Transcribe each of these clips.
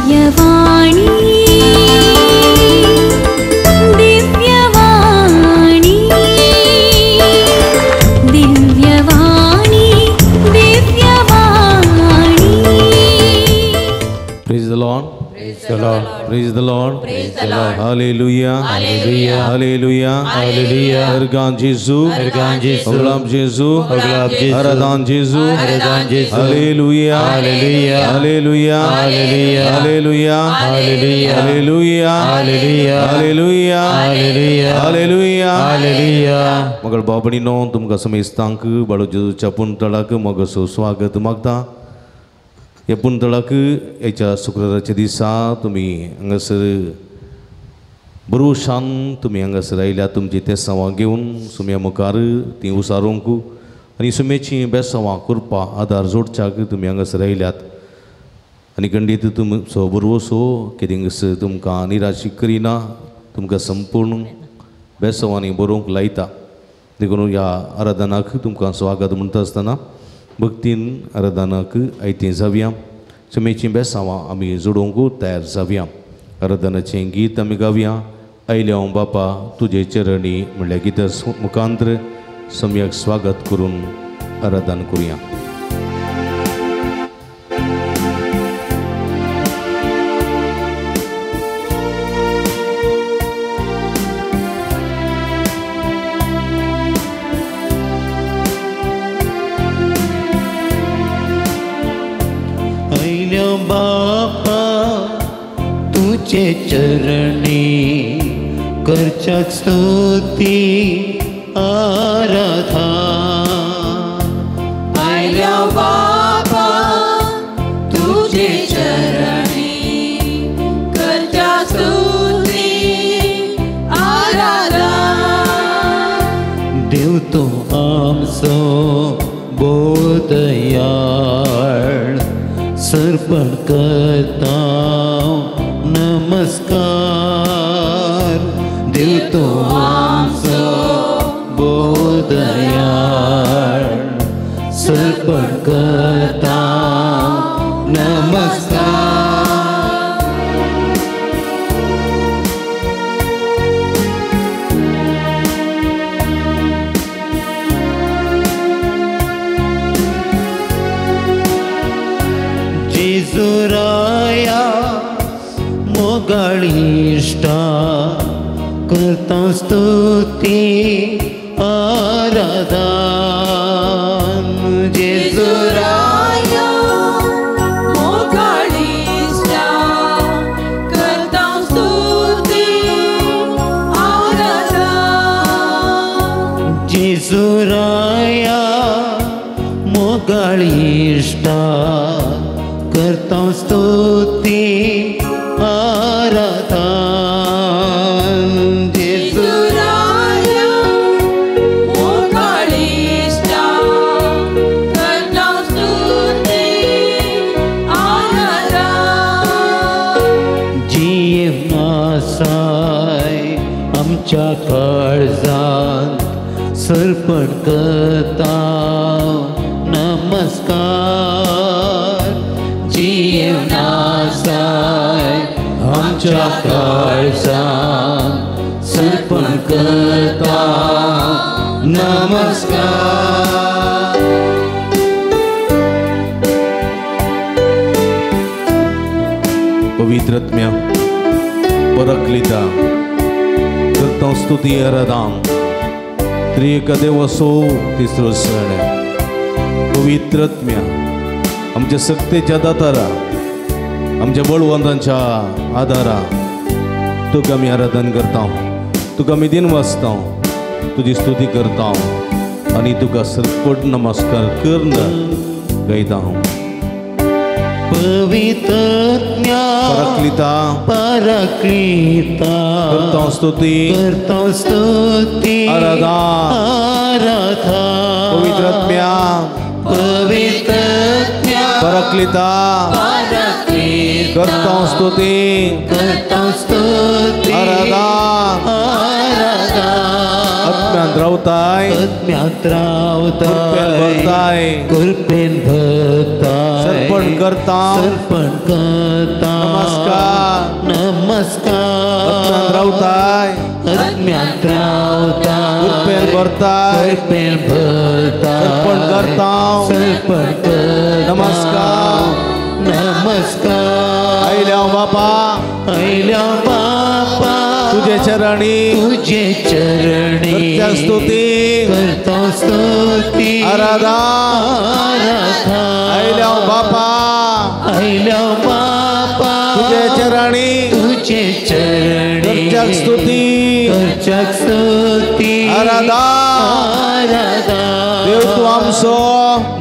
Divyavani Divyavani Divyavani Divyavani. Praise the Lord. Praise the Lord. Praise the Lord. Praise the Lord. Hallelujah. Hallelujah. Hallelujah. Hallelujah. Ergan Jesu. Ergan Jesu. Oglab Jesu. Oglab Jesu. Aradan Jesu. Aradan Jesu. Hallelujah. Hallelujah. Hallelujah. Hallelujah. Hallelujah. Hallelujah. Hallelujah. Hallelujah. Hallelujah. Hallelujah. Hallelujah. Hallelujah. मगळ बाबणीनो तुमकां समेस्तांक बाळू जेजूच्या पुनतळाक मगसो स्वागत मागता. ह्या पुनतळाक हेच्या शुक्राराच्या दिसा तुमी हांगासर बरोशान तुमी हांगासर आयल्या तुमची तेसांवां घेवन सुम्या मुखार ती उसारूंक आनी सुमेची बेसांवां करपा आदार जोडच्याक तुमी हांगासर आयल्यात. आनी खंडीत तुमचो बरोसो कितेंस तुमकां निराशी करिना, तुमकां संपूर्ण बेसांवांनी बरोवंक लायता. देखून ह्या आराधनाक तुमकां स्वागत म्हणटा आसतना भक्तीन आराधनाक आयतें जावया. सुमेचीं बेसांवां आमी जोडोवंक तयार जावया. आराधनाचें गीत आमी गावया. आयले हांव बापा तुजे चरणी म्हणल्यार गीता मुखांतर सम्यक स्वागत करून आराधन करुया. आयल्या बापा तुझे चरणी करच्या स्तुती आराधा. आयल्या बापा तुझे चरणी करच्या स्तुती आराधा. देव तो आमचो बोदयाळ सर्पण करता नमस्कार. देव तो आमचो बोदयाळ सर्पण करता नमस्कार. जेजुराया मोगाळिश्टा करता स्तुती आराधन. जेजुराया मोगाळिश्टा करता स्तुती आराधन. जेजुराया मोगाळिश्टा करता स्तुती आराधन. जेजुराया मोगाळिश्टा करता स्तुती आराधन. जीवनासाय आमच्या काळजांत सर्पण करता नमस्कार. जीवनासाय आमच्या काळजांत सर्पण करता नमस्कार. पवित्रत्म्या परकलिता करता स्तुती आराधन. त्रिएक देव असो तिसरो सण पवित्रत्म्या आमच्या सक्तेच्या दातारा आमच्या बळवंतांच्या आदारा तुका आमी आराधन करता, तुका आमी दिन वाचता, तुजी स्तुती करता आनी तुका सरपट नमस्कार करून गायता हांव. पवित्रत्म्या परकलिता परकलिता करता स्तुती करता स्तुती आराधन. आराधन. पवित्रत्म्या पवित्रत्म्या परकलिता करता स्तुती करता स्तुती आराधन. आराधन. आत्म्यान रावताय आत्म्यात रावताय कृपेन भरताय कृपेन भरताय सर्पण अर्पण करता अर्पण करता नमस्कार नमस्कार अज्ञान रावताय अज्ञान रावताय कृपेन भरताय कृपेन भरताय अर्पण करता अर्पण करता नमस्कार नमस्कार आयल्या बापा आयल्या बापा तुझे चरणी तुझे चरणी करता स्तुती करता स्तुती आराधना आराधना आयल्या बापा आयल्या बापा तुझे चरणी तुझे चरणी करता स्तुती करता स्तुती आराधना आराधना देव तू आमचो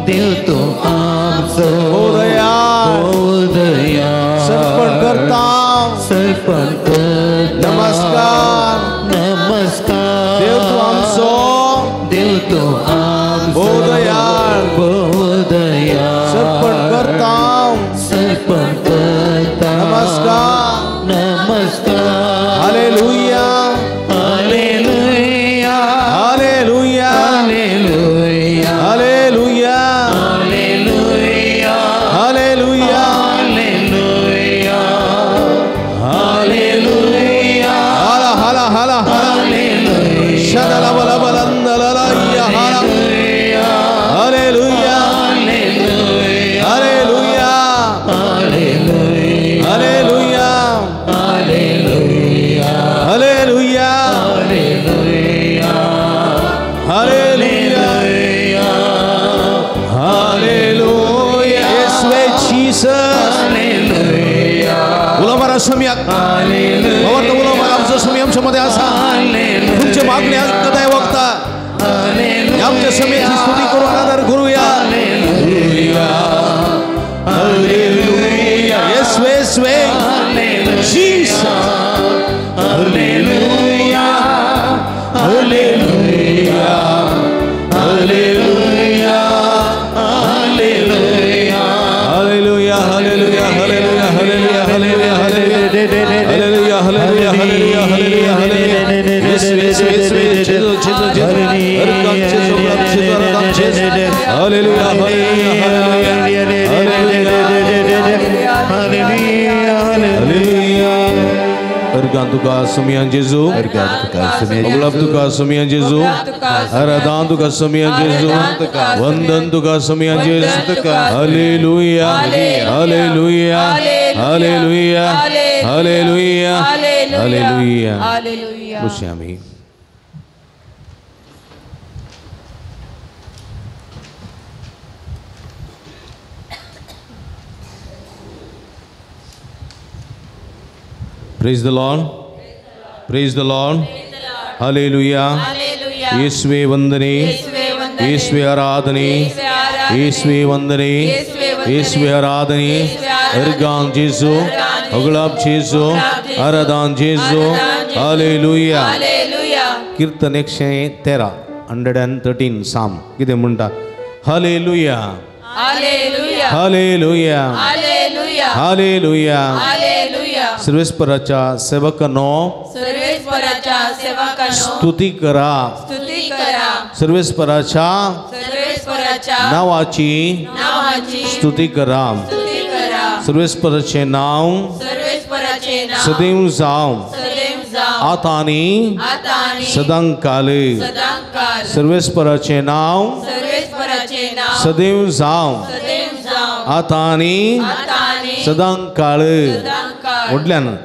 देव तू आमचो हो दयाळ हो दयाळ सर्पण करता सर्पण करता नमस्कार नमस्कार देव तू आमचो देव तू आमचो हो दयाळ हो दयाळ सर्पण करता सर्पण करता नमस्कार नमस्कार hallelujah hallelujah hallelujah hallelujah hallelujah hallelujah hallelujah hallelujah hallelujah हाला हाला हाला हाला हालेलुया शदला बला बलंदला या हाला hallelujah hallelujah hallelujah hallelujah hallelujah hallelujah hallelujah hallelujah hallelujah hallelujah येसुवे जीसस हालेलुया उलमारा समियाक हालेलुया भगवंत उलमारा आमचो समी आमच्या मध्ये असा तुमचे मागणी ऐकत वक्ता हालेलुया आमच्या समीची स्तुती करू आदर करूया हालेलुया हालेलुया येसुवे येसुवे Jesus hallelujah hallelujah hallelujah hallelujah hallelujah hallelujah hallelujah hallelujah hallelujah hallelujah hallelujah hallelujah hallelujah hallelujah येसुवे येसुवे येसुवे जेजू जेजू जेजू अर्गान जेजू जेजू अर्गान जेजू hallelujah hallelujah hallelujah hallelujah organ तुका सुमियान जेजू अगुलाब तुका सुमियान जेजू आराधन तुका सुमियान जेजू वंदन तुका सुमियान जेजू hallelujah hallelujah hallelujah hallelujah hallelujah hallelujah बसया आमी Praise the Lord. Praise the Lord. Hallelujah. Hallelujah येसुवे वंदने येसुवे वंदने येसुवे आराधने येसुवे आराधने येसुवे वंदने येसुवे वंदने येसुवे आराधने येसुवे आराधने अर्गान जेजू अर्गान जेजू अगुलाब जेजू अगुलाब जेजू आराधन जेजू आराधन जेजू हालेलुया हालेलुया कीर्तन 113 113 साम कितें म्हणटा hallelujah hallelujah hallelujah hallelujah hallelujah hallelujah सर्वेस्पराच्या सेवकांनो सर्वेश्वराच्या सेवकांनो स्तुती करा स्तुती करा सर्वेस्पराच्या सर्वेश्वराच्या नावाची नावाची स्तुती करा स्तुती करा सर्वेस्पराचे नाव सर्वेश्वराचे नाव सदैव जावं सदैव जावं आता आनी आता आणि सदांकाल सदांकाल सर्वेस्पराचे नाव सर्वेश्वराचे नाव सदैव जावं सदैव जावं आता आनी आता आणि सदांकाळ सदांकाळ म्हटल्यान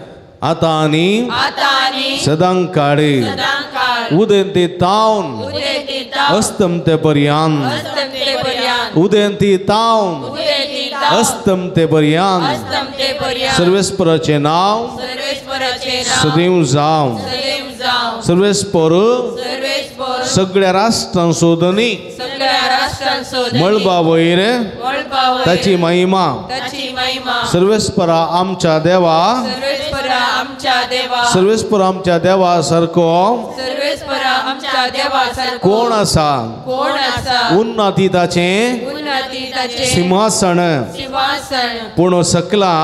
आता आनी आता आणि सदांकाळ सदांकाळ उदेंती तावन उदेंती ताव अस्तमते पर्यंत अस्तमतेपर्यंत उदेंती तावन उदेंती ताव अस्तमते पर्यंत अस्तमतेपर्यंत सर्वेस्पराचे नाव सर्वेश्वराचे नाव सदैव जावं सदैव जावं सर्वेस्पर सर्वेश्वर सगळ्या राष्ट्रांचो धनी सगळ्या राष्ट्रांचो धनी, मळबा वयर मळबावयर ताची महिमा ताची महिमा सर्वेस्परा आमच्या देवा सर्वेश्वरा आमच्या देवा सर्वेस्पर आमच्या देवा सारको सर्वेश्वरा आमच्या देवा सारको कोण आसा कोण आसा उन्नती ताचें उन्नती ताचे सिंहासन सिंहासन पूण सकला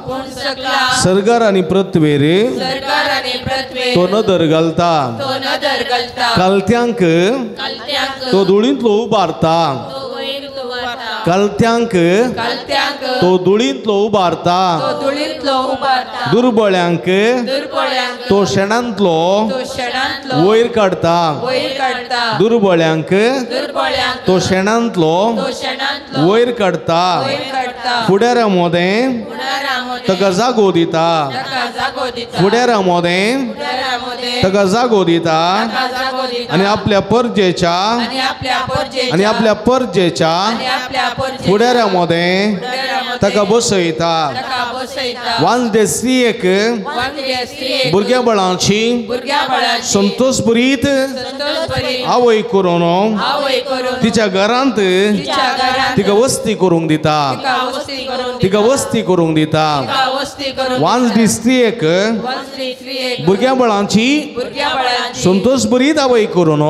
पूण सकला सरगार आनी पृथ्वेर सरकार आनी पृथ्वेर तो नदर घालता तो नदर घालता कालत्यांक कालत्यांक तो धुळींतलो उबारता तो वयर उबारता कलत्यांक तो धुळींतलो उबारता, दुर्बळ्यांक तो शेणांतलो वयर काडता, दुर्बळ्यांक तो शेणांतलो वयर काडता, फुडारा मोदें ताका जागो दिता, फुडारा मोदें ताका जागो दिता आनी आपल्या परजेच्या आनी आपल्या परजेच्या फुडारा मोदें ताका बसयता। वांजडे स्त्रियेक भुरग्या बळांची संतोषभरीत आवय करून तिच्या घरांत तिका वस्ती करूंक दिता, तिका वस्ती करूंक दिता। वांजडी स्त्रियेक भुरग्या बळांची संतोषभरीत आवय करून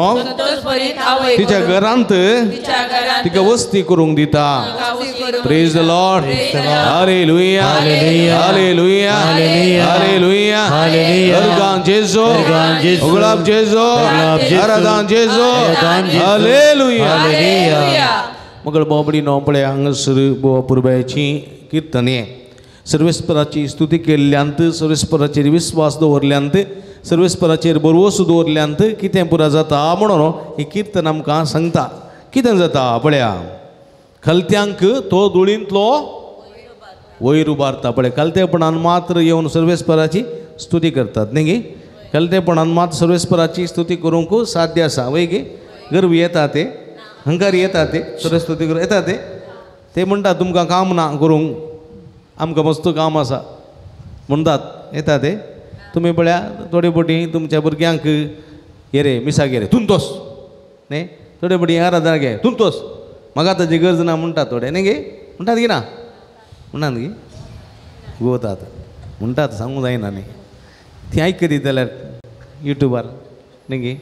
तिच्या घरांत तिका वस्ती करूंक दिता। Praise the Lord. Hallelujah. Hallelujah. Hallelujah. अर्गान जेजो, उगलाब जेजो, आराधान जेजो. हालेलुया. मगळ बाबडी नोंपळे हांगासर बोवा पुरबायची किर्तने सर्वेस्पराची स्तुती केल्ल्यांत, सर्वेस्पराचेर विस्वास दवरल्यांत, सर्वेस्पराचेर भरवसो दवरल्यांत कितें पुरा जाता म्हणून ही किर्तन आमकां सांगता। कितें जाता पळया, खलत्यांक तो धुळींतलो वयर उबारता। पळय कलतेपणान मात्र येवन सर्वेस्पराची स्तुती करतात न्ही गे, कलतेपणान मात्र सर्वेस्पराची स्तुती करूंक साध्य आसा वय गे। गर्व येता ते, हंकार येता ते, सर्वस्तुती करूंक येता ते, ते म्हणटात तुमकां काम ना करूंक, आमकां मस्त काम आसा म्हणटात, येता ते। तुमी पळया थोडे बोटी तुमच्या भुरग्यांक ये रे मिसाक ये रे तुमतोस न्ही, थोडे बोटी आराधना घे तुमतोस, म्हाका ताजी गरज ना म्हणटात थोडे न्ही गे, म्हणटात की ना, म्हणटात गी गोवतात म्हणटात, सांगूंक जायना न्ही, ती आयकत जाल्यार युट्यूबार न्ही गे,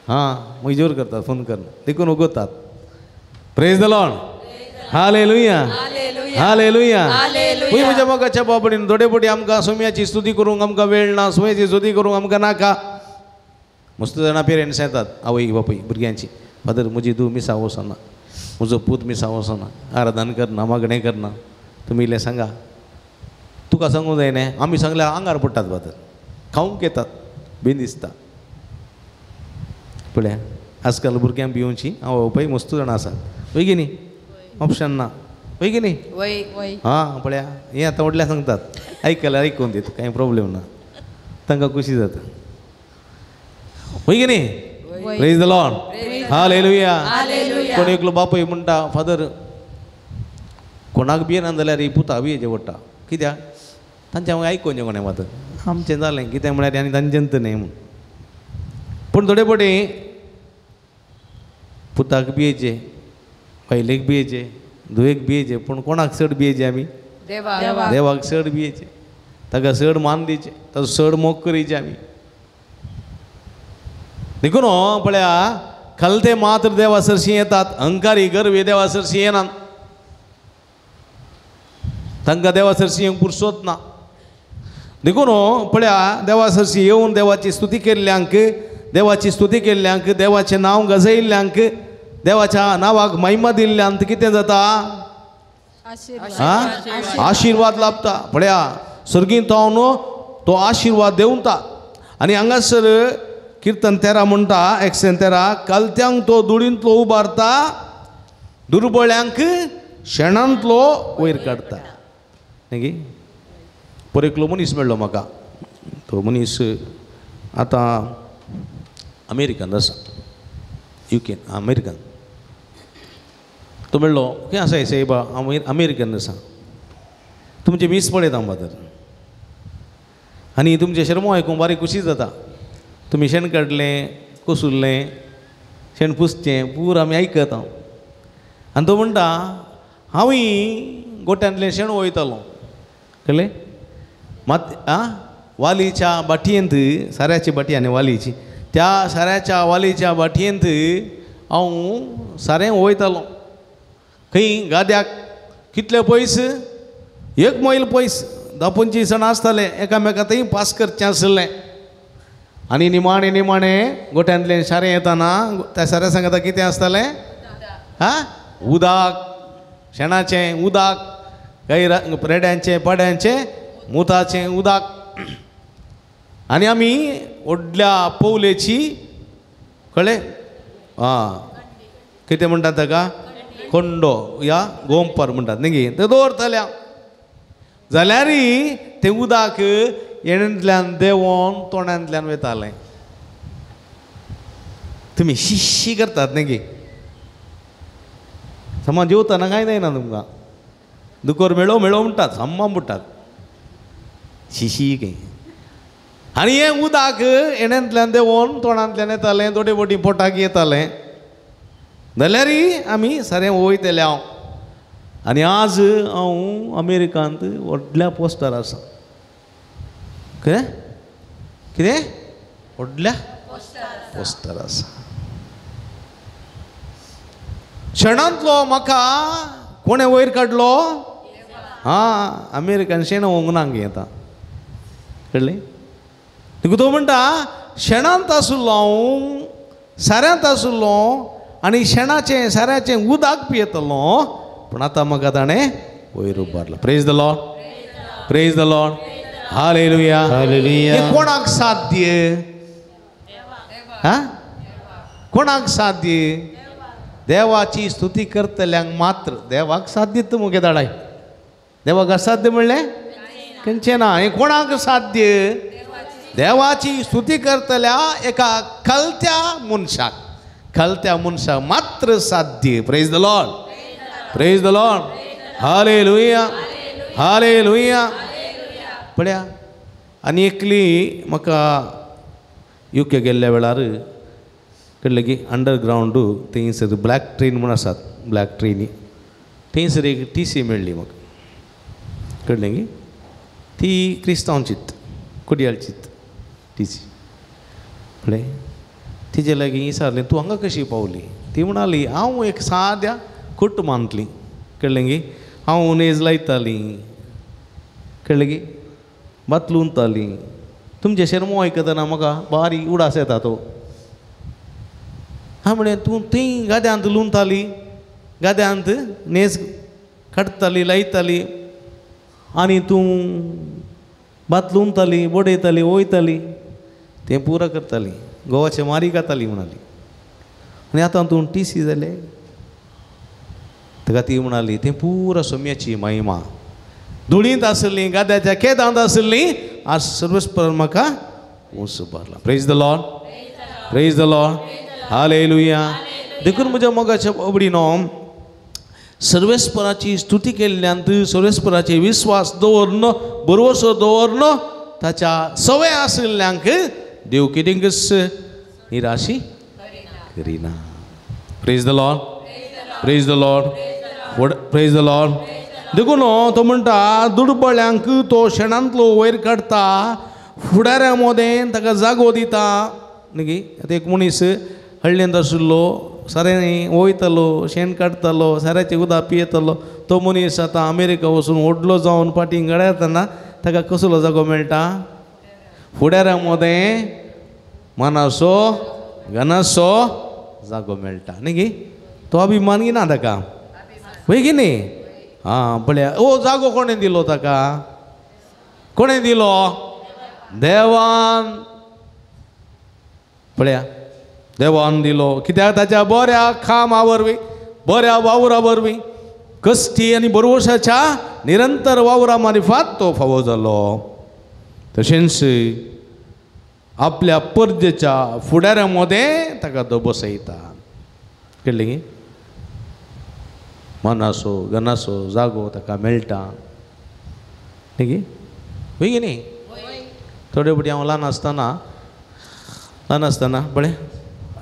हां मागीर जोर करतात फोन करून देखून उगवतात। Praise the Lord. Hallelujah. Hallelujah. खूंय म्हज्या मोगाच्या बाबडीन थोडे बोटी आमकां सोम्याची स्तुती करूंक आमकां वेळ ना, सोम्याची स्तुती करूंक आमकां नाका। मस्त जाणां पेरंट्स येतात आवय बापूय भुरग्यांची, फादर म्हजी धूव मिसा वचना, म्हजो पूत मिसा वचना, आराधन करना, मागणें करना, तुमी इल्लें सांगा। तुका सांगूंक जायना, आमी सांगल्यार आंगार पडटात फादर, खावंक येतात बीन दिसता। पळया आजकाल भुरग्यांक भिवची आवय बापूय मस्त जाणां आसात वय की न्ही, ऑप्शन ना वय की न्ही। हां पळया हें आतां व्हडल्या सांगतात, आयकल्यार आयकून दित, कांय प्रोब्लेम ना, तांकां खुशी जाता वय की न्ही। Praise the Lord. Hallelujah. कोण एकलो बापूय म्हणटा फादर कोणाक भियेना जाल्यार ही पुता भियेचें पडटा, कित्याक तांचें हांव आयकून कोणें फादर आमचें जालें कितें म्हळ्यार आनी तांचें न्ही म्हूण। पूण थोडे फावटी पुताक भियेचें, बायलेक भियेचें, धुवेक भियेचें, पूण कोणाक चड भियेचें आमी? देवाक चड भियेचें, ताका चड मान दिवचें, ताचो चड मोग करीचें आमी। देखून पळया खलते मात्र देवा सरशी येतात, अहंकारी गर्वी देवा सरशी येनात, तांकां देवा सरशी येवंक पुरसोत ना। देखून पळया देवा सरशी येवन देवाची स्तुती केल्ल्यांक, देवाची स्तुती केल्ल्यांक, देवाचें नांव गजयिल्ल्यांक, देवाच्या नांवाक महिमा दिल्ल्यांत कितें जाता? आशिर्वाद लाभता। पळया सर्गींत तो आशिर्वाद देंवता। आनी हांगासर किर्तन 13 म्हणटा, 113, कलत्यांक तो धुळींतलो उबारता, दुर्बळ्यांक शेणांतलो वयर काडटा। न्ही पर एकलो मनीस मेळ्ळो म्हाका, तो मनीस आतां अमेरिकन आसा, युकेन अमेरिकन। तो मेळ्ळो, खंय आसा सायबा? अमेरिकन आसा, तुमचें मीस पळयता फादर आनी तुमचें शर्मो आयकूंक बारीक खुशी जाता, तुमी शेण काडलें, कोसुल्लें, शेण पुसचें पूर आमी आयकता हांव। आनी तो म्हणटा हांवूय गोट्यांतलें शेण वयतालो, कळ्ळें मात आं वालीच्या भाटयेंत, साऱ्याची भाटी आनी वालीची, त्या साऱ्याच्या वालीच्या भाटयेंत हांव सारें वयतालो, खंय गाद्याक, कितले पयस, 1 मैल पयस, 10-25 जाणां आसताले, एकामेका थंय पास करचें आसलें। आनी निमाणें निमाणें गोट्यांतलें सारें येताना त्या साऱ्या सांगता कितें आसतालें? हां, उदक। शेणाचें उदक, गाय रेड्यांचें पाड्यांचें मुताचें उदक. आनी आमी व्हडल्या पोवलेची कळ्ळें आं कितें म्हणटात ताका कोंडो या गोंपर म्हणटात न्ही तें दवरतल्या जाल्यारय तें उदक येणेंतल्यान देंवोन तोंडांतल्यान वयतालें. तुमी शिशी करतात न्ही समा जेवतना कांय जायना तुमकां दुकोर मेळो मेळो म्हणटात साम्मा म्हणटात शिशी खंय. आनी हें उदक येण्यांतल्यान देंवोन तोंडांतल्यान येतालें, थोडे बोटी पोटाक येतालें जाल्यारय आमी सारें वयतले हांव. आनी आज हांव अमेरिकांत व्हडल्या पोस्टार आसा. कितें कितें व्हडल्या पोस्टार आसा. शेणांतलो म्हाका कोणें वयर काडलो? हां अमेरिकन शेण वोंगना येता कळ्ळें. तुका तो म्हणटा शेणांत आशिल्लो हांव, साऱ्यांत आशिल्लो आनी शेणाचें साऱ्याचें उदक पियेतलो, पूण आतां म्हाका ताणें वयर उबारलो. Praise the Lord, praise the Lord, hallelujah. हें कोणाक साध्य? हां कोणाक साध्य? देवाची स्तुती करतल्यांक मात्र. देवाक साध्य मुगे धाडाय, देवाक असाध्य म्हणलें खंयचें ना. हें कोणाक साध्य? देवाची स्तुती करतल्या एका खलत्या मनशाक, खलत्या मनशाक मात्र साध्य. Praise the Lord, praise the Lord, hallelujah, hallelujah. पळया आनी एकली म्हाका युके गेल्ल्या वेळार कळ्ळें की अंडरग्रावंड थंयसर ब्लॅक ट्रेन म्हूण आसात, ब्लॅक ट्रेनी थंयसर एक टी सी मेळ्ळी म्हाका कळ्ळें की ती क्रिस्तांवचीत कुडयाळचीत टी सी. पळय तिजे लागीं विचारलें तूं हांगा कशी पावली? ती म्हणाली हांव एक साद्या कुटुंबांतली कळ्ळें की हांव नेज लायताली कळ्ळें की भात लुंताली, तुमचें शेरमो आयकतना म्हाका बारीक उडास येता तो. हांव म्हणलें तूं थंय गाद्यांत लुंताली, गाद्यांत नेज काडटाली लायताली आनी तूं भात लुंताली बडयताली वयताली तें पुरा करताली, गोवाचे मारी खाताली म्हणाली. आनी आतां तूं टी सी जालें? ताका ती म्हणाली तें पुरा सोम्याची महिमा, धुळींत आसली गाद्याच्या केदांत आसली, आज सर्वस्पर म्हाका ऊंच उबारला. Praise the Lord, praise the Lord, hallelujah. देखून म्हज्या मोगाच्या आवडीनो सर्वेस्पराची स्तुती केल्ल्यान सर्वेस्पराचे विस्वास दवरन भरवसो दवरन ताच्या सवय आशिल्ल्यांक देव कितेंकच निराशी करिना. Praise the Lord, praise the Lord, praise the Lord. देखून तो म्हणटा दुर्बळ्यांक तो शेणांतलो वयर काडटा, फुडाऱ्या मोदें ताका जागो दिता. न्ही आतां एक मनीस हळ्ळेंत आशिल्लो, सारें वयतालो, शेण काडटालो, साऱ्याचें उदक पियेतालो, तो मनीस आतां अमेरिका वचून व्हडलो जावन फाटीं गड्या येतना ताका कसलो जागो मेळटा? फुडाऱ्या मोदें मनाचो घनाचो जागो मेळटा. न्ही तो अभिमान ना ताका वय की न्ही? आं पळया ओ जागो कोणें दिलो ताका? कोणें दिलो? देवान. पळया देवान दिलो कित्याक? ताच्या बऱ्या कामा वरवीं, बऱ्या वावरा वरवीं, कश्टी आनी भरवशाच्या निरंतर वावरा मारिफात तो फावो जालो. तशेंच आपल्या परजेच्या फुडाऱ्या मदें ताका तो बसयता. कळ्ळें की मनाचो गनाचो जागो ताका मेळटा. न्ही वय की न्ही? थोडे फावटी हांव ल्हान आसतना, ल्हान आसतना पळय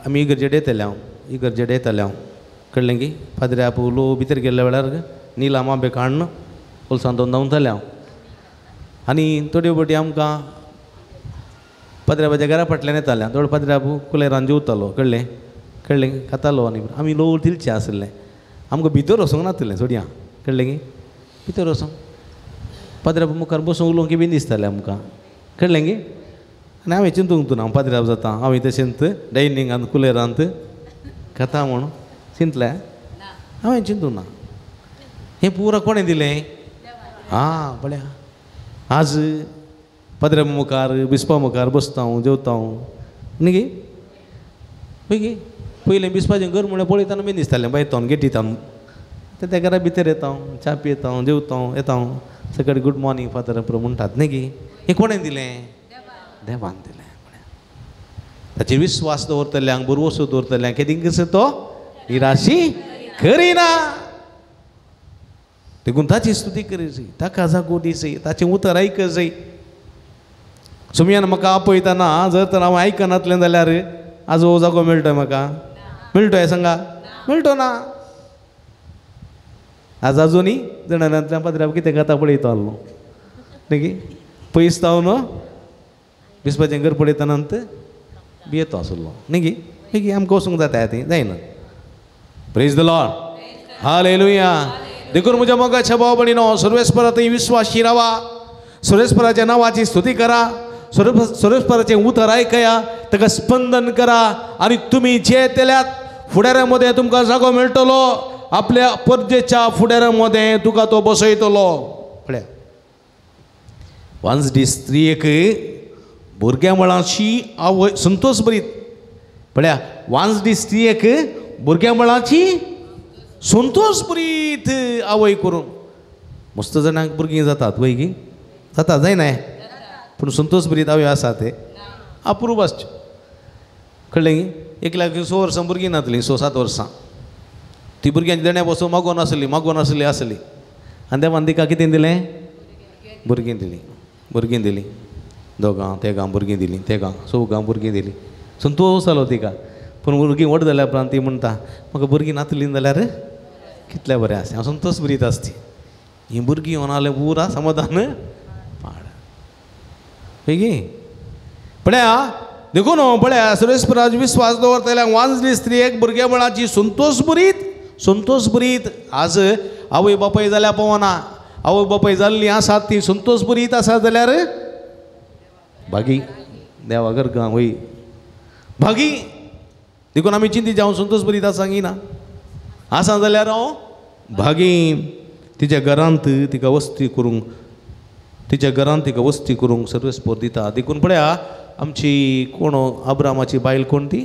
आमी इगर्जेट येताले, हांव इगर्जेट येताले हांव कळ्ळें की पाद्र्या उलो भितर गेल्ल्या वेळार निलाम आंबे काडून पोलसान धांवताले हांव. आनी थोडे फावटी आमकां पाद्र्याबाच्या घरा फाटल्यान येताले, थोडो पाद्र्याबू कुलेरान जेवतालो कळ्ळें कळ्ळें खातालो. आनी आमी लोक दिलचे आसले, आमकां भितर वचूंक नासलें सोडया कळ्ळें की भितर वचूंक पाद्र्याबू मुखार बसूंक उलोवंक बीन दिसतालें आमकां कळ्ळें की. आनी हांवें चिंतूंक तूं हांव पाद्र्याब जाता हांवें तशेंच डायनिंगांत कुलेरांत खाता म्हणून चिंतलें हांवें चिंतूंक ना. हें पुरा कोणें दिलें? आं पळया आज पदऱ्या मुखार बिस्पा मुखार बसता हांव, जेवता हांव न्ही गे? पळय गे पयलें बिस्पाचें घर म्हणल्यार पळयतना बीन दिसतालें, बायता हांव गेटीत हांव त्या घरा भितर येता हांव, च्या पियेता हांव, जेवता हांव, येता हांव सकाळी गुड मॉर्निंग फादर म्हणटात न्ही गे? हें कोणें दिलें? देवान दिलें. ताचेर विस्वास दवरतल्यांक, भरवसो दवरतल्यांक केदीं तो निराशी करिना. देखून ताची स्तुती करी जाय, ताका जागो दी जाय, ताचें उतर आयक जाय. सुमयान म्हाका आपयतना जर तर हांव आयकनातलें जाल्यार आज हो जागो मेळटो म्हाका? मेळटो सांगा? मेळटो ना. आज अजुनूय जणांतल्या पाद्र्याक कितें खाता पळयता आहलो न्ही गे? पयस जावन बिस्पाचें घर पळयतना भियेतो आसलो न्ही गे? न्ही गे? आमकां वचूंक जाता ती जायना. Praise the Lord, hallelujah. देखून म्हज्या मोगाच्या भाव भयणीनो, सर्वेस्परा थंय विस्वाशी रावा, सर्वेस्पराच्या नांवाची स्तुती करा, सर्वेस्पराचें उतर आयकया, ताका स्पंदन करा आनी तुमी जे केल्यात फुडाऱ्या मदें तुमकां जागो मेळटलो, आपल्या परजेच्या फुडाऱ्या मदें तुका तो बसयतलो. पळया वांजडी स्त्रियेक भुरग्या मळाची आवय संतोष बरीत. पळया वांजडी स्त्रियेक भुरग्या मळाची संतोष बरीत आवय करून. मस्त जाणांक भुरगीं जातात वय गी? जातात जायना? पूण संतोष बरीत आवय आसा ते अप्रूप आसच्यो. कळ्ळें गी? एकल्याक 6 वर्सां भुरगीं नातलीं, 6-7 वर्सां ती भुरग्यांच्या देण्या बसून मागोन आसली, मागोन आसली आसली आनी देवान तिका कितें दिलें? भुरगीं दिलीं, भुरगीं दिलीं, दोगां तेगां भुरगीं दिलीं, तेगां चवगां भुरगीं दिलीं. संतोष जालो तिका. पूण भुरगीं व्हड जाल्या उपरांत ती म्हणटा म्हाका भुरगीं नातलीं जाल्यार कितलें बरें आसता, हांव संतोष बरीत आसती. हीं भुरगीं येवन जाल्यार पुरा समाधान पाड गे. पळया देखून पळया सुरेशपराज विस्वास दवरतल्या वांजली स्त्रियेक भुरगेपणाची संतोष बरीत, संतोष बरीत. आज आवय बापाय जाल्यार पवना, आवय बापाय जाल्लीं आसात ती संतोष बरीत आसा जाल्यार भागी देवा गरगां वय भागी. देखून आमी चिंती हांव संतोष बरीत आसा ना आसा जाल्यार हांव भागी. तिच्या घरांत तिका वस्ती करूंक, तिच्या घरांत तिका वस्ती करूंक सर्वेस्पोर दिता. देखून पळया आमची कोण अब्रामाची बायल कोण ती?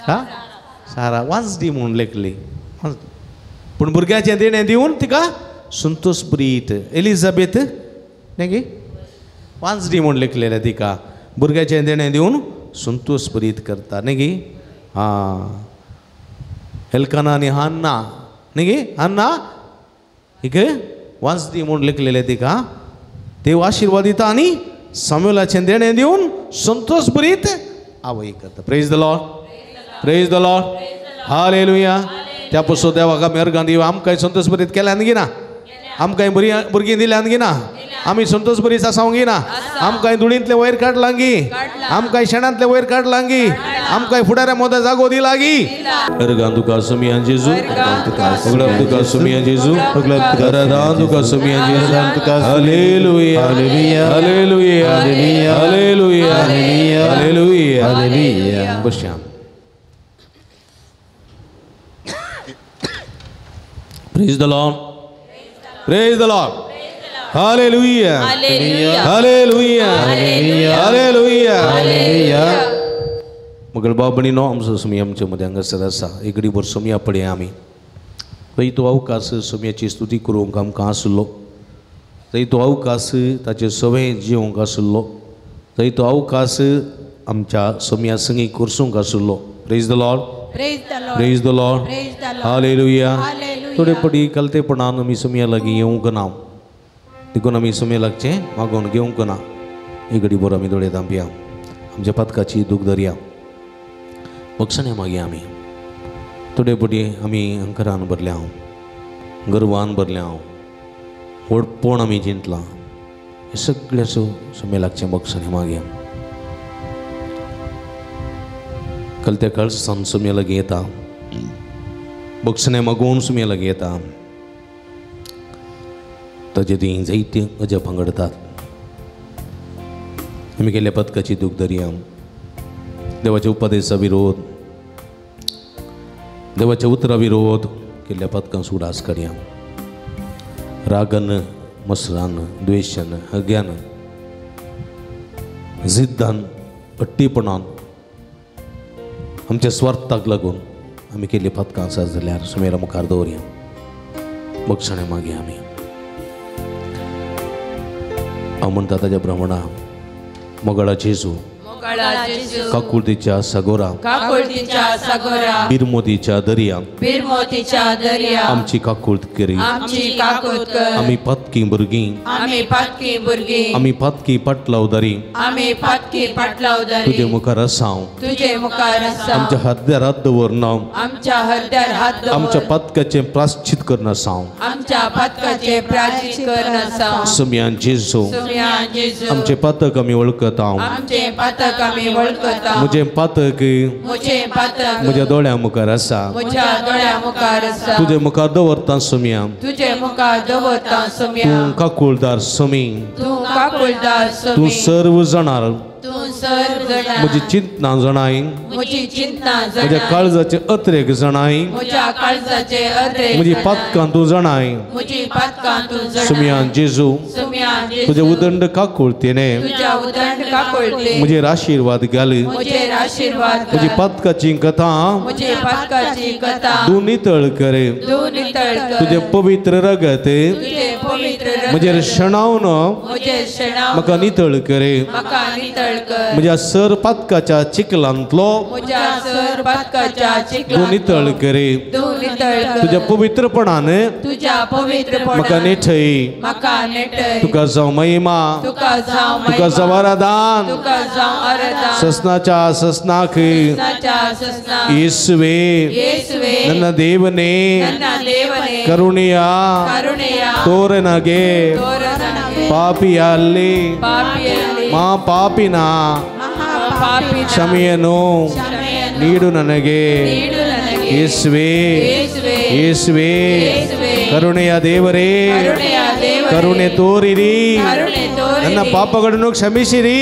हा सारा वांजडी म्हूण लेखली, पूण भुरग्याचें देणें दिवन तिका संतोष बरीत. एलिझाबेथ न्ही गे? वांजडी म्हूण लेखलेलें तिका भुरग्याचें देणें दिवन संतोष बरीत करता न्ही गे? आं एल्काना आनी हान्ना न्ही गे? हान्ना एक वांजडी म्हूण लेखलेलें तिका देव आशिर्वाद दिता आनी सामुएलाचें देणें दिवन संतोष बरीत आवय करता. Praise the Lord, praise the Lord, hallelujah. त्या पसून देवाक आमी अर्गां दिवया. आमकां संतोष बरीत केल्यान गी ना? आमकां बरी भुरगीं दिल्यान गी ना? आमी संतोष बरीत आसाव गी ना? आमकां धुळींतलें वयर काडलां गी? आमकां शेणांतलें वयर काडलां गी? आमकां फुडाऱ्या मोदा जागो दिला गी? अर्गां तुका सुमिया जेजू, सगळ्याक तुका सुमिया जेजू, घरादान तुका सुमिया जेजू. Hallelujah, hallelujah, hallelujah, hallelujah, hallelujah. बसया. Praise the Lord, praise the Lord. Hallelujah, hallelujah, hallelujah, hallelujah. मगळ बाबणीनो आमचो सुमी आमच्या मदें हांगासर आसा. एक घडीभर सुमया पळया आमी. थंय तो अवकाश सुमयाची स्तुती करूंक आमकां आसलो, थंय तो अवकाश ताचे सवय जिवंक आसलो, थंय तो अवकाश आमच्या सुमया संगी कोर्सूंक आसलो. Praise the Lord, praise the Lord, hallelujah. थोडे पडी कलतेपणान आमी सुमया लागीं येवंक ना, देखून आमी सुमया लागचें मागोवन घेवंक ना. एक घडीभर आमी दोळे धांपया, आमच्या पातकाची दूख धरया, बक्षण्या मागीर आमी थोडे पटी आमी अंकरान भरल्या हांव, गर्वान भरल्या हांव, व्हडपण आमी जिंतलां. हें सगळ्याचो सुमया लागचें बक्षण्या मागीर कलत्या कळसान सुमया लागीं येता, बक्षण्या मागोवन सुमया लागीं येता. ताजे ती जायतीं अजापां घडतात. आमी केल्ल्या पदकाची दूख धरया, देवाच्या उपदेशा विरोध, देवाच्या उतरा विरोध केल्ल्या पदकां सुडास करया. रागान, मसरान, द्वेशान, अज्ञान, जिद्दान, अट्टीपणान आमच्या स्वार्थाक लागून आमी केल्ली पातकां आसा जाल्यार सुमेरा मुखार दवरया. बक्षणें मागया आमी. हांव म्हणटा ताज्या प्रमाणा मोगाळा जेजू, काकुळतीच्या सागोरा, बिरमोतीच्या दर्या, आमची काकुळत करी. आमी पातकी भुरगीं, आमी पातकी पाटलावदारी, तुजे मुखार आसाव. आमच्या हरद्यार हात दवरना, आमच्या पातकाचें प्राश्चित करना साव. सुम्यान जेजू, आमचे पातक आमी वळखता. म्हजें पातक म्हज्या दोळ्यां मुखार आसा. तुजे मुखार दवरता सुम्या. तूं काकुळदार सुमी, तूं सर्व जाणार. म्हजी चिंतना जाणाय, म्हज्या काळजाचे अत्रेक जाणाय, म्हजी पातकां तूं जाणाय. सुम्यान जेजू, तुजे उदंड काकुळतेने म्हजेर आशिर्वाद घाल. म्हजी पातकाची कथा तूं नितळ कर. तुजें पवित्र रगत म्हजेर शेणावन म्हाका नितळ कर. म्हज्या सर पातकाच्या चिखलांतलो तूं नितळ कर. तुज्या पवित्रपणान म्हाका नेठय. तुका जावं महिमा, तुका जावं आराधन. ससनाच्या ससनाक येसुवे ನನ್ನ ದೇವನೇ ಕರುಣೆಯ ತೋರನಗೆ ಪಾಪಿಯಲ್ಲಿ ಮಾ ಪಾಪಿನ ಕ್ಷಮೆಯನ್ನು ನೀಡು ನನಗೆ. ಯೇಸುವೇ, ಯೇಸುವೇ, ಕರುಣೆಯ ದೇವರೇ, ಕರುಣೆ ತೋರಿರಿ, ನನ್ನ ಪಾಪಗಳನ್ನು ಕ್ಷಮಿಸಿರಿ.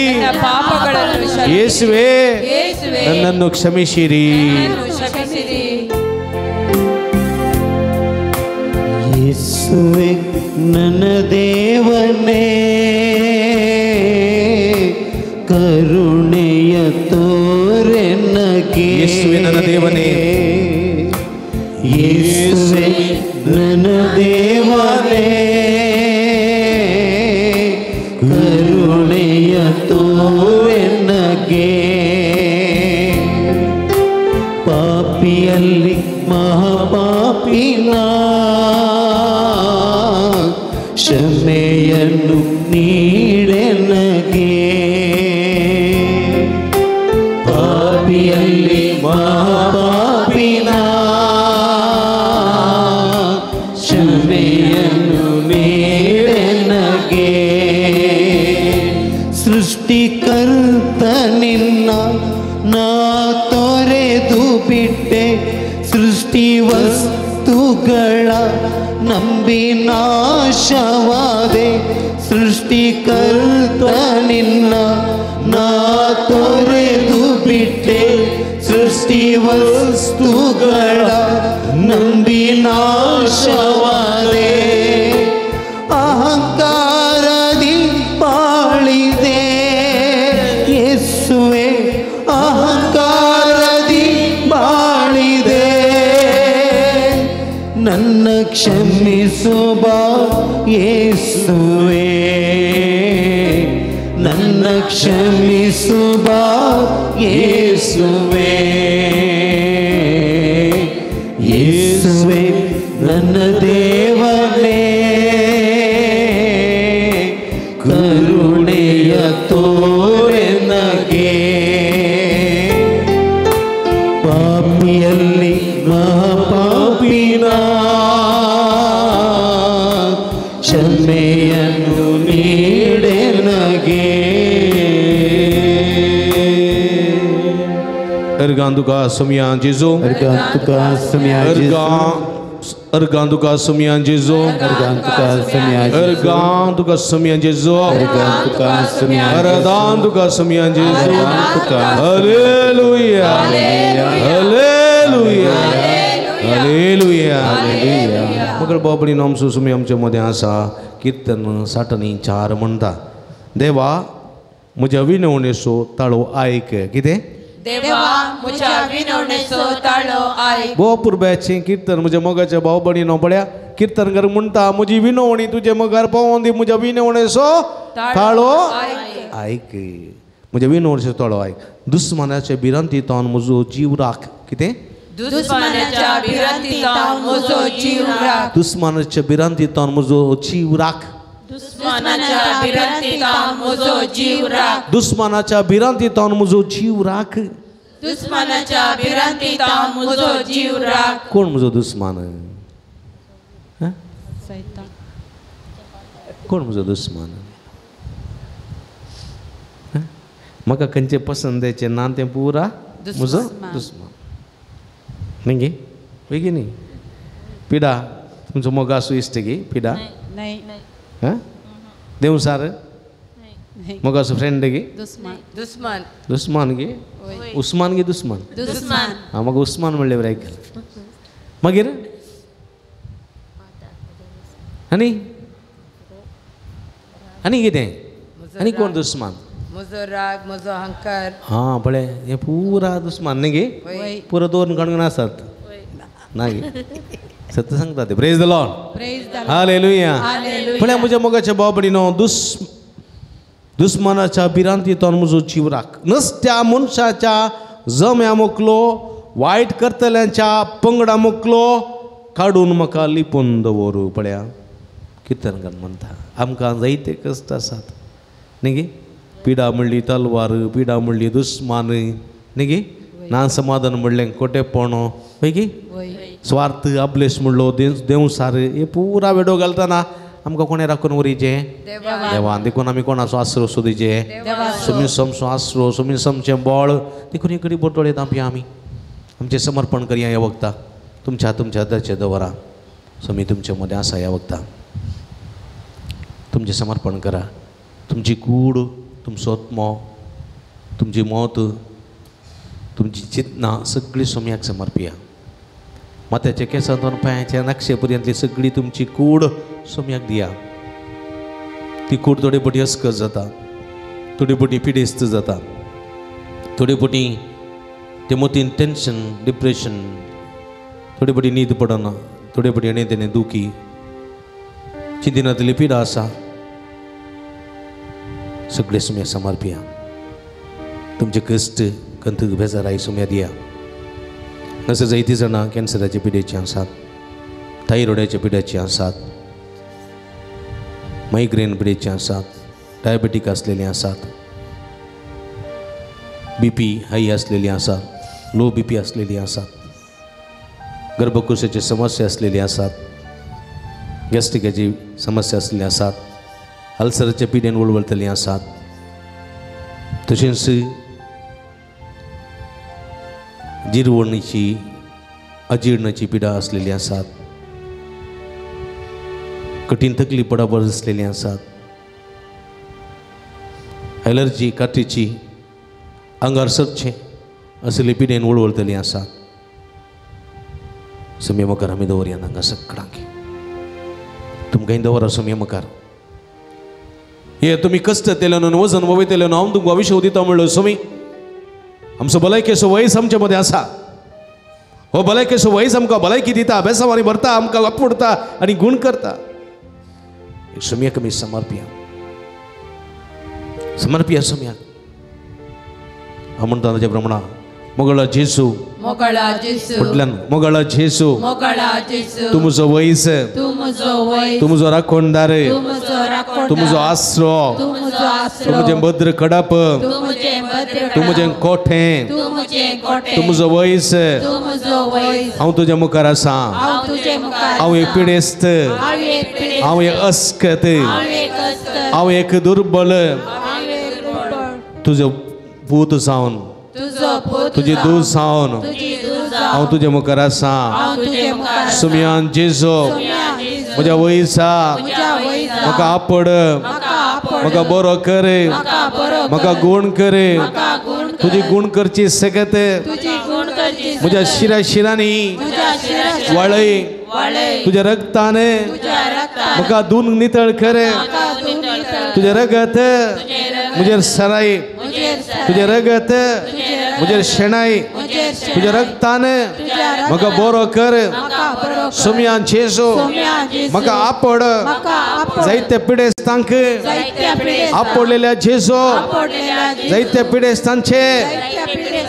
ಯೇಸುವೇ, ನನ್ನನ್ನು ಕ್ಷಮಿಸಿರಿ. ಯೇಸುವೆ ನನ್ನ ದೇವನೇ, ಕರುಣೆಯ ತೋರೆನಗೆ. ಯೇಸುವೆ ನನ್ನ ದೇವನೇ, ಯೇಸುವೆ ನನ್ನ ದೇವನೇ, ಕರುಣೆಯ ತೋರೆನಗೆ. ಪಾಪಿಯಲ್ಲಿ ಮಹಾಪಾಪಿನ ಕ್ಷಮೆಯನ್ನು ನೀಡೆನಗೆ. ಪಾಪಿಯಲ್ಲಿ ಮಹಾಪಾಪಿನ ಕ್ಷಮೆಯನ್ನು ನೀಡೆನಗೆ. ಸೃಷ್ಟಿಕರ್ತ ನಿನ್ನ ನಾ ತೊರೆದು ಬಿಟ್ಟೆ, ಸೃಷ್ಟಿ ವಸ್ತುಗಳ ನಂಬಿ ನಾಶವಾದೆ. ಸೃಷ್ಟಿಕರ್ತ ನಿನ್ನ ನಾ ತೊರೆದು ಬಿಟ್ಟೆ, ಸೃಷ್ಟಿ ವಸ್ತುಗಳ ನಂಬಿ ನಾಶವಾದೆ. ಅಹಂಕಾರದಿ ಬಾಳಿದೆ ಯೇಸುವೆ, ಅಹಂಕಾರದಿ ಬಾಳಿದೆ. ನನ್ನ ಕ್ಷಮಿಸು ಬಾ ಯೇಸುವೆ, ನನ್ನ ಕ್ಷಮಿಸು ಬಾ ಯೇಸುವೆ. ಯೇಸುವೆ ನನ್ನ ದೇವನೇ, ಕರುಣೆಯ ತೋರೆನಗೆ. ಪಾಪಿಯಲ್ಲಿ ಮಹಾಪಾಪಿನ ಕ್ಷಮೆಯನ್ನು ನೀಡೆನಗೆ. अर्गांदुका सुमियान जेजू, अर्गांदुका सुमियान जेजू, अर्गांदुका सुमियान जेजू, अर्गांदुका सुमियान जेजू, अर्गांदुका सुमियान जेजू, अर्गांदुका सुमियान, अर्गांदुका सुमियान जेजू. Hallelujah, hallelujah, hallelujah. मगळ बाबडी आमचो सुमी आमचे मदें आसा. किर्तन 64 म्हणटा, देवा म्हज्या विनवणेचो ताळो आयक. कितें? देवा म्हज्या विनवणेचो ताळो आयक. भोव पुरब्याचें किर्तन म्हज्या मोगाच्या भाव भयणीनो पळया किर्तन कर म्हणटा, म्हजी विनवणी तुजे मुखार पावोवन दी, म्हज्या विनवणेचो ताळो आयक. म्हज्या विनवणेचो ताळो आयक. दुस्मानाच्या भिरांतींतल्यान म्हजो जीव राख. कितें? दुस्मानाच्या भिरांतींतल्यान म्हजो जीव राख. दुस्मानाच्या भिरांतींतल्यान म्हजो जीव राख. दुस्मानाच्या भिरांतींतल्यान म्हजो जीव राख. दुस्मानाच्या भिरांतींतल्यान म्हजो जीव राख. दुस्मानाच्या भिरांतींतल्यान म्हजो जीव राख. कोण म्हजो दुस्मान? कोण म्हजो दुस्मान? म्हाका खंयचें पसंदेचें ना तें पुरा म्हजो दुस्मान. न्ही गे? वय गे न्ही? पिडा तुमचो मोग आसूं इश्ट गे पिडा? हां देव सार मोगासो फ्रेंड गे? दुस्मान. दुस्मान गे? उस्मान गे दुस्मान? दुस्मान. हां म्हाका उस्मान म्हणलें बरें आयकलें. मागीर आनी आनी कितें? आनी कोण दुस्मान? म्हजो राग, म्हजो अहंकार. हां पळय हें पुरा दुस्मान न्ही गे? पुरा दोन कणकण आसात ना गे? सत्य सांगता ते. Praise the Lord. Hallelujah. पळय म्हज्या मोगाच्या भाव भयणीनो, दुस्मानाच्या भिरांतींतल्यान म्हजो जीव राख. नसत्या मनशाच्या जम्या मोकलो, वायट करतल्यांच्या पंगडा मोकलो काडून म्हाका लिपोवन दवर. पळया किर्तनकार म्हणटा, आमकां जायते कश्ट आसात न्ही गे? पिडा म्हणली तलवार, पिडा म्हणली दुस्मान न्ही गे? ना समाधान म्हणलें कोटेपण वय गे? स्वार्थ अबलेश म्हणलो देवसार हे पुरा वेडो घालतना आमकां कोणें राखून उरिचें? देवान. देखून आमी कोणाचो आसरो सोदीचें? सुमी समचो आसरो, सुमी समचें बळ. देखून हे कडी बोटोळे दांपया आमी आमचें समर्पण करया ह्या वखता. तुमच्या तुमच्या हाताचेर दवरा. सुमी तुमचे मदें आसा ह्या वखता. तुमचें समर्पण करा. तुमची कूड, तुमचो आत्मो, तुमची मौत, तुमची चिंतना सगळी सोम्याक समर्पया. माथ्याच्या केंसांतून पांयाच्या नक्षे पर्यंतली सगळी तुमची कूड सोम्याक दिया. ती कूड थोडे पटी अस्कत जाता, थोडी पटी पिडेस्त जाता, थोडे पटी ते मोतीन टेन्शन, डिप्रेशन, थोडे पटी न्हीद पडना, थोडे पटी हेणे तेणे दुखी चिंतिनांतली पिडा आसा. सगळे सोम्या समर्पया. तुमचे कश्ट कंत बेजाराय सोम्या दिया. तशें जायतीं जाणां कॅन्सराच्या पिडेची आसात, थायरॉयडाच्या पिड्याची आसात, मायग्रेन पिडेची आसात, डायबेटीक आसलेलीं आसात, बीपी हाय आसलेली आसात, लो बीपी आसलेली आसात, गर्भकोशाची समस्या आसलेली आसात, गॅस्ट्रिकाची समस्या आसलेली आसात, अल्सराच्या पिडेन वळवळतलीं आसात. तशेंच जिरवणीची, अजिर्णाची पिडा आसलेली आसात, कठीण तकली पडाबर आसलेली आसात, एलर्जी कातीची आंगार सरचें असले पिडेन वळवळतली आसात. समी मुखार आमी दवरया हांगा सगळ्यांक. तुमकां दवरा समी मुखार. हे तुमी कश्ट केले न्हू, वजन वयतले न्हू, हांव तुमकां विशय दिता म्हणलो समी. आमचो भलायकेचो वयस आमचे मदें आसा. हो भलायकेचो वयस आमकां भलायकी दिता, बेसावानी भरता, आमकां वापरता आनी गूण करता. समियाक आमी समर्पया, समर्पया समियाक. हांव म्हणटा ताच्या प्रमाणा, मोगळा जेसू, मोगळा जेसू, फाटल्यान मोगळा जेसू, मोगळा जेसू, तूं म्हजो वयस, तूं म्हजो वयस, तूं म्हजो राखणदार, तूं म्हजो राखणदार, तूं म्हजो आसरो, तूं म्हजो आसरो, तूं म्हजें भद्र कडप, तूं म्हजें भद्र, तूं म्हजें कोठें, तूं म्हजें कोठें, तूं म्हजो वयस, तूं म्हजो वयस. हांव तुज्या मुखार आसा. हांव तुजे मुखार, हांव एक पिडेस्त, हांव एक पिडेस्त, हांव एक अस्कत, हांव एक अस्कत, हांव एक दुर्बल, हांव एक दुर्बळ. तुजो पूत जावन, तुजो पूत, तुजी दूद जावन हांव तुजे मुखार आसा. सुमयान जेजो म्हज्या वयसा म्हाका आपड, म्हाका बरो कर, म्हाका गूण कर, तुजी गूण करची सकत म्हज्या शिरा शिरांनी वळय. तुझ्या रक्ताने म्हाका धुवन नितळ कर. तुझे रगत म्हजेर सराय, तुझे रगत म्हजेर शेणाय, तुझ्या रक्तान म्हाका बरो कर. सोम्यान जेजू म्हाका आपड जायत्या पिडेस्तांक आपडलेल्या जेजू, जायत्या पिडेस्तांचे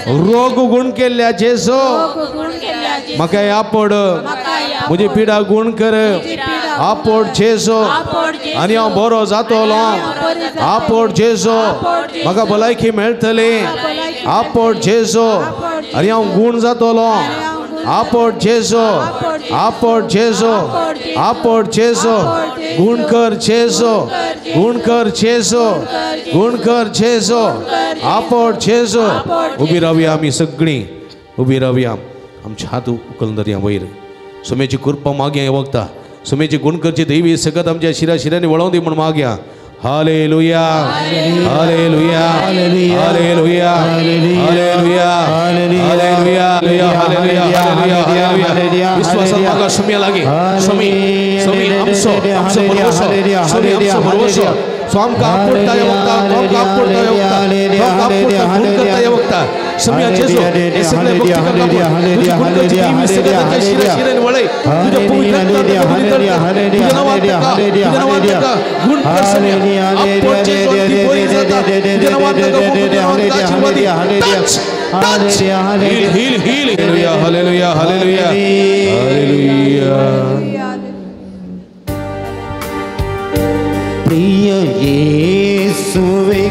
रोग गुण केल्ल्या जेजू म्हाका आपड, म्हजी पिडा गुण कर. आपोड जेजू आनी हांव बरो जातलो. आपोड जेजू म्हाका भलायकी मेळटली. आपोड जेजू आनी हांव गूण जातलो. आपोड जेजू, आपोड जेजू, आपोड जेजू, गुण कर जेजू, गुण कर जेजू, गुण कर जेजू, आपोड जेजू. उबी रावया आमी सगळीं, उबी रावया. आमचे हात उखलून धरया वयर. सुमेची कृपा मागया वखता, सुमेची गुण करची दैवी सकत आमच्या शिरा शिरांनी वळोवन दी म्हूण मागया. Hallelujah, hallelujah, hallelujah, hallelujah, hallelujah, hallelujah, hallelujah. विश्वासान म्हाका सुम्या लागीं, सुमी सुमी आमचो आमचो भरवसो, सुमी आमचो भरवसो. सो आमकां आपुडता वखता, आमकां आपुडता वखता, आमकां आपुडता गुण करता वखता. सुम्या जेजू हे सगळे भक्ती करता, तुजी गुण करची दैवी सकत आमच्या शिरा शिरांनी वळय. तुज्या पवित्र रक्तान तुज्या नांवान ताका, तुज्या नांवान ताका गुण कर सुम्या. आपोड जेजू ती बरी जाता. तुज्या नांवान ताका, तुज्या नांवान ताका आशीर्वाद दी. Touch, touch, heal, heal, heal. Hallelujah, hallelujah, hallelujah, hallelujah. ಪ್ರಿಯ ಯೇಸುವೆ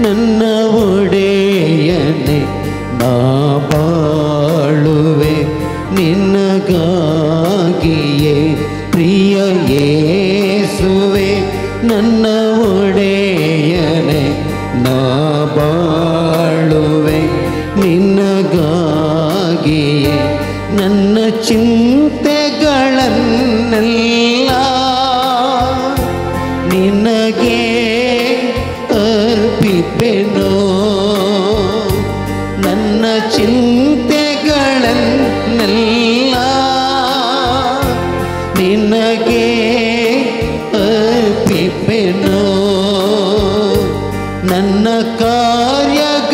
ನನ್ನ ಒಡೆಯನೆ, ನಾ ಬಾಳುವೆ ನಿನಗಾಗಿಯೇ. ಪ್ರಿಯ ಯೇಸುವೆ ನನ್ನ ಒಡೆಯನೆ, ನಾ ಬಾಳುವೆ ನಿನಗಾಗಿಯೇ. ನನ್ನ ಚಿಂತೆಗಳನ್ನೆಲ್ಲ ನಿನಗೆ ಅರ್ಪಿಪೆನು. ನನ್ನ ಚಿಂತೆಗಳನ್ನೆಲ್ಲ ನಿನಗೆ ಅರ್ಪಿಪೆನು. ನನ್ನ ಕಾರ್ಯಗಳನ್ನೆಲ್ಲ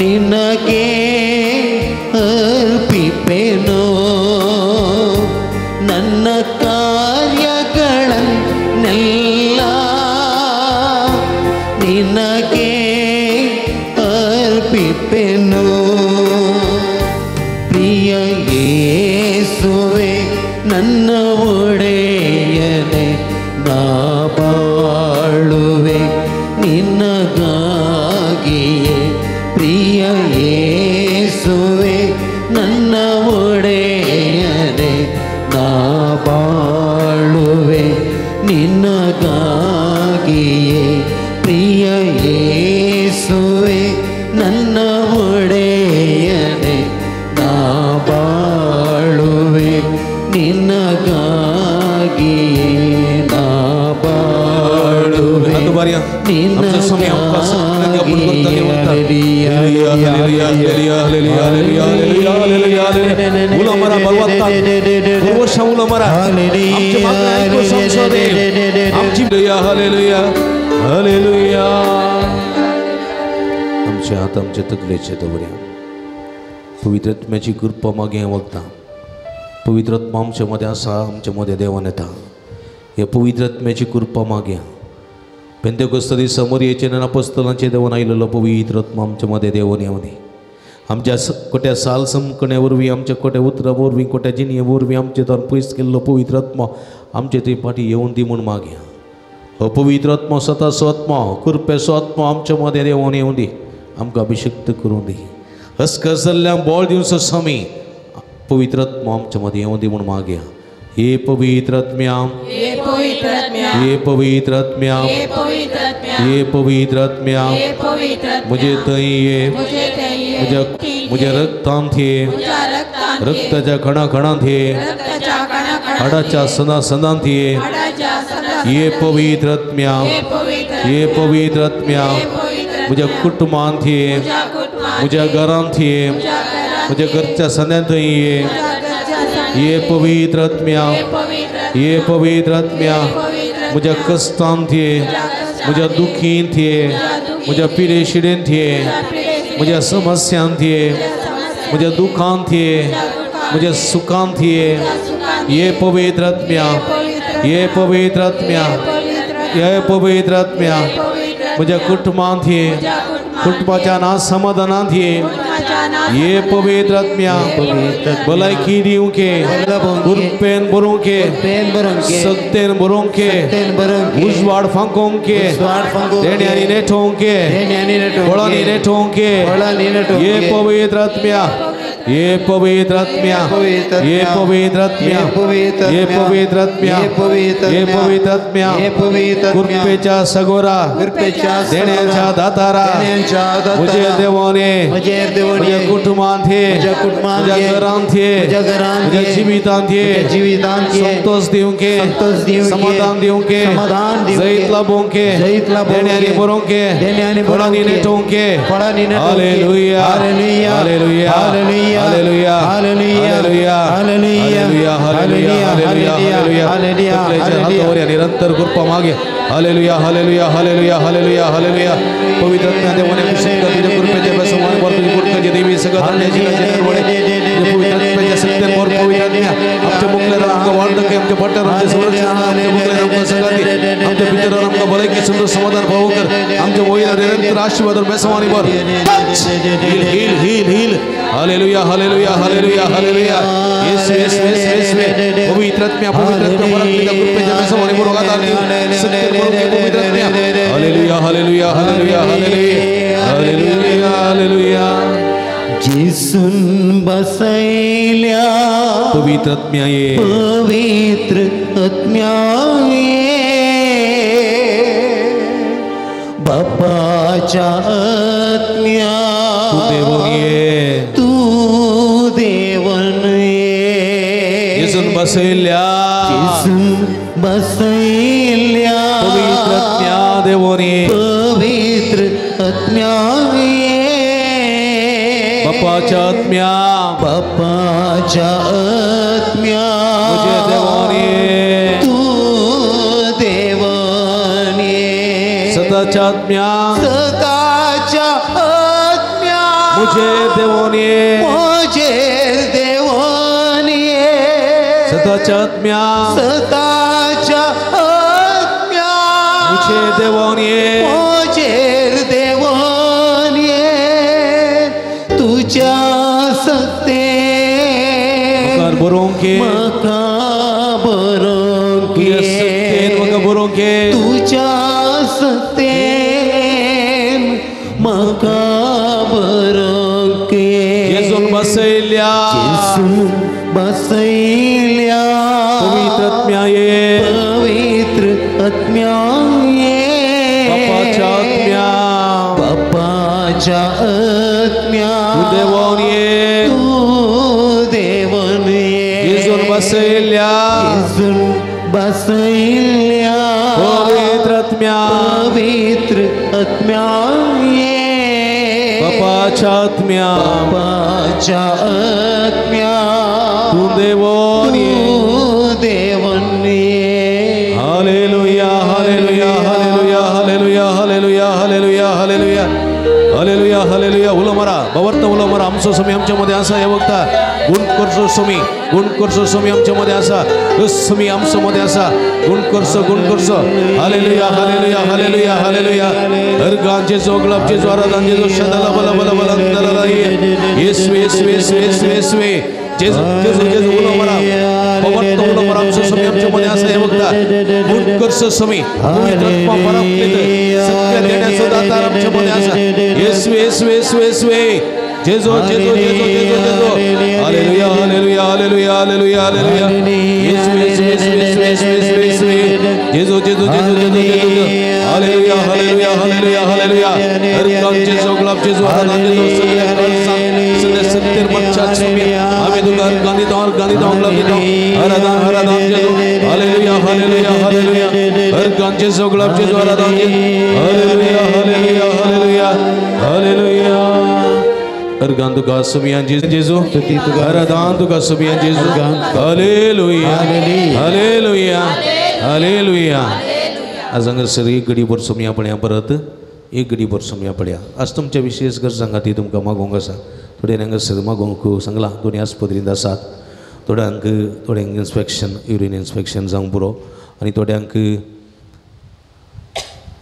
ನಿನಗೆ ಅರ್ಪಿಪೆನು. ನನ್ನ ಕಾರ್ಯಗಳನ್ನೆಲ್ಲ ನಿನಗೆ ಅರ್ಪಿಪೆನು. ಪ್ರಿಯ ಯೇಸುವೆ ನನ್ನ ಒಡೆಯನೆ, ನಾ ಬಾಳುವೆ ನಿನಗಾಗಿಯೇ. ಪ್ರಿಯ ಯೇಸುವೆ ನನ್ನ ಒಡೆಯನೆ, ನಾ ಬಾಳುವೆ ನಿನಗಾಗಿಯೇ. ಪ್ರಿಯ ಯೇಸುವೆ ನನ್ನ ಒಡೆಯನೆ, ನಾ ಬಾಳುವೆ ನಿನಗಾಗಿಯೇ. ನಾ ಬಾಳುವೆ आमचे हात आमचे तकलेचे दवरया. पवित्र आत्म्याची कृपा मागीं वखता. पवित्र आत्मा आमच्या मदें आसा, आमच्या मदें देवान येता. ह्या पवित्र आत्म्याची कृपा मागया. पेंतेकोस्त दिसा मरयेचेर आनी अपोस्तलांचेर देवान आयिल्लो पवित्र आत्मा आमच्या मदें देवून येवनी. आमच्या कोट्या साल समकण्या वरवीं, आमच्या कोट्या उतरां वरवीं, कोट्या जिणये वरवीं आमचे तान पयस केल्लो पवित्र आत्मा आमचे थंय फाटीं येवन दी म्हूण मागया. हो पवित्र आत्मा स्वताचो आत्मा, कृपेचो आत्मा आमच्या मदें देवून येवन दी, आमकां अभिषिक्त करूं दी. हसकस जाल्ल्यांक बळ दिवचो स्वामी, पवित्र आत्मा आमच्या मदें येवन दी म्हूण मागया. हे पवित्र आत्म्या, हे पवित्र आत्म्या, हे पवित्र आत्म्या, हे पवित्र आत्म्या, हे पवित्र आत्म्या, हे पवित्र आत्म्या, म्हजे थंय ये, म्हजे थंय ये, म्हज्या रक्तांत ये, म्हज्या रक्तांत ये, रक्ताच्या कणा कणांत ये, रक्ताच्या कणा कणांत हाडाच्या सदा सदांत ये, हाडाच्या सदा हे पवित्र आत्म्या, हे पवित्र हे पवित्र आत्म्या, हे पवित्र म्हज्या कुटुंबांत ये, म्हज्या कुटुंबांत म्हज्या घरांत ये, म्हज्या घरांत म्हज्या घरच्या संद्यांत ये ये पवित्र आत्म्या ये पवित्र आत्म्या म्हज्या कश्टांत ये म्हज्या दुखींत ये म्हज्या पिडेशिडेंत ये म्हज्या समस्यांत ये म्हज्या दुखांत ये म्हज्या सुखांत ये ये पवित्र आत्म्या ये पवित्र आत्म्या ये पवित्र आत्म्या म्हज्या कुटुंबांत ये कुटुंबाच्या ना समाधानांत ये ये पवित्र आत्म्या भलायकी दिवंके कृपेन बरोवंके सत्तेन बरोवंके उजवाड फांकोवंके देण्यांनी नेठोवंके फळांनी नेठोवंके ये पवित्र आत्म्या ये पवित्र आत्म्या ये पवित्र आत्म्या ये पवित्र आत्म्या ये पवित्र आत्म्या कृपेच्या सगोरा देण्याच्या दातारा म्हजे देवाने म्हज्या कुटुंबांत ये म्हज्या घरांत ये म्हज्या जिवितांत ये संतोष दिवंके समाधान दिवंके जैत लाभोवंके देण्यांनी बरोवंके फळांनी नेटोवंके. Hallelujah hallelujah hallelujah hallelujah hallelujah hallelujah hallelujah hallelujah. हातावर निरंतर कृपा मागे. Hallelujah hallelujah hallelujah hallelujah hallelujah. पवित्र आत्म्या देवाने अभिषेक कर तुझ्या कृपेच्या बेसमान वर तुझी कृपेचे देवी सगळं पवित्र आत्म्याच्या सत्तेवर पवित्र आत्म्या आमच्या मुखल्यार आमकां वार्धक्य आमच्या पोटार आमचें संरक्षण आमच्या मुखल्यार आमकां सगाती आमच्या भितर आमकां भलायकी सुंदर समाधान पावो कर आमच्या वयर निरंतर आशीर्वाद बेसमानी वर. Heal heal heal heal. Hallelujah hallelujah hallelujah hallelujah. Yesu Yesu Yesu Yesu. पवित्र आत्म्या पवित्र आत्म्या परत कृपेच्या बेसमानी वर आधार दिव सत्य पवित्र आत्म्या. Hallelujah hallelujah hallelujah hallelujah hallelujah hallelujah. जेसून बसयल्या पवित्र आत्म्या ये पवित्र आत्म्या ये बापाच्या आत्म्या तूं देवून ये तूं देवन ये जेसून बसयल्या जेसून बसयल्या पवित्र आत्म्या देवून ये पवित्र आत्म्या ये बापाच्या आत्म्या बापाच्या आत्म्या म्हजे देवान ये तूं देवान ये सताच्या आत्म्या सताच्या आत्म्या म्हजे देवान ये म्हजे देवान ये सताच्या आत्म्या सताच्या आत्म्या म्हजे देवान ये म्हजे देवान ये तुझ्या सत्ते म्हाका बरोवंक म्हाका बरोवंक तुज्या सत्तेन म्हाका बरोवंक तुझ्या सत्तेन म्हाका बरोवंक जेसून बसयल्या जेसून बसयल्या पवित्र आत्म्या ये पवित्र आत्म्या ये बापाच्या आत्म्या बापाच्या आत्म्या तूं देवान ये तूं देवान ये जेसून बसयल्या जेसून बसयल्या पवित्र आत्म्या पवित्र आत्म्या ये बापाच्या आत्म्या बापाच्या आत्म्या तूं देवान ये तूं देवान ये. Hallelujah hallelujah hallelujah hallelujah hallelujah hallelujah hallelujah hallelujah hallelujah. उलो मारा बावर्त उलो मारा. आमचो स्वामी आमच्या मध्ये आसा हे वक्ता गुण करचो स्वामी गुण करचो स्वामी आमच्या मध्ये आसा स्वामी आमचो मध्ये आसा गुण करचो गुण करचो. Hallelujah hallelujah hallelujah hallelujah. हर गांचे जो गुलाबचे जो आराधांचे जो शदाला बला बला बला दला येसू येसू येसू येसू येसू जेजू जेजू जेजू. उलो मारा बावर्त उलो मारा. आमचो स्वामी आमच्या मध्ये आसा हे वक्ता गुण करचो स्वामी पवित्र आत्मा पराक्लित सत्य देण्याचो दातार आमच्या मध्ये आसा. येसू येसू येसू येसू जेजू जेजू जेजू जेजू जेजू. Hallelujah hallelujah hallelujah hallelujah hallelujah. Yesu Yesu Yesu Yesu Yesu Yesu Yesu जेजू जेजू जेजू जेजू जेजू. Hallelujah hallelujah hallelujah hallelujah. हर काम जेजू गुलाब जेजू आराधना जेजू सगळे सगळे सत्य मच्छा स्वामी आम्ही तुका हर गांधी तो हर गांधी तो गुलाब देतो आराधना आराधना जेजू. Hallelujah hallelujah hallelujah. हर गांधी जेजू गुलाब जेजू आराधना जेजू. Hallelujah hallelujah hallelujah hallelujah. अर्गान तुका सुमयान जेजू आराधन तुका सुमयान जेजू. Hallelujah hallelujah hallelujah. आज हांगासर एक घडीभर सुमया पळया, परत एक घडीभर सुमया पळया. आज तुमच्या विशेष गरजां खातीर तुमकां मागोवंक आसा. थोड्यांनी हांगासर मागोवंक सांगलां, दोनी आस्पत्रींत आसात, थोड्यांक थोड्यांक इन्स्पेक्शन युरीन इन्स्पेक्शन जावंक पुरो आनी थोड्यांक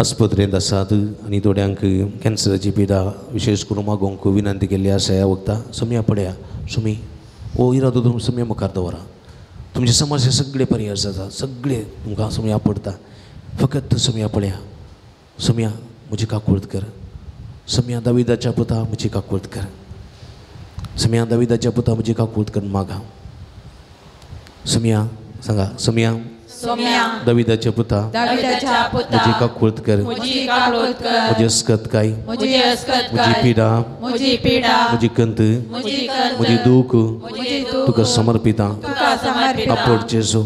आस्पत्रेंत आसात आनी थोड्यांक कॅन्सराची पिडा विशेष करून मागोवंक विनंती केल्ली आसा. ह्या वखदां सुमया पळया, सुमी हो इरादो तुमी सुमया मुखार दवरा. तुमचे समस्या सगळे परिहार जाता, सगळे तुमकां सुमया पडटा. फकत सुमया पळया, सुमया म्हजी काकूळत कर, सुमया दाविदाच्या पुता म्हजी काकूळत कर, सुमया दाविदाच्या पुता म्हजी काकूळत कर मागा. सुमया सांगा, सुमया दाविदाच्या पुता म्हजी काकूळत कर, म्हजी अस्कत काय, म्हजी पिडा, म्हजी कंत, म्हजी दूख तुका समर्पिता. आपोट जेजू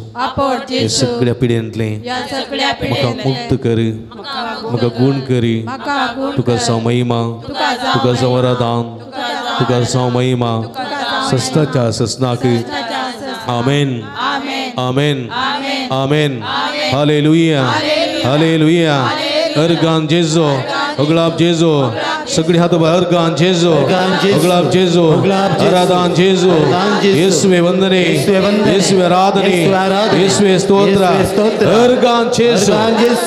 हे सगळ्या पिडेंतलें म्हाका मुक्त कर, म्हाका गुण करी. तुका जावं महिमा, तुका जावं आराधन, तुका जावं महिमा सस्ताच्या ससनाक. आमेन आमेन आमेन. Hallelujah hallelujah. अर्गान जेजो अगलाब जेजो, सगळी हात अर्गान जेजो अगलाब जेजो आराधन जेजो. येसुवे वंदने, येसुवे आराधने, येसुवे स्तोत्र. अर्गान जेजो.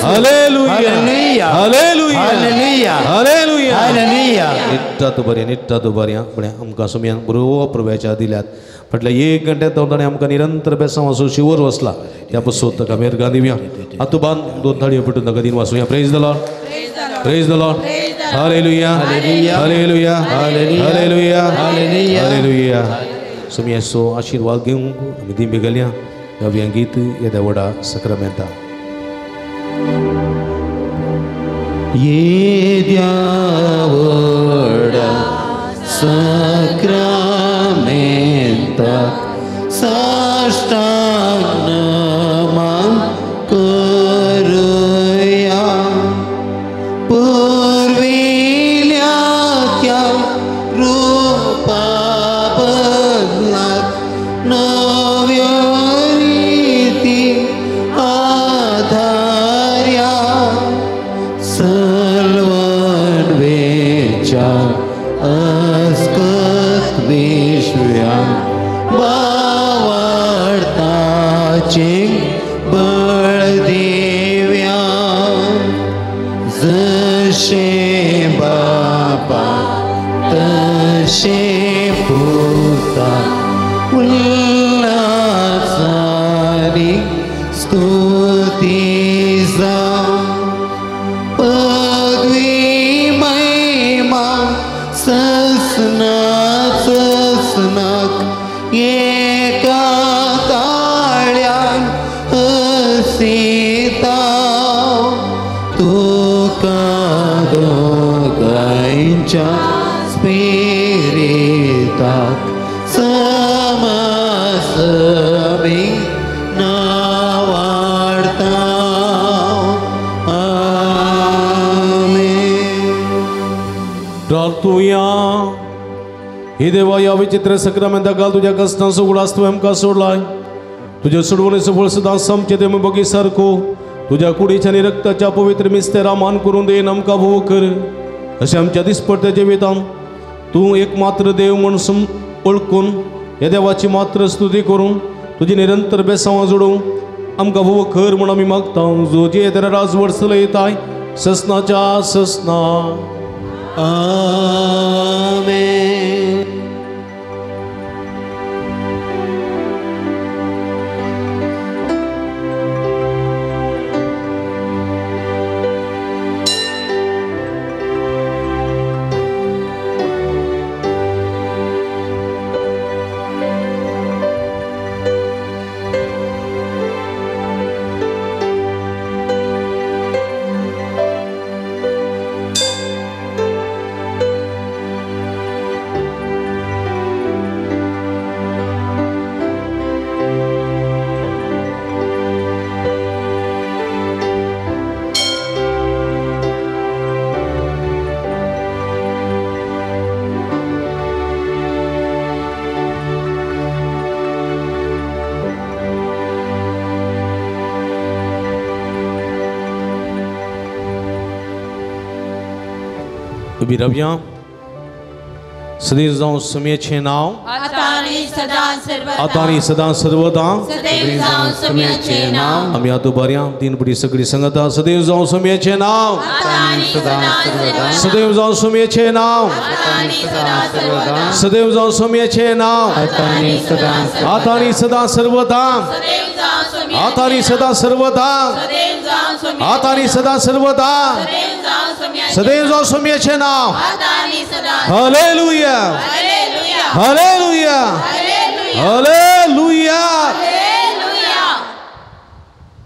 Hallelujah hallelujah hallelujah. निट्टात बरें, निट्टात बरें. बरें आमकां सुमयान बरो प्रवेशा दिल्यात. फाटल्या एक घंट्या तो ताणें आमकां निरंतर बेसांव असो शिवर वसला. त्या पसून ताका मेरगां दिवया. आतां बांद दोन थाळयो पेटून ताका दिन वाचुया. Praise the Lord, praise the Lord. Hallelujah hallelujah hallelujah hallelujah. सुमयाचो आशिर्वाद घेवंक आमी दिंबी घालया. गावया गीत येद्या व्हडा सक्रामेंता. येद्या व्हडा सक्रामेंताक साष्टांग नमन करुया. पुर्विल्या त्या रूपा बदलाक नव्यो रिती आधार्या. सलवण वेच्या अस्कत विश्व्या बावडताचे बळ दिव्या. जशे बापा तशे पुता उल्हासानी स्तुती जावं. पदवी महिमा ससना ससनाक एका ताळ्यान हसिता. तुका दोगांयच्या स्पिरिताक समासमी नावाडता. आमेन. प्रार्थुया. हे देवा, ह्या विचित्र सक्रामेंता काल तुज्या कश्टांचो उगडास तुवें आमकां सोडलाय. तुज्या सोडवणेचो फळ सदां समचें तें बगी सारको तुज्या कुडीच्या आनी रक्ताच्या पवित्र मिस्तेरा मान करून देन आमकां भोव कर. अशें आमच्या दिसपडट्या जिवितांत तूं एक मात्र देव म्हूण वळखून ह्या देवाची मात्र स्तुती करून तुजी निरंतर बेसांवां जोडूंक आमकां भोव कर म्हूण आमी मागता. जो जे तेरा राजवट चलयताय ससनाच्या ससना. आमेन. उबी रावया. सदैव जावं सुमयेचें नांव आतां आनी सदां सर्वदा. आमी आतां बऱ्या तीन पुडी सगळी संगता. सदैव जावं सुमयेचें नांव, सदैव जावं सुमयेचें नांव, सदैव जावं सुमयेचें नांव आतां आनी सदां सर्वदा, आतां आनी सदां सर्वदा, आतां आनी सदां सर्वदा. सदैव जावं सुमयेचें नांव. Hallelujah, hallelujah, hallelujah.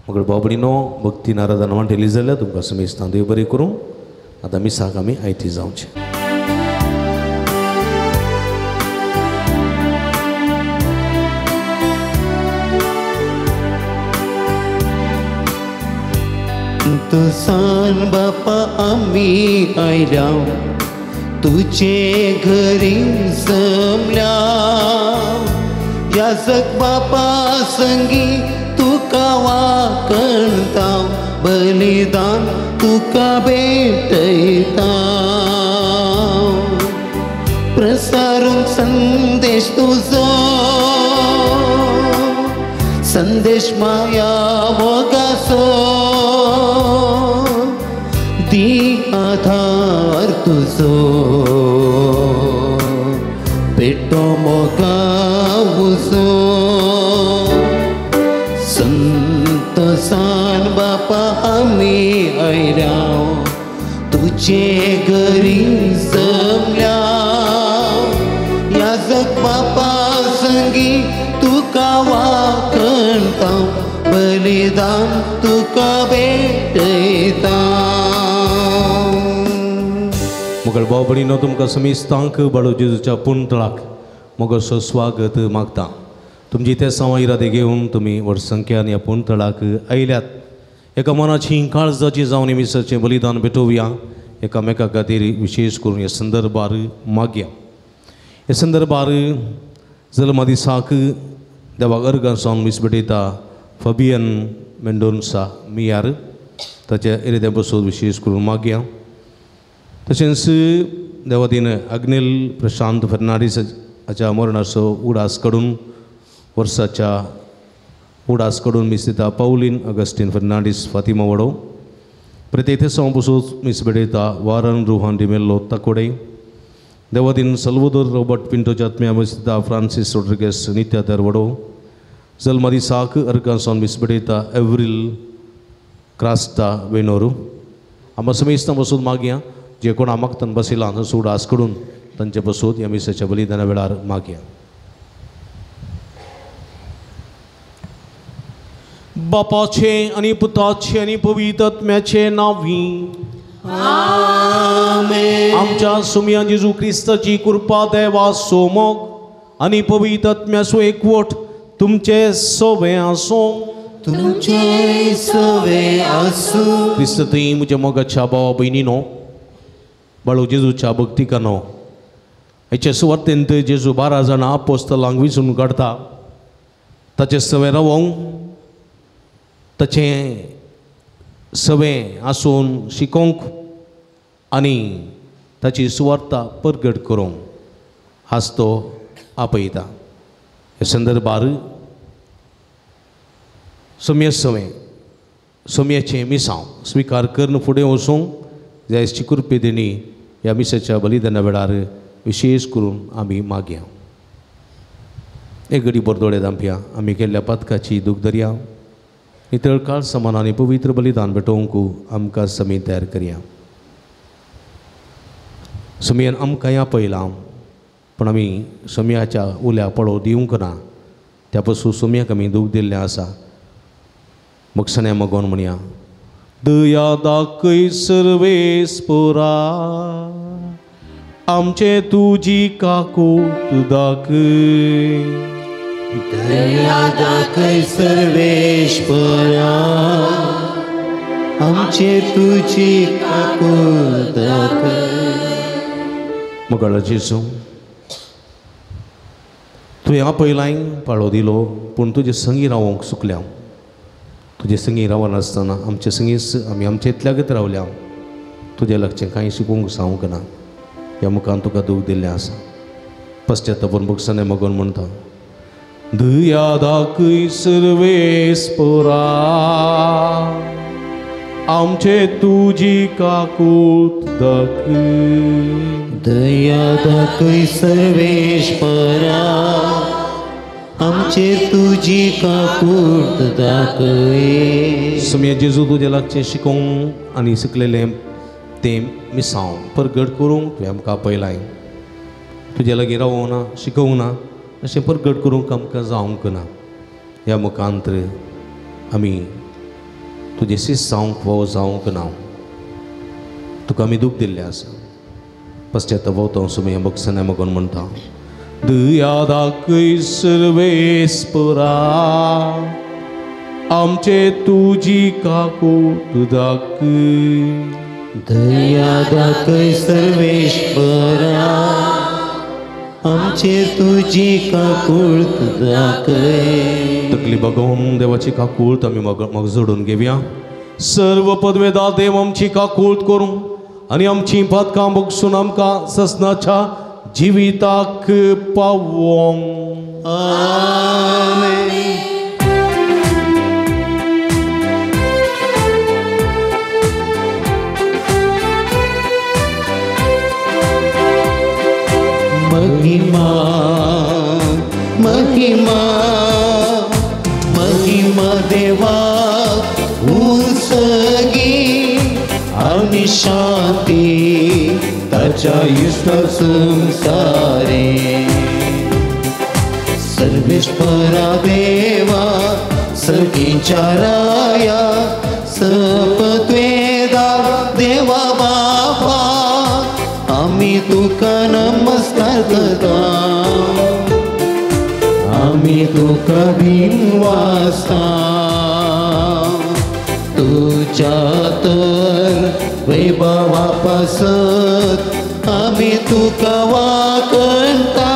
मग बाबडीनो भक्ती नाराधन वांटेली जाल्यार तुमकां समेस्तां देव बरें करूं. आतां मिसाक आमी आयती जावचें. तुसान बापा आमी आयल्या तुझे घरी जमल्या, याजक बापा संगी तुका वाकणता, बलिदान तुका भेटयता. प्रसारूंक संदेश तुजो, संदेश माया मोगाचो, दी आधार तुजो, पेटो मोगा उजो. संतोसान बापा आमी आयल्या तुझे घरी जमल्या, याजक बापा संगी तुका वाकणता, बलिदान तुका भेटयता. मगळ भाव भयणीनो तुमकां समेस्तांक बाळू जेजूच्या पुंतळाक मगसो स्वागत मागता. तुमची ते सवा इरादे घेवन तुमी व्हड संख्यान ह्या पुंतळाक आयल्यात. एका मनाची काळजाची जावन मिसाचें बलिदान भेटोवया. एकामेका खातीर विशेष करून ह्या संदर्भार मागया. ह्या संदर्भार जल्मा दिसाक देवाक अर्गां सावन मीस भेटयता फबियन मेंडोन्सा मियार ताच्या इराद्या बसून विशेष करून मागया. तशेंच देवादीन अग्नेल प्रशांत फर्नांडीस हाच्या मरणाचो उडास काडून वर्साच्या उडास काडून मीस दिता पावलीन अगस्टीन फर्नांडीस फातिमा वडो. प्रत्येक थेसांव बसून मीस भेटयता वारन रोहन डिमेल्लो ताकोडे. देवादीन सल्वदोर रॉबर्ट पिंटोच्या आत्म्या मीस दिता फ्रांसीस रोड्रिगेस नित्या दरवडो. जल्मा दिसाक अर्गां सावन मीस भेटयता एव्रिल क्रास्ता वेनोरू. आमकां समेस्तां बसून मागया जे कोण आमाकतान बसयला तांचो उडास काडून तांचे बसून ह्या मिसाच्या बलिदाना वेळार मागया. बापाचे आनी पुताचे आनी पवित्र आत्म्याचे नांवी आमेन. आमच्या सुमया जेजू क्रिस्ताची कृपा देवा सोमोग आनी पवित्र आत्म्याचो एकवट तुमचे सवे आसूं. तुमचे सवे आसूं. क्रिस्तती म्हज्या मोगाच्या भावा भयणीनो, बाळू जेजूच्या भक्तिकानो, हेचे सुवातेंत जेजू 12 जाणां आपोस्तलांक विचून काडटा. ताचे सवे रावोंक, ताचें सवें आसून शिकोवंक आनी ताची सुवार्ता परगट करूंक आज तो आपयता. ह्या संदर्भार सोम्या सवें सोम्याचें मिसांव स्विकार करून फुडें वचूंक जायची कृपे देणी ह्या मिसाच्या बलिदाना वेळार विशेष करून आमी मागया. एक घडी बोरदोळे दामप्या आमी केल्ल्या पातकाची दूख दर्या नितळ काळ समान आनी पवित्र बलिदान भेटोवंक आमकां समी तयार करया. समियान आमकां ह्या पयलां पूण आमी सोम्याच्या उल्या पळो दिवंक ना, त्या पसून सोम्याक आमी दूख दिल्लें आसा. मगसण्या मगोन म्हणया, दया दाखय सर्वेस्पोरा आमचे तुजी काकूत दाखय. दया दाखय सर्वेश्वरा आमचे तुजी काकूत दाखय. मगळ जेजू तुवें आपयलाय पाळो दिलो पूण तुजे संगी रावोंक चुकल्या. तुजे संगी रावनासतना आमचे संगीच आमी आमचे इतल्याकच रावल्या. तुज्या लागचें कांय शिकोवंक जावंक ना. ह्या मुखान तुका दूख दिल्लें आसा. पश्चातापून भोगसणे मगोन म्हणटा, दया दाखय सर्वेस्परा आमचे तुजी काकूत दाखय. दया दाखय सर्वेस्परा आमचे तुजी काकूत दाखय. सुम्या जेजू तुज्या लागचें शिकोवंक आनी शिकलेलें तें मिसांव परगट करूंक तुवें आमकां पयलाय. तुज्या लागीं रावोंक ना, शिकोवंक ना, अशें परगट करूंक आमकां जावंक ना. ह्या मुखांतर आमी तुजें शिस्त जावंक फावो जावंक ना. तुका आमी दूख दिल्लें आसा. पश्चाताप सुम्या भोगसण्या मगोन म्हणटा, दया दाखय सर्वेस्परा आमचे तुजी काकूत दाखय. दया दाखय सर्वेस्परा आमचे तुजी काकूत दाखय. तकली बगोवन देवाची काकूत आमी मग जोडून घेवया. सर्व पदवेदा देव आमची काकूत करूं आनी आमची पातकां भोगसून आमकां ससनाच्या जिविताक पावोंक. आमेन. महिमा महिमा महिमा देवा उंचगी आनी शांती ताच्या इश्ट संसारे. सर्वेस्परा देवा सगींच्या राया सपत्वेदा देवा बापा आमी तुका नमस्कार करता, आमी तुका विनवासता. तुज्या तर वैभवा पासत आमी तुका वाकणता.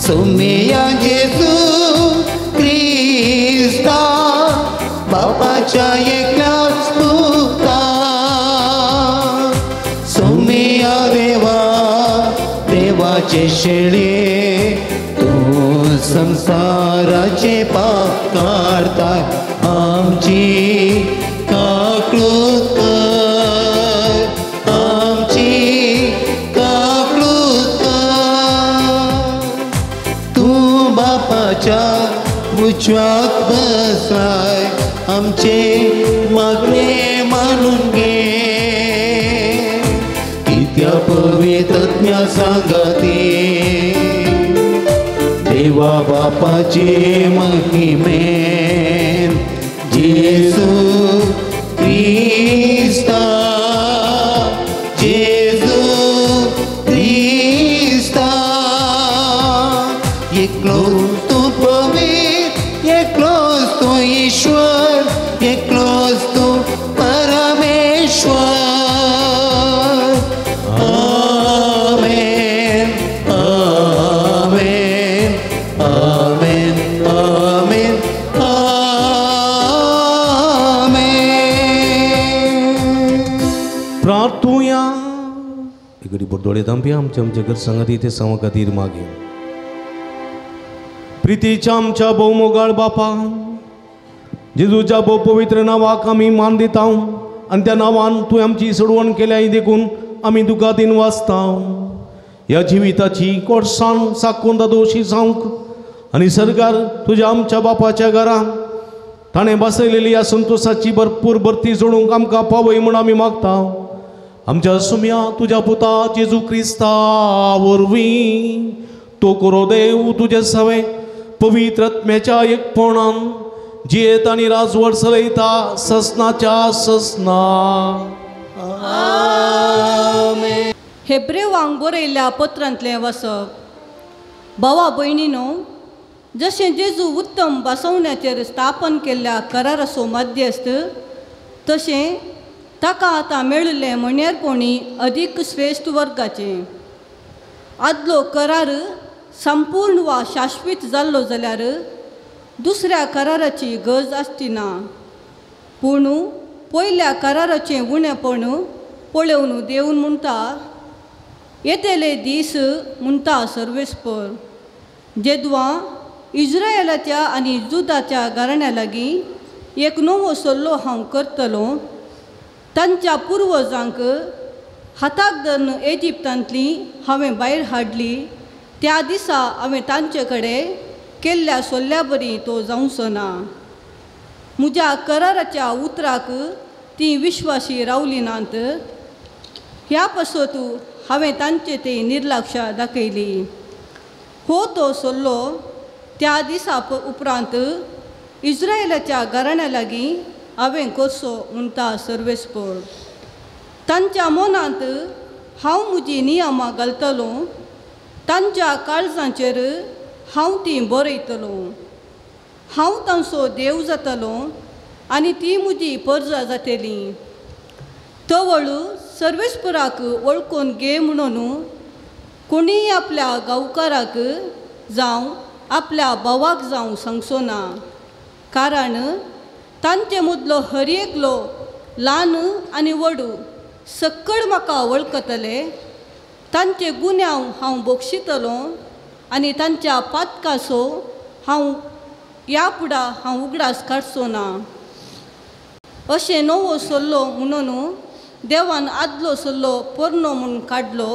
सोम्या जेजू क्रिस्ता बापाच्या एकल्याच पुता. सोम्या देवा देवाचे शेळे तूं संसाराचे पाप काडता. आमची काकूत कर, आमची काकूत कर. तूं बापाच्या उजव्याक बसलाय आमचे मागणे मानून घे. कित्या पवित्रत्म्या सांगाती देवा बापाचे महिमेन जेजू क्रिस्ता, जेजू क्रिस्ता. एकलोच तूं पवित्र, एकलोच तूं ईश्वर, एकलोच तूं परमेश्वर. आमेन आमेन आमेन आमेन आमेन. प्रार्थुया. इकडे दोळे धांपया. आमच्या आमच्या घर सांगाती ते सांगा खातीर मागे. प्रितीच्या आमच्या भोवमोगाळ बापा जेजूच्या भोव पवित्र नांवाक आमी मान दिता आनी त्या नांवान तुवें आमची सोडवण केल्या देखून आमी तुका दिन वाचता. ह्या जिविताची कोडसाण साकून दोशी जावंक आनी सरकार तुज्या आमच्या बापाच्या घरा ताणें बसयलेली ह्या संतोशाची भरपूर भरती जोडूंक आमकां पावय म्हूण आमी मागता. आमच्या सुम्या तुज्या पुता जेजू क्रिस्ता वरवीं तो करो देव तुजे सवे पवित्र आत्म्याच्या एकपणान जियेत आनी राजवट चलयता ससनाच्या ससना. आमेन. हेब्रेवांक बरयल्ल्या पत्रांतलें वाचप. भावा भयणीनो, जशें जेजू उत्तम बसवण्याचेर स्थापन केल्ल्या कराराचो मध्यस्थ तशें ताका आतां मेळिल्लें म्हणयारपणी अदीक श्रेश्ठ वर्गाचें. आदलो करार संपूर्ण वा शाश्वीत जाल्लो जाल्यार दुसऱ्या कराराची गरज आसची ना. पूण पयल्या कराराचें उणेपण पळोवन देवन म्हणटा येतले दीस म्हणटा सर्वेस्पर जेदवां इज्रायलाच्या आनी जुदाच्या घराण्या लागीं एक नवो सल्लो हांव करतलो तांच्या पुर्वजांक हाताक धरून इजिप्तांतली हांवें भायर हाडली त्या दिसा हांवें तांचे कडेन केल्ल्या सोल्ल्या बरी तो जावचो ना म्हज्या कराराच्या उतराक ती विश्वासी रावली नात ह्या पासत हांवें तांचे ते निर्लक्षा दाखयली हो तो सल्लो त्या दिसा उपरांत इज्रायलाच्या घराण्या लागीं हांवें करचो म्हणटा सर्वेस्पर तांच्या मनांत हांव म्हजी नियमां घालतलो तांच्या काळजांचेर हांव तीं बरयतलो हांव तांचो देव जातलो आनी ती म्हजी परजा जातली तवळ सर्वेस्पराक वळखून घे म्हणून कोणीय आपल्या गांवकाराक जावं आपल्या भावाक जावं सांगचो ना कारण तांचे मदलो हर एकलो ल्हान आनी व्हड सक्कड म्हाका वळखतले तांचे गुन्यांव हांव बक्षितलो आनी तांच्या पातकाचो हांव ह्या फुडा हांव उगडास काडचो ना अशें नवो सल्लो म्हणून देवान आदलो सल्लो पोरनो म्हूण काडलो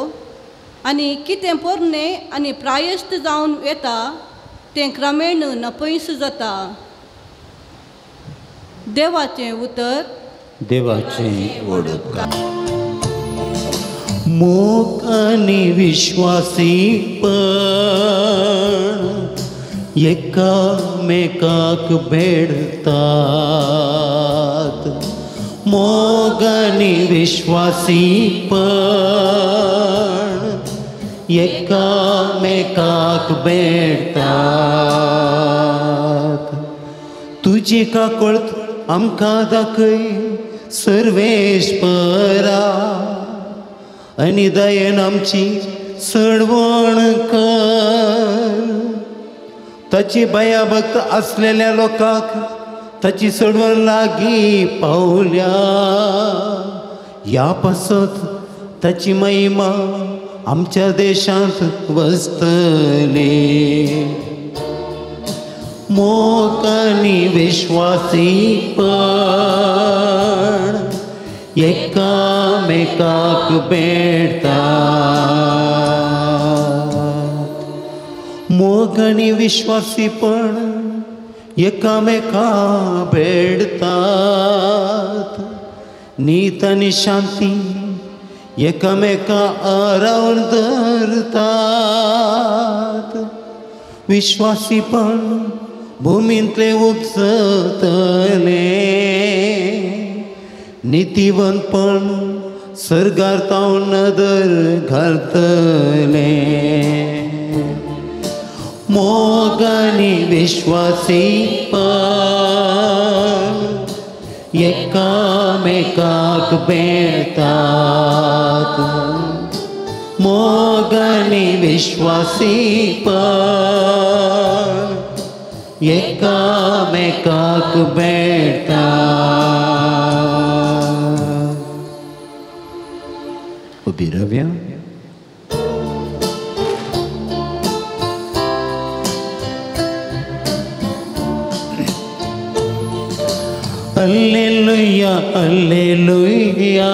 आनी कितें पोरणें आनी प्रायश्त जावन येता तें क्रमेण नपयस जाता. देवाचें उतर. देवाचें व्हड उपकार. मोग आनी विश्वासीपण एकामेकाक भेटतात. मोग आनी विश्वासीपण एकामेकाक भेटतात. तुजी काकळत आमकां दाखय सर्वेस्परा आनी दयेन आमची सडवण कर. ताची भयाभक्त आसलेल्या लोकांक ताची सडवण लागीं पावल्या. ह्या पासत ताची महिमा आमच्या देशांत वसतली. मोग आनी विश्वासीपण एकामेकाक भेटतात. मोग आनी विश्वासीपण एकामेका भेटतात. नीत आनी शांती एकामेका आरावन धरतात. विश्वासीपण भुमींतले उपजतले. नितीवंतपण सर्गार तावन नदर घालतले. मोग आनी विश्वासीपण एकामेकाक भेटतात. मोग आनी विश्वासीपण एकामेकाक भेटतात. उबी रावया. Alleluia, alleluia,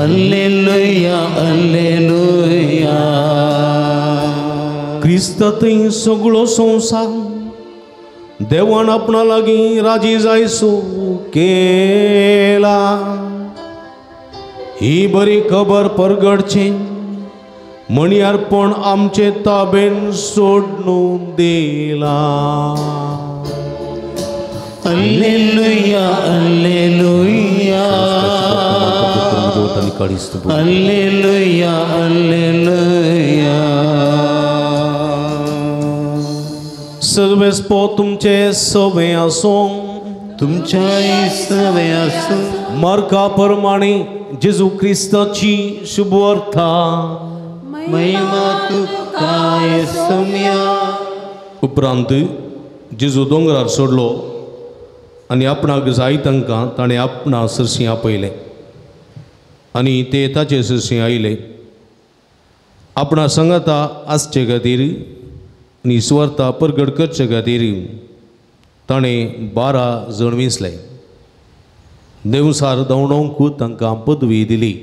alleluia, alleluia. क्रिस्ता थंय सगळो संवसार देवान आपणा लागीं राजी जायसो केला. ही बरी खबर परगडची म्हणयारपण आमचे ताबेन सोडून दिला. Alleluia, alleluia, alleluia, alleluia. सर्वेस्पो तुमचे सवे आसूं, तुमच्याय सवे आसूं. मार्का प्रमाणे जेजू क्रिस्ताची शुभवार्ता. महिमा तुका येसुम्या. उपरांत जेजू दोंगरार सोडलो आनी आपणाक जाय तांकां ताणें आपणा सरशीं आपयलें आनी ते ताचे सरशीं आयले. आपणा सांगाता आसचे खातीर आनी सुवार्ता परगट करचे खातीर ताणें 12 जण विंचले. देवसार धांवडोवंक तांकां पदवी दिली.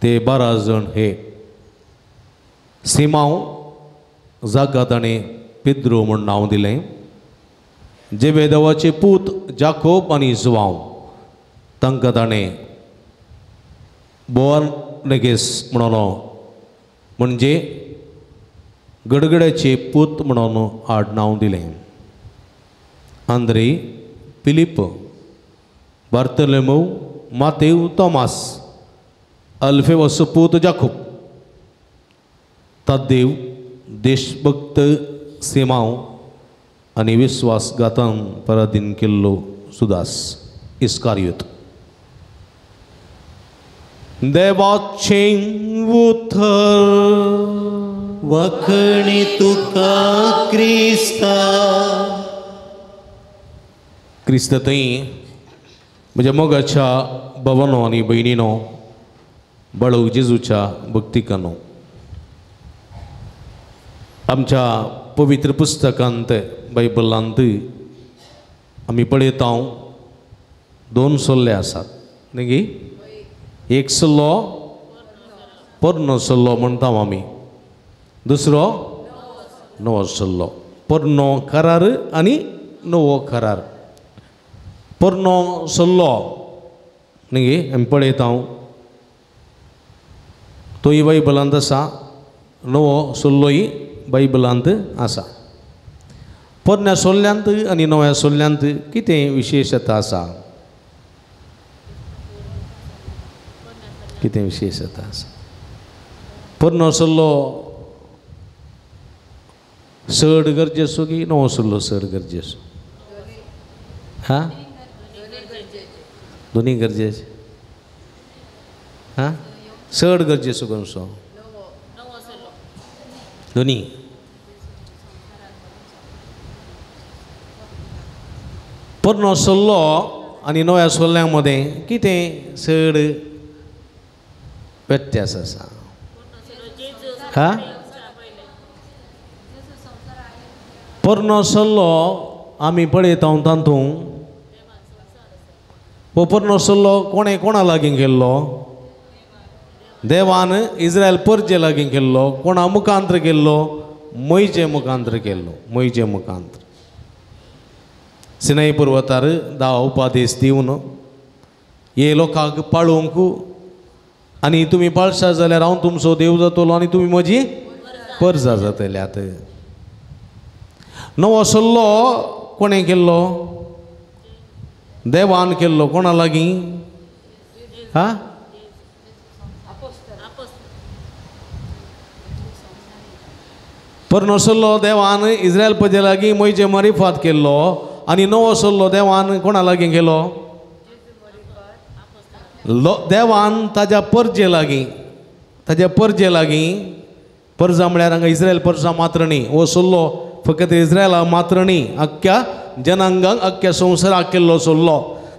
ते 12 जण हे: सिमांव, जाका ताणें पेद्रो म्हूण नांव दिलें, जेबेदेवाचे पूत जाकोब आनी जुवांव, तांकां ताणें बोअनेर्गेस म्हणून म्हणजे गडगड्याचे पूत म्हणून आडनांव दिलें, आंद्रे, फिलीप, बार्तोलोमेव, मातेव, तॉमास, अल्फेवस पूत जाकोब, ताद्देव, देशभक्त सिमांव आनी विस्वासघातान पराधीन केल्लो सुदास इस्कारियोत. देवाचें उतर. वखणी तुका क्रिस्ता. क्रिस्त थंय म्हज्या मोगाच्या भावानो आनी भयणीनो, बाळू जेजूच्या भक्तिकानो, आमच्या पवित्र पुस्तकांत बायबलांत आमी पळयता 2 सल्ले आसात न्ही गी. एक सल्लो पोरनो सल्लो म्हणटा आमी, दुसरो नवो सल्लो. पोरनो करार आनी नवो करार. पोरनो सल्लो न्ही गी आमी पळयता तोय बायबलांत आसा, नवो सल्लोय बायबलांत आसा. पोरण्या सोल्ल्यांत आनी नव्या सोल्ल्यांत कितें विशेशता आसा? कितें विशेशता आसा? पोरनो सल्लो चड गरजेचो की नवो सल्लो चड गरजेचो? हां, दोनूय गरजेचे. हां, चड गरजेचो कोणसो? दोनी. पोरनो सल्लो आनी नव्या सल्ल्या मदें कितें चड व्यत्यास आसा? हा, पोरनो सल्लो आमी पळयता तातूंत हो पोरनो सल्लो कोणें कोणा लागीं केल्लो? देवान इस्रायल परजे लागीं केल्लो. कोणा मुखांत्र केल्लो? मोयजे मुखांत्र केल्लो. मोयजे मुखांत्र सिनाई पर्वतार 10 उपादेश दिवन हे लोकांक पाळोवंक आनी तुमी पाळशा जाल्यार हांव तुमचो देव जातलो आनी तुमी म्हजी परजा जातले. आतां नवो सल्लो कोणें केल्लो? देवान केल्लो. कोणा लागीं? हा, पोरनो सल्लो देवान इस्रायल प्रजे लागीं मोयजे मारिफात केल्लो आनी नवो सल्लो देवान कोणा लागीं केलो? देवान ताज्या परजे लागीं, ताज्या परजे लागीं. परजा म्हळ्यार हांगा इस्रायल परजा मात्र न्ही, हो सल्लो फकत इस्रायला मात्र न्ही, अख्ख्या जनांगांक अख्ख्या संवसाराक केल्लो सल्लो.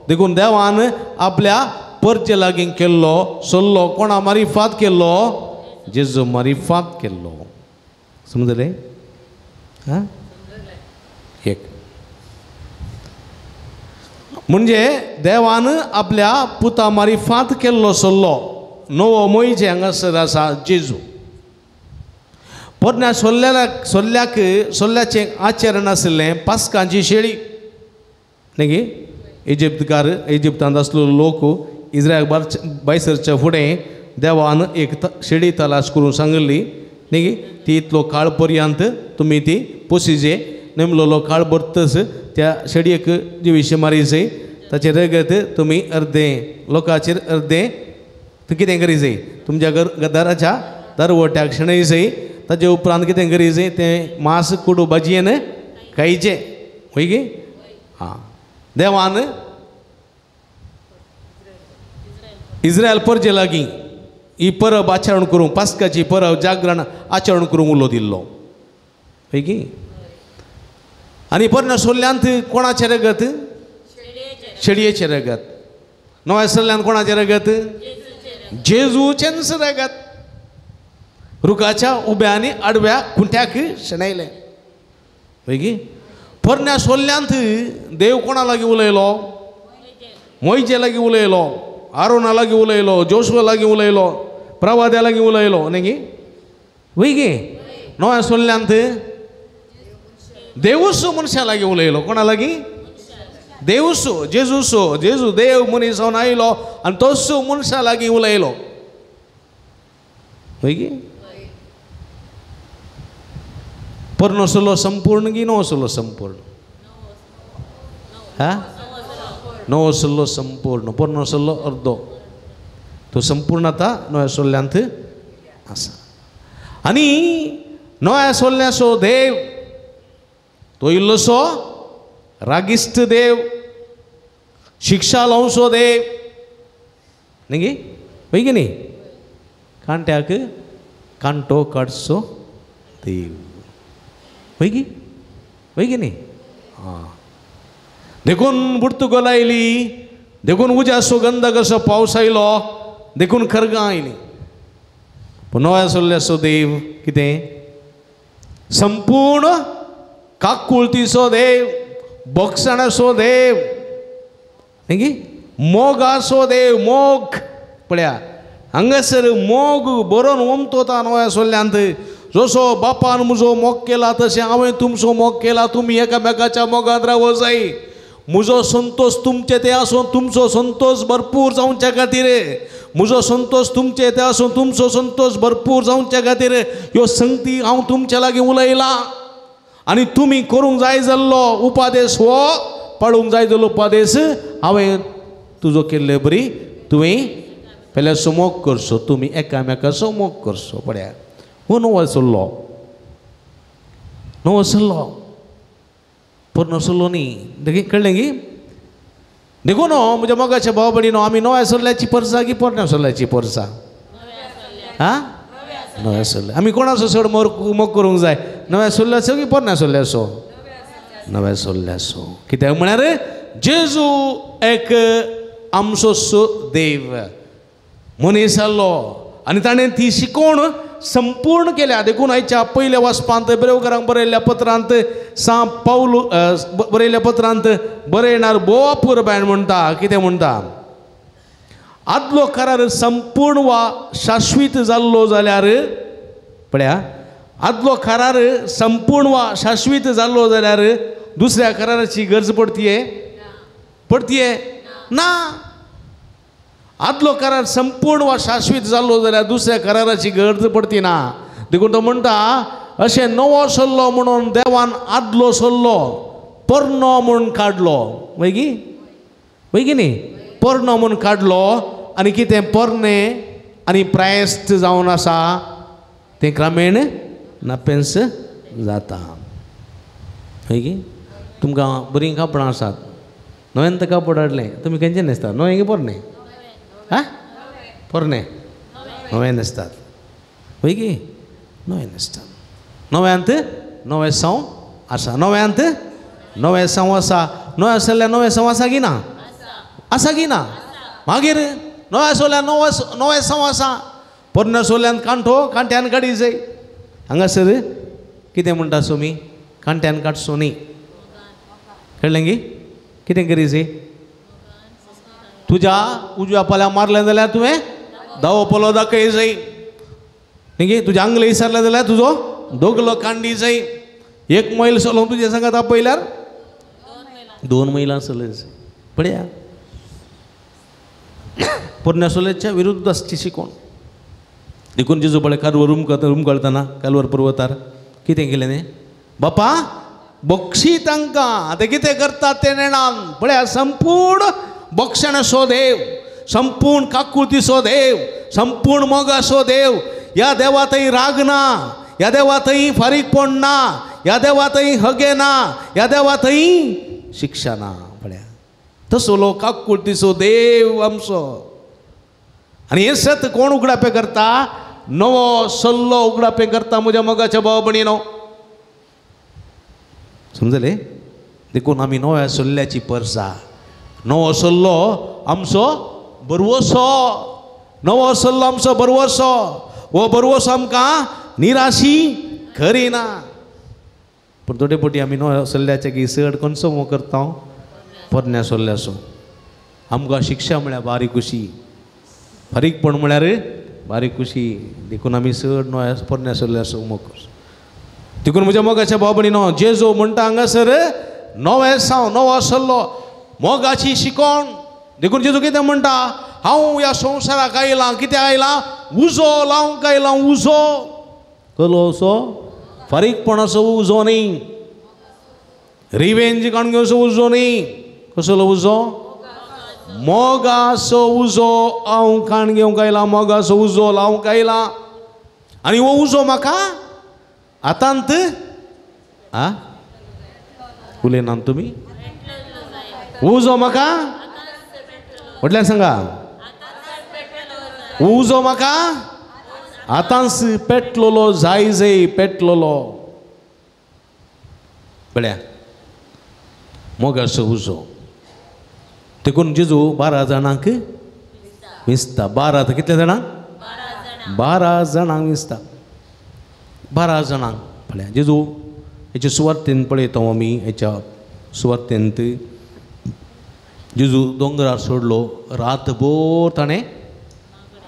देखून देवान आपल्या परजे लागीं केल्लो सल्लो कोणा मारिफात केल्लो? जेजू मारिफात केल्लो. समजलें? हां, एक म्हणजे देवान आपल्या पुता मारिफात केल्लो सल्लो नवो मोयजे हांगासर आसा जेजू. पोरण्या सोल्ल्याक सोल्ल्याक सोल्ल्याचें आचरण आशिल्लें पास्कांची शेळी न्ही गी. इजिप्तकार इजिप्तांत आसलो लोक इस्रायल भायर सरच्या फुडें देवान एक शेळी तलाश करून सांगिल्ली न्ही गी, ती इतलो काळ पर्यंत तुमी ती पोसिजे, नेमलोलो काळ भरतच त्या शेडयेक जिविशे मारीजे, ताचें रगत तुमी अर्दें लोकांचेर अर्दें कितें करी जाय तुमच्या दाराच्या दरवट्याक शेणय जाय, ताजे उपरांत कितें करी जाय तें मांस कुडू भाजयेन खायचें. वय गे? आं, देवान इस्रायल परजे लागीं ही परब आचरण करूंक, पास्काची परब जागरण आचरण करूंक उलो दिल्लो. हय की? आनी पोरण्या सोल्ल्यांत कोणाचें रगत? शेळयेचें रगत. नव्या सल्ल्यान कोणाचें रगत? जेजूचेंच रगत. रुखाच्या उब्या आनी आडव्या खुंट्याक शेणयलें. वयगी पोरण्या सोल्ल्यांत देव कोणा लागीं उलयलो? मोयजे लागीं उलयलो, आरोना लागीं उलयलो, जोशुआ लागीं उलयलो, प्रवाद्या लागीं उलयलो न्ही गी? वयगी नव्या सोल्ल्यांत देवूच मनशा लागीं उलयलो. कोणा लागीं? देवूच, जेजूसो. जेजू देव मनीस जावन आयलो आनी तोच मनशा लागीं उलयलो. वयगी पोरनो सल्लो संपूर्ण गी नवो सल्लो संपूर्ण? हा, नवो सल्लो संपूर्ण, पोरनो सल्लो अर्दो. तो संपूर्ण आतां नव्या सोल्ल्यांत आसा. आनी नव्या सोल्ल्याचो देव तो इल्लोसो रागिश्ट देव, शिक्षा लावचो देव न्ही गी? वय की न्ही? कांट्याक कांटो काडचो देव. वय की? वय की न्ही? आं, देखून बुडतुगोल आयली, देखून उज्याचो गंधकाचो पावस आयलो, देखून खरगां आयली. पूण नव्या सोल्ल्याचो देव कितें? संपूर्ण काकुळतीचो देव, बक्षणाचो देव न्ही गी? मोगाचो देव. मोग पळया हांगासर मोग बरोवन ओमतोता नव्या सोल्ल्यांत. जसो बापान म्हजो मोग केला तशें हांवें तुमचो मोग केला, तुमी एकामेकाच्या मोगांत रावो जाय. म्हजो संतोश तुमचे ते आसून तुमचो संतोश भरपूर जावच्या खातीर, म्हजो संतोश तुमचे ते आसून तुमचो संतोश भरपूर जावच्या खातीर ह्यो संगती हांव तुमच्या लागीं उलयलां. आनी तुमी करूंक जाय जाल्लो उपादेश हो पाळूंक जाय जाल्लो उपादेश हांवें तुजो केल्ले बरी तुवें पेल्याचो मोग करचो, तुमी एकामेकाचो मोग करचो. पळया हो नवो सल्लो, नवो सल्लो, पोरनो सल्लो न्ही. देखी कळ्ळें की? देखून म्हज्या मोगाच्या भाव भयणीनो, आमी नव्या सल्ल्याची परसा की पोरण्या सल्ल्याची परसा? आं, नव्या सल्ल्या. आमी कोणाचो चड मोग करूंक जाय? नव्या सल्ल्याचो की पोरण्या सल्ल्याचो? नव्या सल्ल्याचो. कित्याक म्हळ्यार जेजू एक आमचो देव मनीस जाल्लो आनी ताणें ती शिकोवण संपूर्ण केल्या. देखून आयच्या पयल्या वाचपांत बरेवकरांक बरयल्ल्या पत्रांत सां पावल बरयल्ल्या पत्रांत बरयणार भोव अपुरबायन म्हणटा. कितें म्हणटा? आदलो करार संपूर्ण वा शाश्वीत जाल्लो जाल्यार, पळया आदलो करार संपूर्ण वा शाश्वीत जाल्लो जाल्यार दुसऱ्या कराराची गरज पडतीये? पडतीये ना. आदलो करार संपूर्ण वा शाश्वीत जाल्लो जाल्यार दुसऱ्या कराराची गरज पडती ना. देखून तो म्हणटा अशें नवो सल्लो म्हणून देवान आदलो सल्लो पोरनो म्हूण काडलो. वयगी? वयगी न्ही? पोरनो म्हूण काडलो आनी कितें पोरणे आनी प्रायस्त जावन आसा तें क्रमेण नापेंस जाता. वयगी? तुमकां बरीं कापडां आसात, नवें तर कापड हाडलें, तुमी खंयचें न्हेसतात? नवें की पोरणें? आं, पोरणें. नवें न्हेसतात. वय की? नवें न्हेसतात. नव्यांत नवें साव आसा, नव्यांत नवें साव आसा. नव्या सल्ल्या नवें साव आसा की ना? आसा की ना? मागीर नव्या सोल्यान नवें साव आसा, पोरण्या सोल्यान कांठो कांट्यान काडी जाय. हांगासर कितें म्हणटा सोमी? कांट्यान काडचो न्ही. कळ्ळें की? कितें करी जाय? तुज्या उजव्या पाल्या मारलें जाल्यार तुवें दावो पलो दाखय जाय न्ही गे? तुज्या आंगले विसरलें जाल्यार तुजो दोगलो कांडी जाय. एक मैल चलोवंक तुजें सांगात आपयल्यार 2 मैलां चलय जाय. पळया पोरण्या सोल्याच्या विरुद्ध आसची शिकोण. देखून जेजू पळय कारवर रुमकळतना कालवर पर्वतार कितें केलें न्ही? बापा बक्षी तांकां, ते कितें करतात तें नेणान. पळया संपूर्ण बक्षणाचो देव, संपूर्ण काकुळतीचो देव, संपूर्ण मोगाचो देव. ह्या देवा थंय राग ना, ह्या देवा थंय फारीकपण ना, ह्या देवा थंय हगे ना, ह्या देवा थंय शिक्षा ना. पळया तसो लोक काकुळतीचो देव आमचो. आनी हें सत कोण उगडापें करता? नवो सल्लो उगडापें करता म्हज्या मोगाच्या भाव भयणीनो. समजले? देखून आमी नव्या सल्ल्याची परसा, नवो सल्लो आमचो बरवसो, नवो सल्लो आमचो बरवसो. हो बरवसो आमकां निराशी करिना. पूण थोडे पटी आमी नव्या सल्ल्याचे की चड कोणसो मोग करता पोरण्या सल्ल्याचो. आमकां शिक्षा म्हळ्यार बारीक खुशी, फारीकपण म्हळ्यार बारीक खुशी. देखून आमी चड नव्या पोरण्या सल्ल्याचो मोग करता. देखून म्हज्या मोगाच्या भाव भयणीनो, जेजू म्हणटा हांगासर नवें साव, नवो सल्लो, मोगाची शिकोण. देखून जेजू कितें म्हणटा, हांव ह्या संवसाराक आयलां. कित्याक आयलां? उजो लावंक आयलां. उजो कसलो असो? फारीकपणाचो उजो न्ही, रिवेंज काडून घेवचो उजो न्ही. कसलो उजो? मोगाचो उजो हांव काडून घेवंक आयलां, मोगाचो उजो लावंक आयलां. आनी हो उजो म्हाका आतांत आ उलयनात तुमी. उजो म्हाका व्हडल्यान सांगा, उजो म्हाका आतांच पेटलोलो जाय जाय पेटलोलो. पळया मोगाचो उजो. देखून जेजू 12 जाणांक विसता. 12 कितले जाणांक? 12 जाणांक विसता. 12 जाणांक. पळया जेजू हेच्या सुवार्तेन पळयता आमी. हेच्या सुवार्तेंत जेजू दोंगरार सोडलो, रातभर ताणें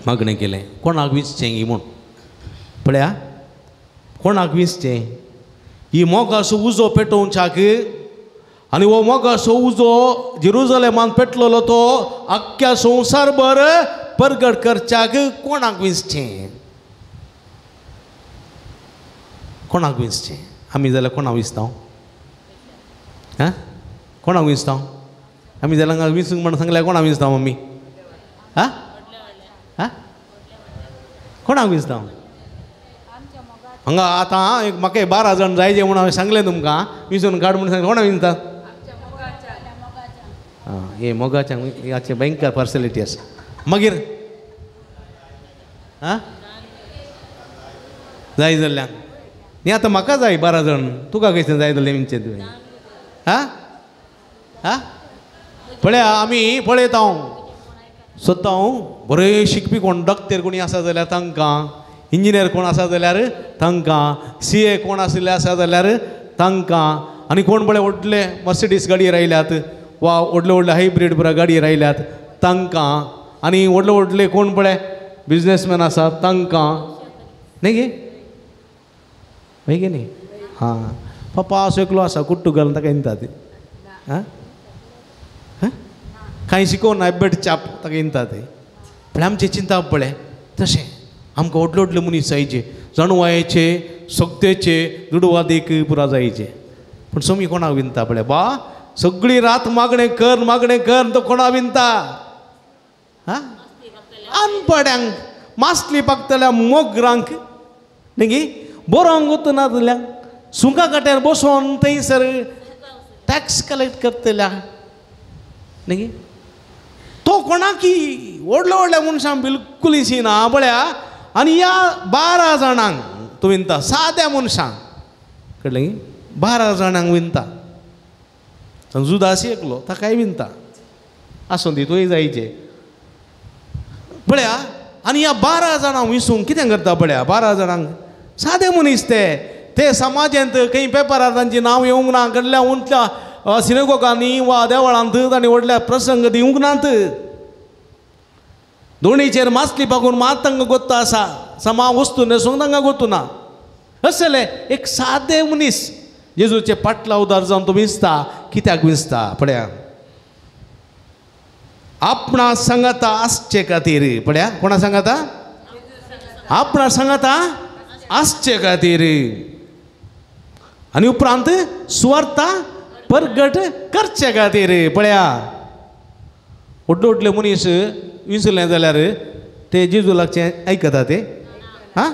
मागणें केलें कोणाक विचचें ही म्हूण. पळया कोणाक विचचें ही मोगाचो उजो पेटोवच्याक. आनी हो मोगाचो उजो जेरुजलेमान पेटलेलो तो आख्ख्या संवसारभर परगट करच्याक कोणाक विचचें? कोणाक विचचें? आमी जाल्यार कोणाक विचता? आं, कोणाक विचता आमी जाल्यार? हांगा विचूंक म्हण सांगल्यार कोणाक विचता आमी? आं आं, कोणाक विचता हांगा? आतां एक म्हाका 12 जाण जाय जे म्हूण हांवें सांगलें तुमकां, विचून काड म्हूण सांगलें. कोणाक विचता? आं, हे मोगाच्या हाचे भयंकर पार्सलिटी आसा. मागीर आं जाय जाल्ल्यान न्ही, आतां म्हाका जाय 12 जाण, तुका कशें जाय जाल्यार विंचें तुवें? आं आं, पळया आमी पळयता स्वता बरे शिकपी कोण डॉक्टर कोणी आसा जाल्यार तांकां, इंजिनियर कोण आसा जाल्यार तांकां, CA कोण आशिल्ले आसा जाल्यार तांकां, आनी कोण पळय व्हडले मर्सिडीस गाडयेर आयल्यात वा व्हडले व्हडले हायब्रीड पुरा गाडयेर आयल्यात तांकां, आनी व्हडले व्हडले कोण पळय बिजनेसमॅन आसात तांकां. न्ही गे? न्ही गे न्ही? हां, पप्पा असो एकलो आसा कुट्टू घालून ताका इंता ती. आं कांय शिकोवन ना, बेट चाप ताका इंता ते. पण आमचें चिंताप पळय तशें आमकां व्हडले व्हडले मनीस जायचे, जाणवायेचे, सक्तेचे, दुडवादेक पुरा जायचे. पूण सोमी कोणाक विनता पळय बा, सगळी रात मागणें कर मागणें कर, तो कोणाक विनता? आं, अनपड्यांक, मासली पाकतल्या मोगरांक न्ही गी, बरोवंक वतना जाल्यार सुंगा काट्यार बसोन थंयसर टॅक्स कलेक्ट करतल्या न्ही गी. तो कोणाकी व्हडल्या व्हडल्या मनशांक बिलकूल ना पळया. आनी ह्या 12 जाणांक तूं विनता, साद्या मनशांक कळ्ळें गी, 12 जाणांक विनता. जुदासी एकलो ताकाय विनता, आसूं दी तुवें जायचें. पळया आनी ह्या 12 जाणांक विसूंक कितें करता पळया. 12 जाणांक सादे मनीस ते, ते समाजांत खंय पेपरार तांचें नांव येवंक ना, कडल्या उंचल्या सिनेगोगांनी वा देवळांत तांणी व्हडल्या प्रसंग दिवंक नात. दोणीचेर मासली पाकून मात तांकां गोत्त आसा, समा वस्तू न्हेसूंक तांकां गोत्तू ना. असले एक सादे मनीस जेजूचे पाटलावदार जावन तो विंचता. कित्याक विंचता पळया? आपणा सांगाता आसचे खातीर. पळया कोणा सांगाता? आपणा सांगाता आसचे खातीर. आनी उपरांत सुवार्ता परगट करचे खातीर. पळया व्हडले व्हडले मनीस विसरले जाल्यार ते जेजू लागचे आयकता ते? हां,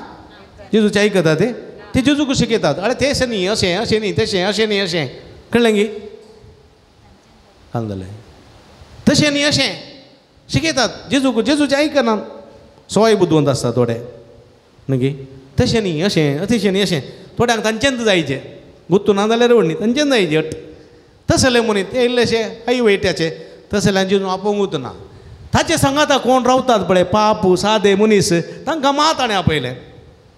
जेजूचे आयकता ते? ते जेजूक शिकयतात, अरे ते अशें न्ही, अशें अशें न्ही, तशें अशें न्ही, अशें. कळ्ळें गी? जालें तशें न्ही अशें शिकयतात जेजूक. जेजूचें आयकनात, सवाय बुदवंत आसता थोडे न्ही गी, तशें न्ही अशें तशें न्ही अशें. थोड्यांक तांचेंच जायचें, गुत्तू ना जाल्यार व्हडली तांचेंच जायचें. तसले मनीस ते इल्लेशे आई वयट्याचे तसल्यांक जेजून आपोवंकूच ना. ताचे सांगाता कोण रावतात पळय पाप सादे मनीस तांकां मात ताणें आपयलें,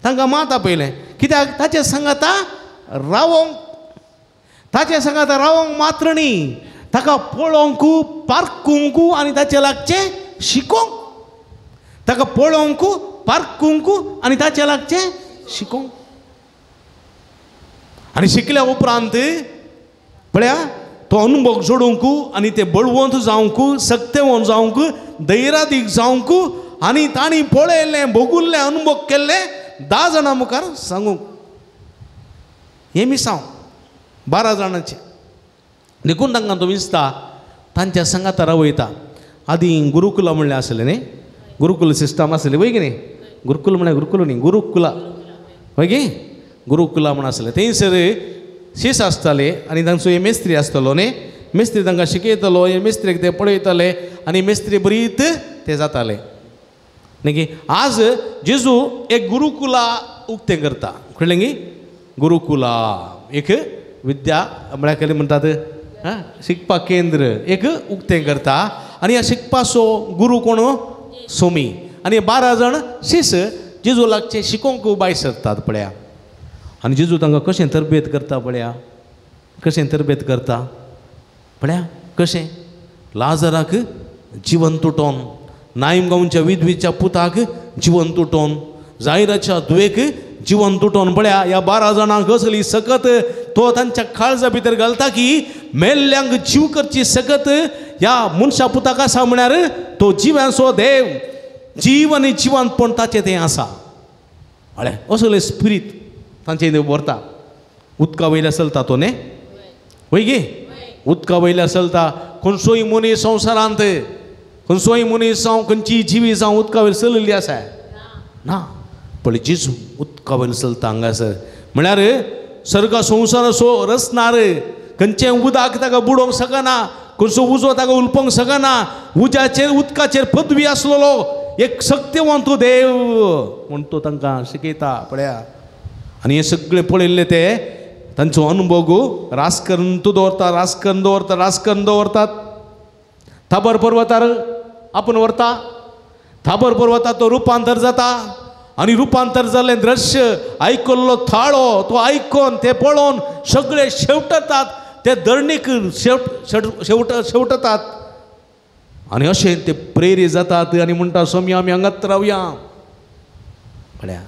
तांकां मात आपयलें. कित्याक ताचे सांगाता रावोंक, ताचे सांगाता रावोंक मात्र न्ही, ताका पळोवंक पारकूंक आनी ताचे लागचें शिकोवंक, ताका पळोवंक पारकूंक आनी ताचे लागचें शिकोवंक. आनी शिकल्या उपरांत पळया तो अनुभव जोडूंक आनी ते बळवंत जावंक, सक्तेवंत जावंक, धैर्यादीक जावंक आनी तांणी पळयल्लें भोगुल्लें अनुभव केल्लें 10 जाणां मुखार सांगूंक. हें मिसांव 12 जाणांचें देखून तांकां तो विसता तांच्या सांगाता रावयता. आदीं गुरुकुला म्हणलें आसलें न्ही, गुरुकुल सिस्टम आसली वय की न्ही, गुरुकुल म्हळ्यार गुरुकुल न्ही, गुरुकुला वय की, गुरुकुला म्हण आसलें. थंयसर शीस आसताले आनी तांचो हे मेस्त्री आसतलो न्ही, मेस्त्री तांकां शिकयतलो, हे मेस्त्रीक ते पळयताले आनी मेस्त्री बरीत ते जाताले न्ही की. आज जेजू एक गुरुकुला उक्तें करता, कळ्ळें गी, गुरुकुला एक विद्या म्हळ्यार कितें म्हणटात शिकपाक केंद्र एक उक्तें करता. आनी ह्या शिकपाचो गुरू कोण, सोमी. आनी 12 जाण शीस जेजू लागचे शिकोवंक भायर सरतात पळया. आनी जेजू तांकां कशें तरबेत करता पळया, कशें तरबेत करता पळया, कशें लाजराक जिवंत उठोवन, नायम गांवच्या विधवीच्या पुताक जिवंत उठोवन, जायराच्या धुवेक जिवंत उठोवन पळया. ह्या 12 जाणांक असली सकत तो तांच्या काळजा भितर घालता की मेल्ल्यांक जीव करची सकत ह्या मनशा पुताक आसा म्हळ्यार तो जिव्यांचो देव, जीव आनी जिवंतपण ताचें तें आसा. हळ्या असले स्पिरीत तांचे देव व्हरता. उदका वयल्या चलता तो न्ही, वय गे, उदका वयल्या चलता. खंयचोय मनीस संवसारांत, खंयचोय मनीस जावं खंयची जिवी जावं उदका वयर चलिल्ली आसा ना, पण जेजू उदका वयर चलता हांगासर. म्हळ्यार सर्ग संवसाराचो रचणार खंयचें उदक ताका बुडोवंक शकना, खंयचो उजो ताका उलपोवंक शकना, उज्याचेर उदकाचेर पदवी आसलेलो एक सक्तेवंत देव म्हूण तो तांकां शिकयता पळया. आनी हें सगळें पळयल्लें ते तांचो अनुभव रास करून तूं दवरता, रास करून दवरता, रास करून दवरतात. थाबर पर्वतार आपूण व्हरता, थाबर पर्वतार तो रुपांतर जाता आनी रुपांतर जाल्लें दृश्य आयकल्लो थाळो तो आयकोन ते पळोवन सगळे शेवटतात, ते धरणीक शेवटतात आनी अशें ते प्रेरीत जातात आनी म्हणटा स्वामी आमी हांगात रावया पळया.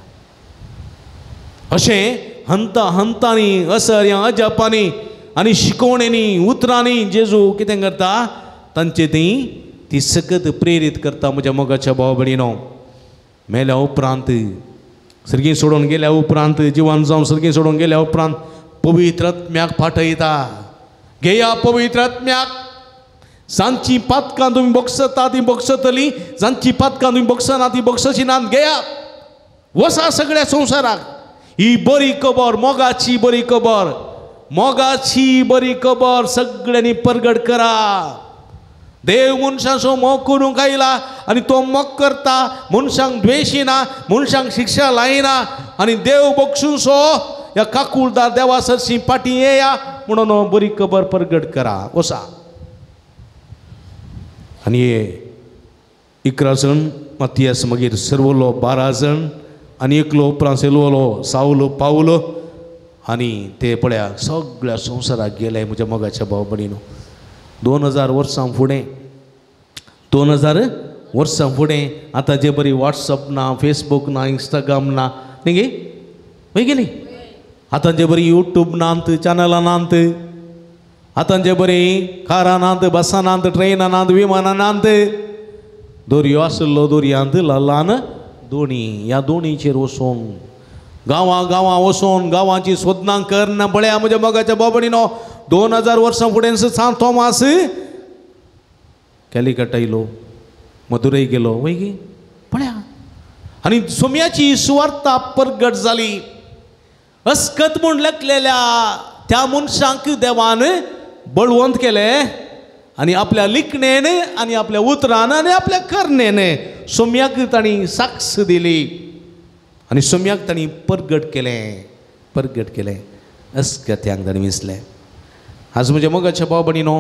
अशें हंता हंतांनी असर ह्या अजापांनी आनी शिकवणेंनी उतरांनी जेजू कितें करता तांचे ती ती सकत प्रेरीत करता. म्हज्या मोगाच्या भाव भयणीनो, मेल्या उपरांत सर्गी सोडून गेल्या उपरांत, जिवान जावन सर्गी सोडून गेल्या उपरांत पवित्र आत्म्याक पाठयता. घेया पवित्र आत्म्याक, जांची पातकां तुमी बगसता ती बगसतली, जांची पातकां तुमी बगसना ती बगसची नात. घेया वसा सगळ्या संवसाराक ही बरी खबर, मोगाची बरी खबर, मोगाची बरी खबर सगळ्यांनी परगट करा. देव मनशांचो मोग करूंक आयला आनी तो मोग करता, मनशांक द्वेशिना, मनशांक शिक्षा लायना आनी देव बक्षुसो ह्या काकुळदार देवा सरशी पाटी येया म्हणून बरी खबर परगट करा वसा. आनी हे 11 जण मातियास मागीर सर्वलो 12 जण आनी एकलो उपरांत सेलवलो सावलो पावलो आनी ते पळया सगळ्या संवसाराक गेले. म्हज्या मोगाच्या भाव भयणीनो, 2000 वर्सां फुडें, 2000 वर्सां फुडें आतां जे बरी वॉट्सअप ना, फेसबूक ना, इंस्टाग्राम ना न्ही गे, वय गे न्ही, आतां जे बरी यूट्यूब नात, चॅनलां नात, आतां जे बरी कारां नात, बसां नात, ट्रेनां नात, विमानां नात, दोरयो आशिल्लो दोरयांत ल्हान दोणी, ह्या दोणीचेर वचून गांवां गांवां वचून गांवांची सोदनां करना पळया. म्हज्या मोगाच्या भाव भयणीनो, 2000 वर्सां फुडें सांत थॉमास कॅलिकट आयलो, मदुरई गेलो वय गे पळया आनी सोम्याची सुवार्ता परगट जाली. अस्कत म्हूण लेखलेल्या त्या मनशांक देवान बळवंत केले आनी आपल्या लिखणेन आनी आपल्या उतरान आनी आपल्या करणेन सोम्याक तांणी साक्ष दिली आनी सोम्याक तांणी परगट केलें, परगट केलें. अस्कत्यांक तांणी विसलें. आज म्हज्या मोगाच्या भाव भयणीनो,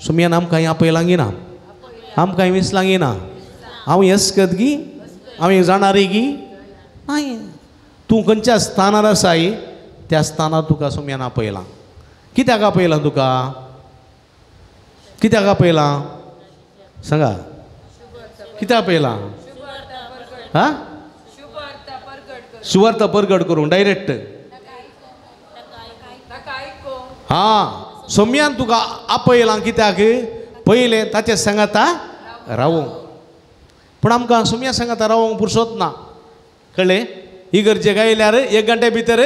सोमयान आमकां आपयलां ना, आमकां विसलां ना. हांव येसकत गी, हांव जाणारी गी नाय. तूं खंयच्या स्थानार आसाय त्या स्थानार तुका सोमयान आपयलां. कित्याक आपयलां तुका? कित्याक आपयलां सांगा? कित्याक आपयलां? हा, सुवार्थ परगट करूंक डायरेक्ट. हां, सोमयान तुका आपयलां कित्याक? पयलें ताचे सांगाता रावूंक. पूण आमकां सोमया सांगाता रावूंक पुरसोत ना. कळ्ळें? इगर्जेक आयल्यार एक घंट्या भितर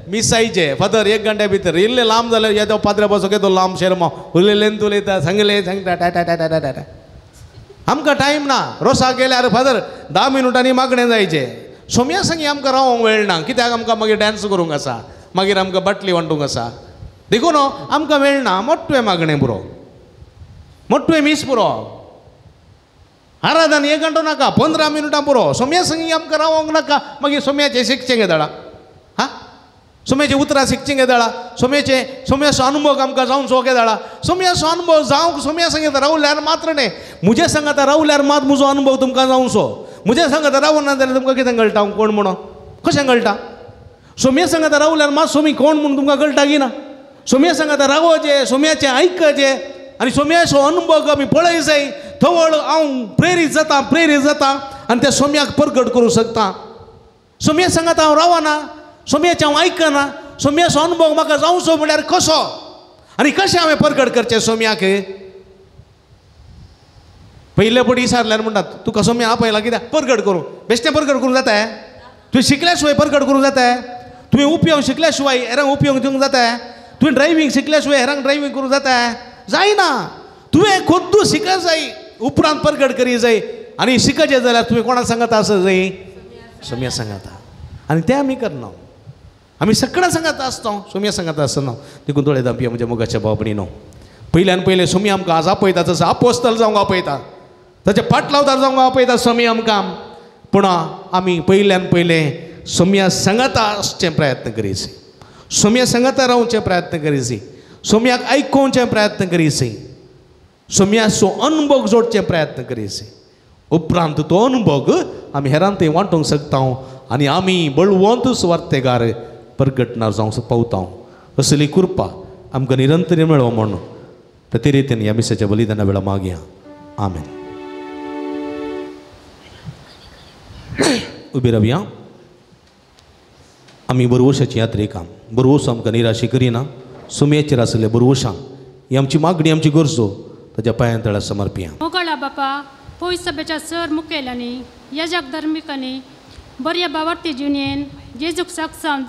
मिसायचे फादर, एक घंट्या भितर इल्लें लांब जाल्यार येदो पाद्रे बसो केदो लांब शेरमांव उलयलें उलयता सांगलें सांगता टा टा टा टा टा. आमकां टायम ना. रोसाक गेल्यार फादर 10 मिनुटांनी मागणें जायचें. सोमया संगी आमकां रावोंक वेळ ना. कित्याक? आमकां मागीर डांस करूंक आसा, मागीर आमकां बाटली वांटूंक आसा. देखून आमकां वेळ ना. मोटवें मागणें पुरो, मोटवें मीस पुरो, आराधन एक घंटो नाका, 15 मिनुटां पुरो. सोमया संगी आमकां रावोंक नाका. मागीर सोमयाचें शिकचें गेदळा, हा, सोम्याचें उतरां शिकचें गेदळा, सोम्याचें सोम्याचो अनुभव आमकां जावचो केदळा. सोम्याचो अनुभव जावंक सोम्या सांगता रावल्यार मात्र न्हय, म्हज्या सांगाता रावल्यार मात म्हजो अनुभव तुमकां जावचो. म्हज्या सांगाता रावना जाल्यार तुमकां कितें कळटा? हांव कोण म्हणून कशें कळटा? सोम्या सांगाता रावल्यार मात सोमी कोण म्हूण तुमकां कळटा की ना? सोम्या सांगाता रावचें, सोम्याचें आयकचें आनी सोम्याचो अनुभव आमी पळय जाय. थवळ हांव प्रेरीत जाता, प्रेरीत जाता आनी त्या सोम्याक परगट करूंक शकता. सोम्या सांगाता हांव रावना, सोम्याचें हांव आयकना, सोम्याचो अनुभव म्हाका जावचो म्हणल्यार कसो आनी कशें हांवें परगट करचें सोम्याक? पयले पटी विचारल्यार म्हणटात तुका सोम्या आपयला कित्याक? परगट करूं. बेश्टें परगट करूंक जाता? तुवें शिकल्या शिवाय परगट करूंक जाता? तुवें उपयोग शिकल्या शिवाय हेरांक उपयोग दिवंक जाता? तुवें ड्रायव्हींग शिकल्या शिवाय हेरांक ड्रायव्हींग करूंक जाता? जायना. तुवें खुद्दू शिकत जाय, उपरांत परगट करी जाय. आनी शिकचें जाल्यार तुवें कोणा सांगता आसत जाय? सोम्या सांगता. आनी तें आमी करना. आमी सगळ्यां सांगाता आसता, सोम्या सांगाता आसना. देखून दोळे धांपया म्हज्या मोगाच्या भाव भयणीनो. पयल्यान पयलें सोमी आमकां आज आपयता, तसो आपोस्तल जावंक आपयता, ताचे पाटलावदार जावंक आपयता सोमी आमकां. पूण आमी पयल्यान पयलें सोम्या सांगाता आसचें प्रयत्न करीसी, सोम्या सांगाता रावचें प्रयत्न करीसी, सोम्याक आयकोवचें प्रयत्न करीसी, सोम्याचो अनुभव जोडचें प्रयत्न करीसी. उपरांत तो अनुभव आमी हेरां थंय वांटूंक शकता आनी आमी बळवंत सुवार्थेगार परगटणार जावंक पावता. असली कृपा आमकां निरंतर मेळो म्हूण ते रितीन ह्या मिसाच्या बलिदाना वेळा मागया. आमेन. उबी रावया. आमी बरवशाची यात्रेक बरवस आमकां निराशी करिना. सुमयेचेर आसले बरवशां ही आमची मागणी, आमची गरजो ताच्या पांयां तळा समर्पिया. मोगळा बापा, पयस सभेच्या सर मुखेल्यांनी, यजक धर्मिकांनी बऱ्या बावर्ती जिणेन जेजूक साक्षांव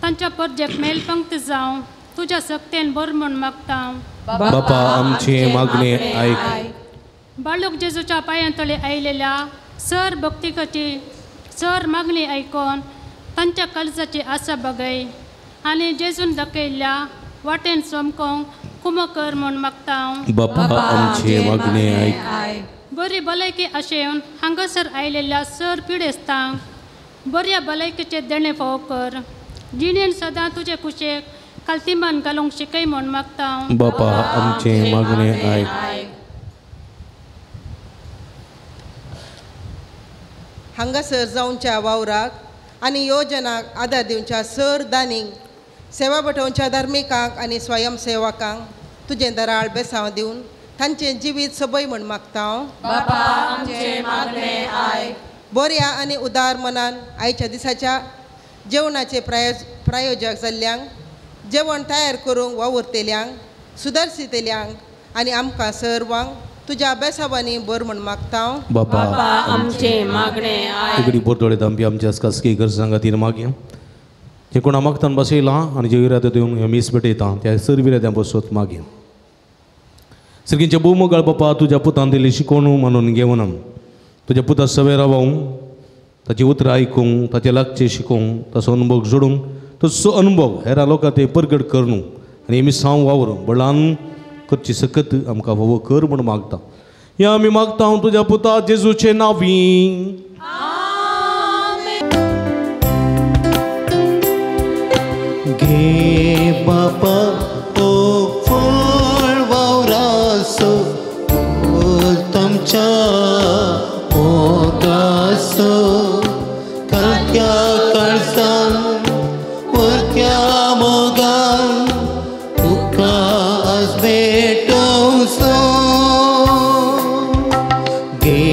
तांच्या परजेक मेल पंक्ती जावं तुज्या सक्तेन बर म्हूण मागता. बापा आमचे मागणे आयक. बाळूक जेजूच्या पांयां तळे आयलेल्या सर भक्तिकाची सर मागणी आयकोन तांच्या काळजाची आशा बगय आनी जेजून दाखयल्ल्या वाटेन सोमकोंक कुमो कर म्हूण मागता. बापा आमचे मागणे आयक. बरी भलायकी आशेवन हांगासर आयलेल्या सर पिडेस्तांक बऱ्या भलायकेचे देणें फावो कर. जिणेन सदां तुजे कुशेक कालतिमान घालूंक शिकय म्हूण मागता. बापा आमचे मागणे आयक. हांगासर जावच्या वावराक आनी योजनाक आदार दिवच्या सर दानींक, सेवा बटोवच्या धार्मिकांक आनी स्वयंसेवकांक तुजें दराळ बेसांव दिवन तांचें जिवीत सबय म्हूण मागता. बापा आमचें मागणें आयक. बऱ्या आनी उदार मनान आयच्या दिसाच्या जेवणाचे प्रायोजक जाल्ल्यांक, जेवण तयार करूंक वावुरतेल्यांक, सुदारसितेल्यांक आनी आमकां सर्वांक तुज्या बेसावांनी बर म्हूण मागता. बापा आमचें मागणें आयक. तिगडी बोरदोळे दामपी आमच्या खासगी गरजां खातीर मागया. जे कोणा मागतान बसयलां आनी जे विराद दिवन मीस भेटयता त्या सर विराद्यां बसोत मागया. सगळींचे भोवमोगाळ बापा, तुज्या पुतान दिली शिकोवन म्हणून घेवन तुज्या पुता सवें रावूंक, ताची उतरां आयकूंक, ताचे लागचें शिकोवंक, ताचो अनुभव जोडूंक, तसो अनुभव हेरां लोकां ते परगट करूं आनी मिसांव वावरूं बळान करची सकत आमकां फावो कर म्हूण मागता. ह्या आमी मागता हांव तुज्या पुता जेजूचे नांवी. घे बापा ओ फळ वावरास तुमच्या मोगाचो कालक्या काळजान वरत्या मोगान तुका आज भेटोवचो. गे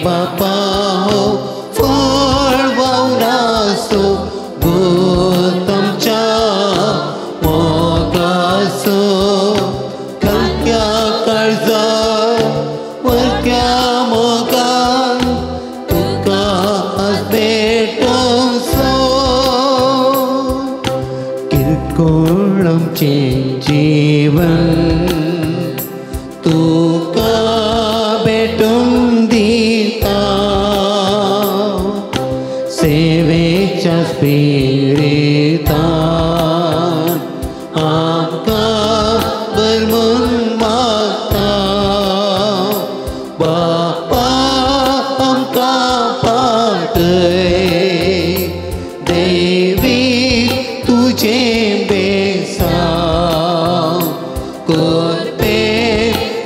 बापा हो फळ वावराचो तुमच्या मोगाचो कालक्या काळजान वरत्या मोगान तुका आज भेटोवचो. किरकोळ आमचें जीवन तुका भेटून दिता, सेवेच्या स्पिरितान आमकां भरमून मागता. बापा आमकां पाटय देवी तुजें बेसांव कोरपे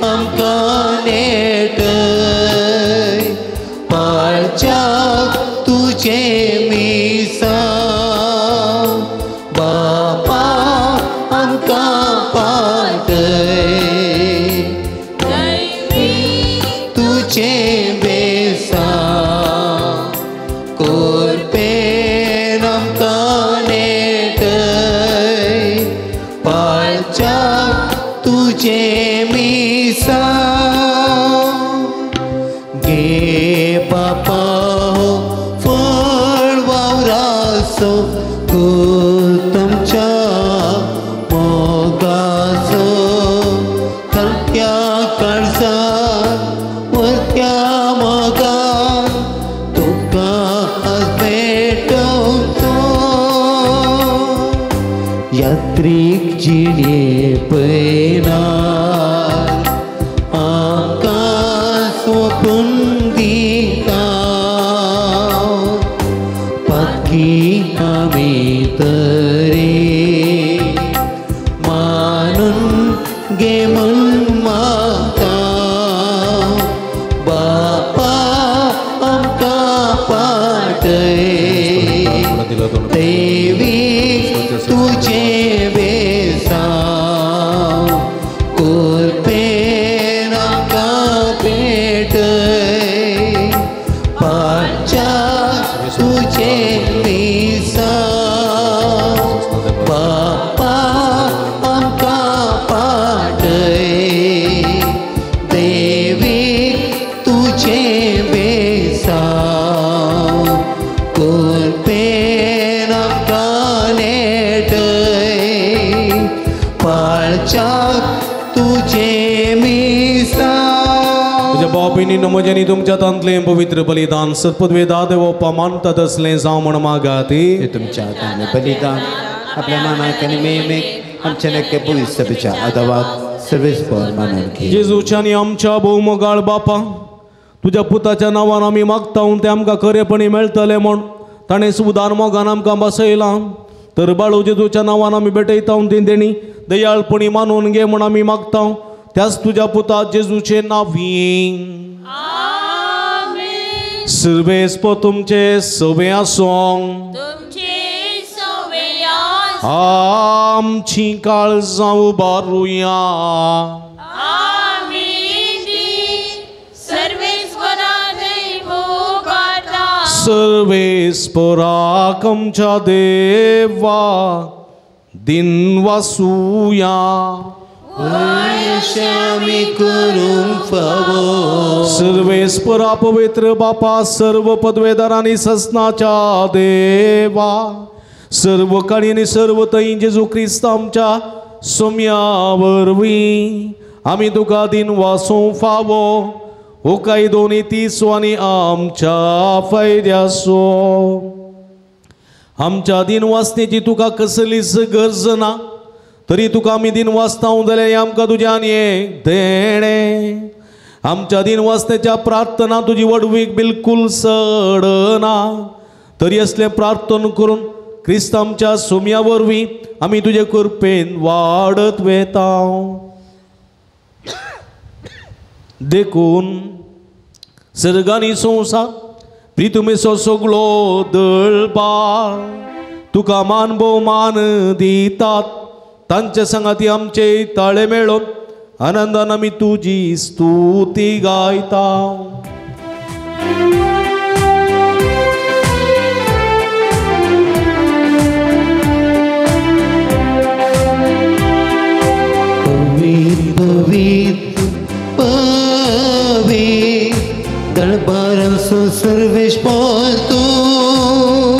आमकां नेटय पाळच्याक तुजें मिसांव. बापा आमकां पाटय तुजें बेसांव कोरपे आमकां नेटय पाळच्याक तुजें मिसांव. गे बापा हो फळ वावराचो तुमच्या मोगाचो कालक्या काळजान वरत्या मोगान तुका आज भेटोवचो. यात्रीक जिणे पयनार आमकां सोंपून दिता, पातकी आमी तरी मानून गे म्हूण मागता. बापा आमकां पाटय देवी तुजें बेसांव कोरपेन आमकां भेटय पाळच्याक तुजें मिसांव. बापा आमकां पाटय देवी तुजें बेसांव कोरपेन आमकां नेटय पाळच्याक तुजें मिसांव. तुज्या बापिनी नमोजनी तुमच्या तांतलें पवित्र बलिदान सर्पद्वेदा देवोप्पा मानतात असलें जावं म्हण मागाती. तुमच्या हातान बलिदान आपल्या मानाक आनी मेमेक आमच्या नक्के पुलीस सभेच्या आदावाक सर्वेस पॉल मानून घे. जेजूच्या आनी आमच्या भोवमोगाळ बापा, तुज्या पुताच्या नांवान आमी मागता तें आमकां खरेपणी मेळटलें म्हूण ताणें सुदार मोगान आमकां बसयलां. तर बाळू जेजूच्या नांवान आमी भेटयता ती देणी दयाळपणी मानून घे म्हूण आमी मागता त्याच तुज्या पुता जेजूचे नांवी. सर्वेस्पो तुमचे सवे आसूं, आमची काळजां उबारुया. सर्वेस्पराक आमच्या देवा दिन वासुया. सर्वेस्परा पवित्र बापा, सर्व पदवेदारांनी ससनाच्या देवा, सर्व काळी आनी सर्व तई जेजू क्रिस्त आमच्या सोम्या वरवीं आमी तुका दिन वासूं फावो हो काय दोनी तीसो आनी आमच्या फायद्याचो. आमच्या दिन वासनेची तुका कसलीच गरज ना, तरी तुका आमी दिन वाचता जाल्यार आमकां तुज्यान एक देणें. आमच्या दिन वाचण्याच्या प्रार्थना तुजी वडवीक बिलकूल सडना, तरी असलें प्रार्थना करून क्रिस्त आमच्या सोम्या वरवीं आमी तुजे कृपेन वाडत वेता. देखून सर्गांनी संवसार प्रितुमेचो सगळो दळपार तुका मान भोवमान दितात तांचे संगाती आमचे ताळे मेळोवन आनंदान आमी तुजी स्तुती गायता. पवित्र पवित्र दळबारांचो सर्वेस्पर तूं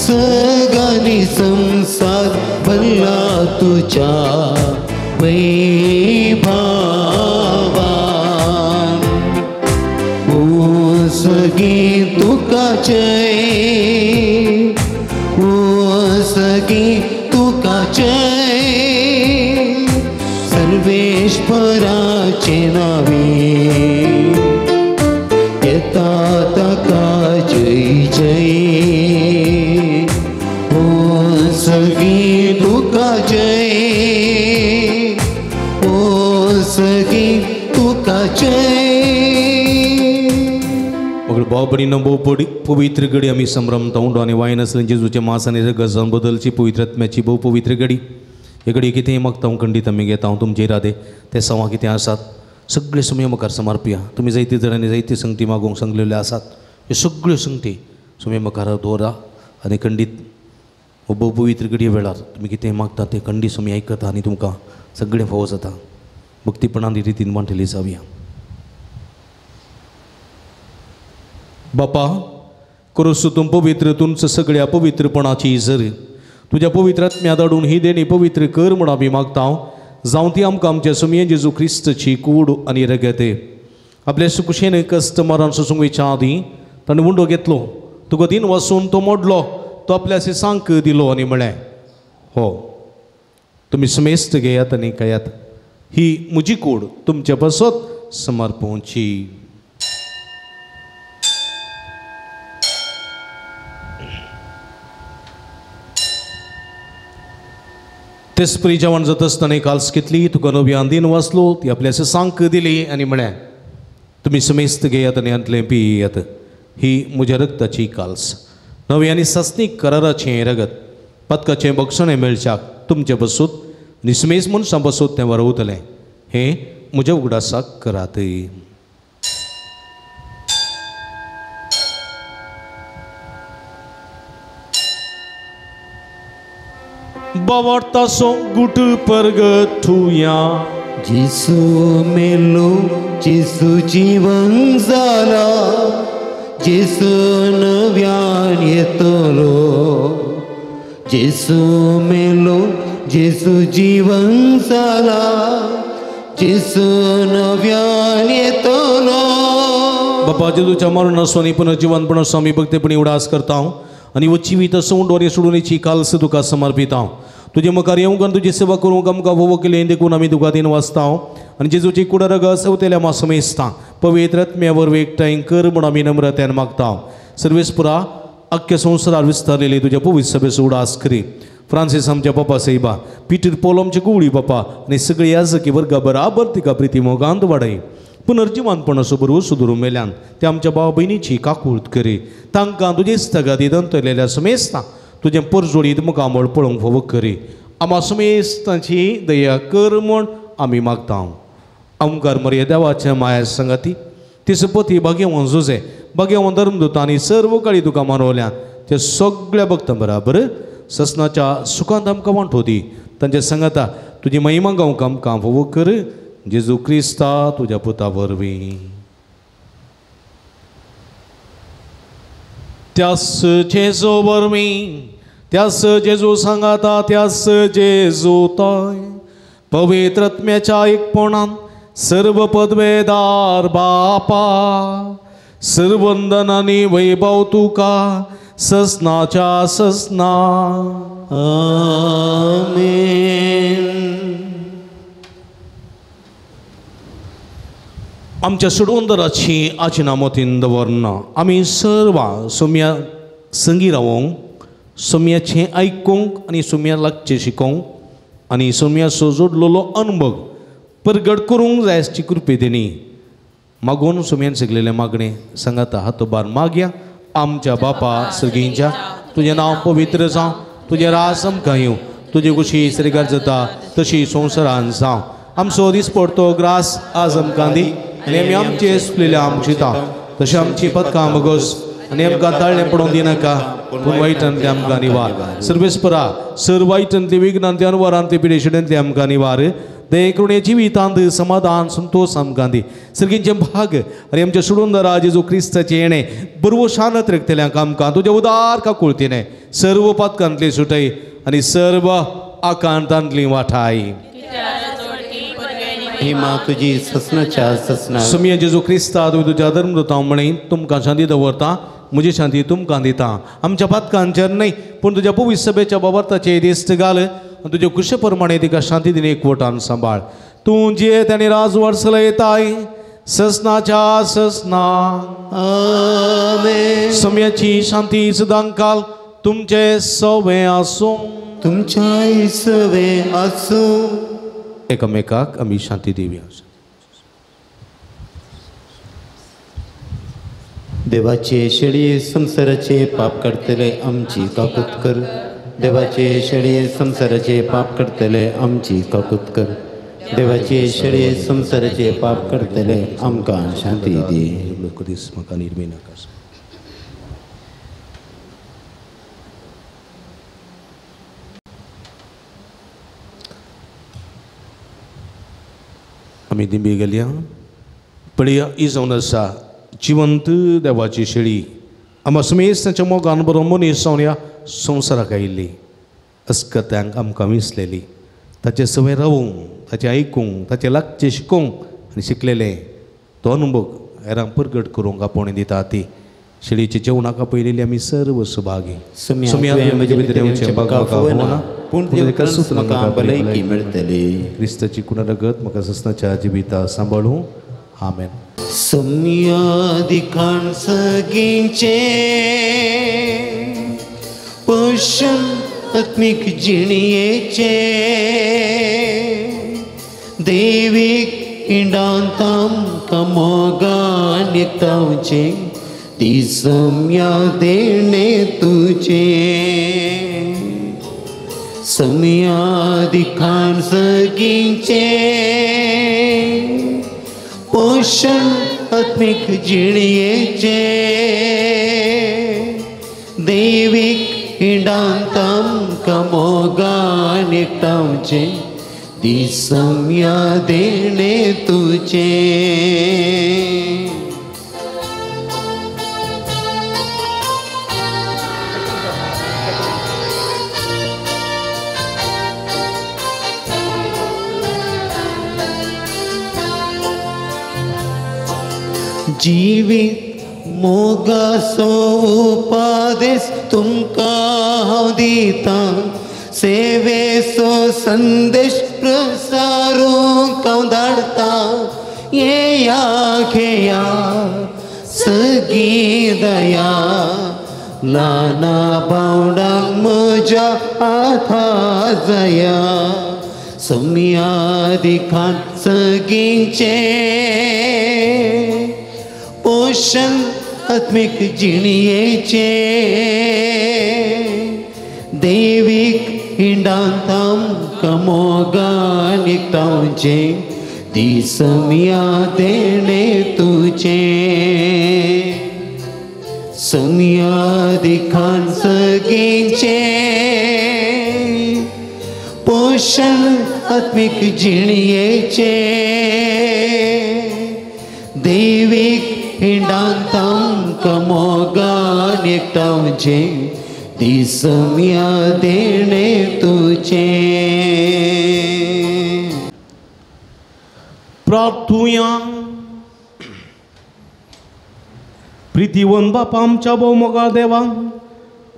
सगळ्यांनी संसार भरला तुज्या वैभवान. ओ सगळीं तुका जय, ओ सगळीं तुका जय, सर्वेश्वराचे नावे येता ताका जय जय. ओ सगळीं तुका जय, ओ सगळीं तुका जय. मग भाव भोव पवित्र घडी आमी संभ्रमता उंडो आनी वायन आसलें जेजूचे मास आनी रगत बदलची पवित्र आत्म्याची भोव पवित्र घडी. हे घडये कितेंय मागता हांव खंडीत आमी घेता हांव तुमचे इरादे ते सवां कितें आसात सगळे सुमये मुखार समर्पया. तुमी जायते जाणांनी जायती संगती मागूंक सांगलेल्यो आसात ह्यो सगळ्यो संगती सुमये मुखार दवरा आनी खंडीत हो भोव पवित्र घडये वेळार तुमी कितें मागता तें खंडीत सुमी आयकता आनी तुमकां सगळें फावो जाता. भक्तीपणान रितीन वांटेली जावया. बापा करोसू तूं पवित्र तुमचं सगळ्या पवित्रपणाची जर तुज्या पवित्र आत्म्या धाडून ही देणी पवित्र कर म्हूण आमी मागता. जावं ती आमकां आमच्या सुमये जेजू क्रिस्तची कूड आनी रगत. आपल्या सुकुशेन कस्टमरान सोसूंक वयच्या आदीं ताणें उंडो घेतलो, तुका दिन वासून तो मोडलो, तो आपल्या सांक दिलो आनी म्हळें, हो तुमी समेस्त घेयात आनी खायात, ही म्हजी कूड तुमचे पासत समर्पोवची. तेसपरी जेवण जाता आसतना काल्स घेतली, तुका नव्यान दिन वाचलो, ती आपल्या सांक दिली आनी म्हळें, तुमी समेस्त घेयात आनी हांतलें पियात, ही म्हज्या रक्ताची काल्स, नवी आनी सासणीक कराराचें रगत, पदकाचें बक्षणें मेळच्याक तुमचे बसूत आनी समेस्त मनशां बसूत तें वरवतलें, हें म्हज्या उगडासाक करात. बावडतासो गुट परगठुया जेसू मेलो, जेसू जीवन जाला, जेसू नव्यान येतलो. जेसू मेलो, जेसू जीवन जाला, जेसू नव्यान येतलो. बापा जेजूच्या मरणाचो आनी पुनर्जिवनपणाचो आमी भक्तेपणी उडास करता आनी हो जिवीत सोंड सोडून काल्स तुका समर्पिता. तुजे मुखार येवंक आनी तुजी सेवा करूंक आमकां भोव केली देखून आमी तुका दिन वाचता आनी जेजूची कुडा रगत सवतेल्या मासमेस्ता पवित्र आत्म्या वरवीं एकठांय कर म्हूण आमी नम्रतेन मागता. सर्वेस्पुरा अख्ख्या संवसारार विस्तारलेली तुज्या पवित्र सभेचो उडास करी. फ्रांसीस आमच्या पप्पा साहेबा, पिटर पोल आमचे गुवळी बापा आनी सगळी याजकी वर्गा बराबर तिका प्रिती मोगांत वाडय. पुनर्जिवनपणाचो बरो सुदरूं मेल्यान ते आमच्या भाव भयणीची काकूळत करी. तांकां तुजे स्थगाती दंतरलेल्या समेस्ता तुजें परजोडीत मुखामळ पळोवंक फावो करी. आमा समेस्तांची दया कर म्हूण आमी मागता. आमकार मरया देवाच्या माया संगाती तिसपती भाग्यवान जुजे भाग्यवान धर्मदूत आनी सर्व काळी तुका मानवल्यान ते सगळ्या भक्तां बराबर ससनाच्या सुखांत आमकां वांटो दी. तांच्या संगाता तुजी महिमा गावंक आमकां फावो कर. जेजू क्रिस्ता तुज्या पुता वरवीं. त्यास जेजू वरवीं, त्यास जेजू सांगाता, त्यास जेजू तय पवित्र आत्म्याच्या एकपणान सर्व पदवेदार बापा सर्वंदन आनी वैभव तुका ससनाच्या ससना. आमेन. आमच्या सोडवंदराची आचिना मतीन दवरना आमी सर्वां सोम्या संगी रावोंक, सोम्याचें आयकूंक आनी सोम्या लागचें शिकोंक आनी सोम्याचो जोडलेलो अनुभव परगट करूंक जाय आसची कृपे देणी मागून सुमयान सगलेलें मागणें सांगाता हातोबार मागया. आमच्या बापा सर्गींच्या, तुजें नांव पवित्र जावं, तुजें राज आमकां येवं, तुजी खुशी स्वर्गार जाता तशी संवसारान जावं. आमचो दिसपडतो ग्रास आज आमकां दी आनी आमी आमचे सुकलेल्या आमची दिता तशें आमची पदकां मगोस आनी आमकां ताळणें पडोवंक दिनाका, पूण वायटांतलें आमकां निवार. सर्वेस्परा सर वायटांतली विघ्नांतली अनवरांतली पिडेशिडेंतली आमकां निवार. दये करुणे जिवितांत समाधान संतोष आमकां दी. सर्गींचे भाग आनी आमच्या सोडूनदारा जेजू क्रिस्ताचें येणें बरवो शानत रखतल्यांक आमकां तुज्या उदार काकुळतीने सर्व पातकांतली सुटय आनी सर्व आकांतांतली वाठाय. ही मा तुजी ससनाच्या ससना. सुमिया जेजू क्रिस्ता तुवें तुज्या धर्मदूतां म्हणी तुमकां शांती दवरता, म्हजी शांती तुमकां दिता. आमच्या पातकांचेर न्हय पूण तुज्या पवित्र सभेच्या बाबर्ताचेर दिश्ट घाल आनी तुज्या कुशे प्रमाणे तिका शांती दिवन एकवटान सांबाळ. तूं जियेत आनी राजवट चलयताय ससनाच्या ससना. आमेन. सम्याची शांती सदांकाल तुमचे सवे आसूं, तुमच्याय सवे आसूं. एकामेकाक आमी शांती दिवया. देवाचे शेळये संवसाराचे पाप काडटले आमची काकूत कर. देवाचे शेळये संवसाराचे पाप काडटले आमची काकूत कर. देवाचे शेळये संवसाराचे पाप काडटले आमकां शांती दी. दीस म्हाका निर्मी नाका. आमी दिंबी गेल्या पळया ही जावन आसा जिवंत देवाची शेळी. आमकां समेस्त तांच्या मोगान बरो मनीस जावन ह्या संवसाराक आयिल्ली अस्कत्यांक आमकां विसलेली. ताचे सवय रावूंक, ताचें आयकूंक, ताचें लागचें शिकोवंक आनी शिकलेलें तो अनुभव हेरांक परगट करूंक आपोवणें दिता. ती शेळीच्या जेवणाक आपयलेली आमी सर्व सुभागी. क्रिस्ताची कुणा रगत म्हाका ससनाच्या जिविता सांबाळूं. आमेन. सम्या दिखाण सगींचे पोषण आत्मीक जिणयेचे देवीक इंडांत आमकां मोगान एकठांवचें ती सम्या देणें तुजें. सम्या दिखाण सगींचे पोषण आत्मीक जिणयेचे देवीक इंडांत आमकां मोगान एकठांवचें ती सम्या देणें तुजें. जीवित मोगासो उपदेश तुमकां हांव दितां, सेवेचो संदेश प्रसारूंक हांव धाडटां. येया घेया सगळीं दया, ल्हाना भावंडांक म्हज्या आथा जया. सम्या दिखाण सगींचें पोषण आत्मीक जिणयेचें देवीक इंडांत आमकां मोगान एकठांवचें ती सम्या देणें तुजें. सम्या दिखाण सगींचें पोषण आत्मीक जिणयेचें देवीक इंडांत आमकां मोगान एकठांवचें ती सम्या देणें तुजें. प्रार्थुया. प्रितीवन बापा आमच्या भोवमोगाळ देवा,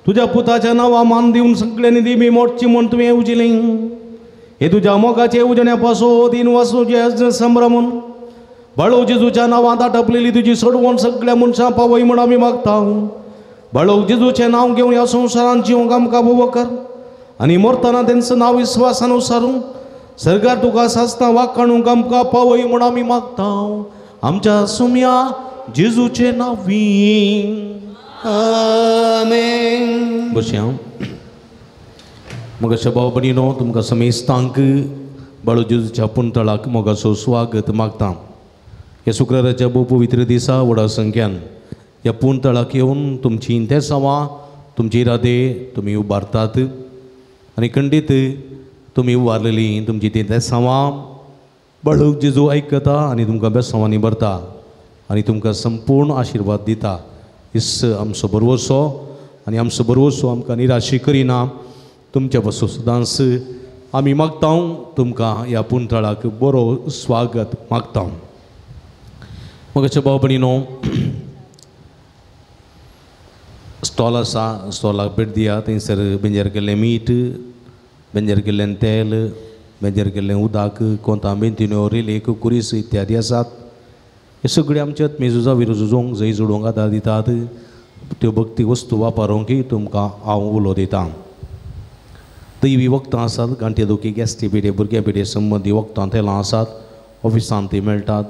तुज्या पुताच्या नांवा मान दिवन सगळ्यांनी दिमी मोडची म्हूण तुवें येवजिलें. हे तुज्या मोगाचे येवजण्या पासो दिन वासू जे संभ्रमून बाळो जेजूच्या नांवांत आटपलेली तुजी सोडवण सगळ्या मनशां पावय म्हूण आमी मागता. बाळो जेजूचें नांव घेवन ह्या संवसारांत जिवंक आमकां भोव कर आनी मरतना तेंचो नांव विस्वासान उसारून सरकार तुका सासना वाकाणूंक आमकां पावय म्हूण आमी मागता आमच्या सुम्या जेजूचे नांवी आमेन. बशें हांव म्हज्या भाव भयणीनो तुमकां समेस्तांक बाळू जेजूच्या पुंतळाक मोगाचो स्वागत मागता. ह्या शुक्राराच्या भोव पवित्र दिसा व्हडा संख्यान ह्या पुंतळाक येवन तुमची इंतेसांवां तुमची इरादे तुमी उबारतात आनी खंडीत तुमी उबारलेली तुमची ती बेसांवां बाळू जेजू आयकता आनी तुमकां बेसांवांनी भरता आनी तुमकां संपूर्ण आशिर्वाद दिता. इस आमचो बरवसो आनी आमचो बरवसो आमकां निराशी करिना. तुमच्या पासून सदांच आमी मागता तुमकां ह्या पुंतळाक बरो स्वागत मागता. म्हज्या भाव भयणीनो स्टॉल आसा, स्टॉलाक भेट दिया. थंयसर बेंजर केल्लें मीठ, बेंजर केल्लें तेल, बेंजर केल्लें उदक, कोंतां बेंतिन्यो, रेलेक, कुरीस इत्यादी आसात. हे सगळे आमचे आत्मेजुजा विरोजुजोंक जंय जोडूंक आदार दितात. त्यो भक्ती वस्तू वापरूंक तुमकां हांव उलो दितां. दैवी वखदां आसात, गांठे दुखी, गॅस्ट्री पिडे, भुरग्यां पिडे संबंदी वखदां तेलां आसात. ऑफिसांत ती मेळटात,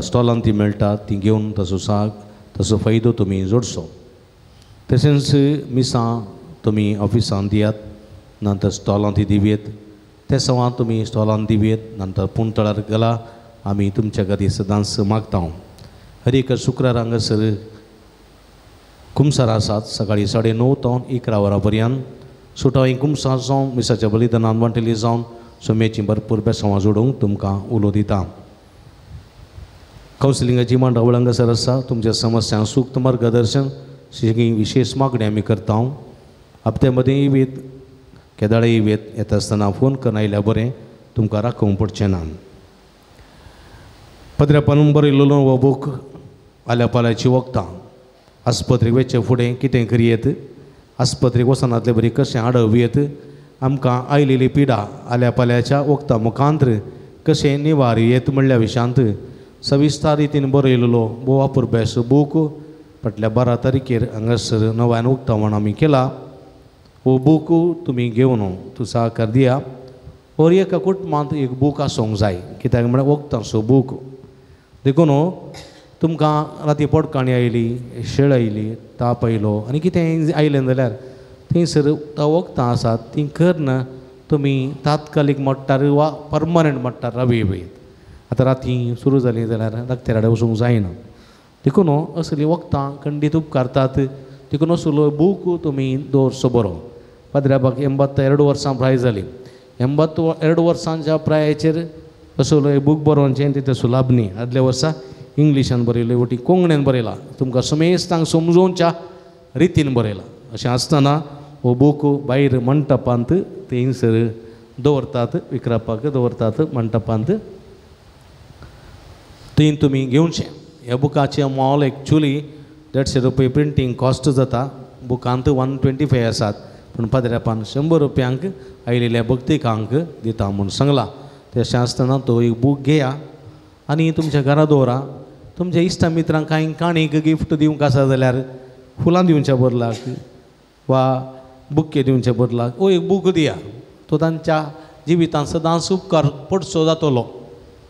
स्टॉलांत ती मेळटात. ती घेवन ताचो साग ताचो फायदो तुमी जोडचो. तशेंच मिसां तुमी ऑफिसांत दियात, नंतर स्टॉलांत ती दिवयेत, ते सवां तुमी स्टॉलांत दिवयेत, नंतर पुंतळार गेला आमी तुमच्या खातीर सदांच मागता. हर एक शुक्रार हांगासर कुमसार आसात सकाळीं 9:30 तावन 11 वरां पर्यंत. सुटावी कुमसार जावन मिसाच्या बलिदानान वांटेली जावन सोम्याची भरपूर बेसांवां जोडूंक तुमकां उलो दिता. कावन्सिलिंगाची मांडावळ हांगासर आसा. तुमच्या समस्यांक सूक्त मार्गदर्शन ही विशेष मागणी आमी करता. हप्त्या मदीं येत केदाळे येत येता आसतना फोन करून आयल्यार बरें, तुमकां राखोवंक पडचें ना. पत्र्यापान बरयलेलो हो बूक आल्या पाल्याची वखदां आस्पत्रेक वचचे फुडें कितें करयेत, आस्पत्रेक वचनातले बरी कशें आडव येत, आमकां आयलेली पिडा आल्या पाल्याच्या वखदां मुखांत्र कशें निवार येत म्हणल्या विशयांत सविस्तर रितीन बरयलेलो भोव अपुरबेस बूक फाटल्या 12 तारखेर हांगासर नव्यान उक्तावण आमी केला. हो बूक तुमी घेवन तूं सहकार दिया. और एका कुटुंबांत एक बूक आसूंक जाय, कित्याक म्हळ्यार वखदांचो बूक. देखून तुमकां राती पोटकाणी आयली, शेळ आयली, ताप आयलो आनी कितें आयलें जाल्यार थंयसर वखदां आसात तीं करून तुमी तात्कालीक मट्टार वा परमनंट मट्टार रावयत. आतां राती सुरू जाली जाल्यार डॉक्टरा कडेन वचूंक जायना. देखून असलीं वखदां खंडीत उपकारतात. देखून असलो बूक तुमी दवरचो बरो. पाद्र्याबाक 82 वर्सां प्राय जाली. 82 वर्सांच्या प्रायेचेर असलो बूक बरोवचें तितलें सुलाभ न्ही. आदल्या वर्सा इंग्लिशान बरयलें, वटी कोंकणीन बरयला, तुमकां समेस्तांक समजोवच्या रितीन बरयला. अशें आसतना हो बूक भायर मंटपांत थंयसर दवरतात, विकरापाक दवरतात मंटपांत, थंय तुमी घेवचें. ह्या बुकाचें मोल एक्चुली 150 रुपये प्रिंटींग कॉस्ट जाता. बुकांत 125 आसात, पूण पाद्र्यापान 100 रुपयांक आयिल्ल्या भक्तिकांक दिता म्हूण सांगलां. तशें आसतना तो एक बूक घेया आनी तुमच्या घरा दवरा. तुमच्या इश्टा मित्रांक कांय काणीक गिफ्ट दिवंक आसा जाल्यार फुलां दिवच्या बदलाक वा बुके दिवच्या बदलाक हो एक बूक दिया. तो तांच्या जिवितांत सदांच उपकार पडचो जातलो,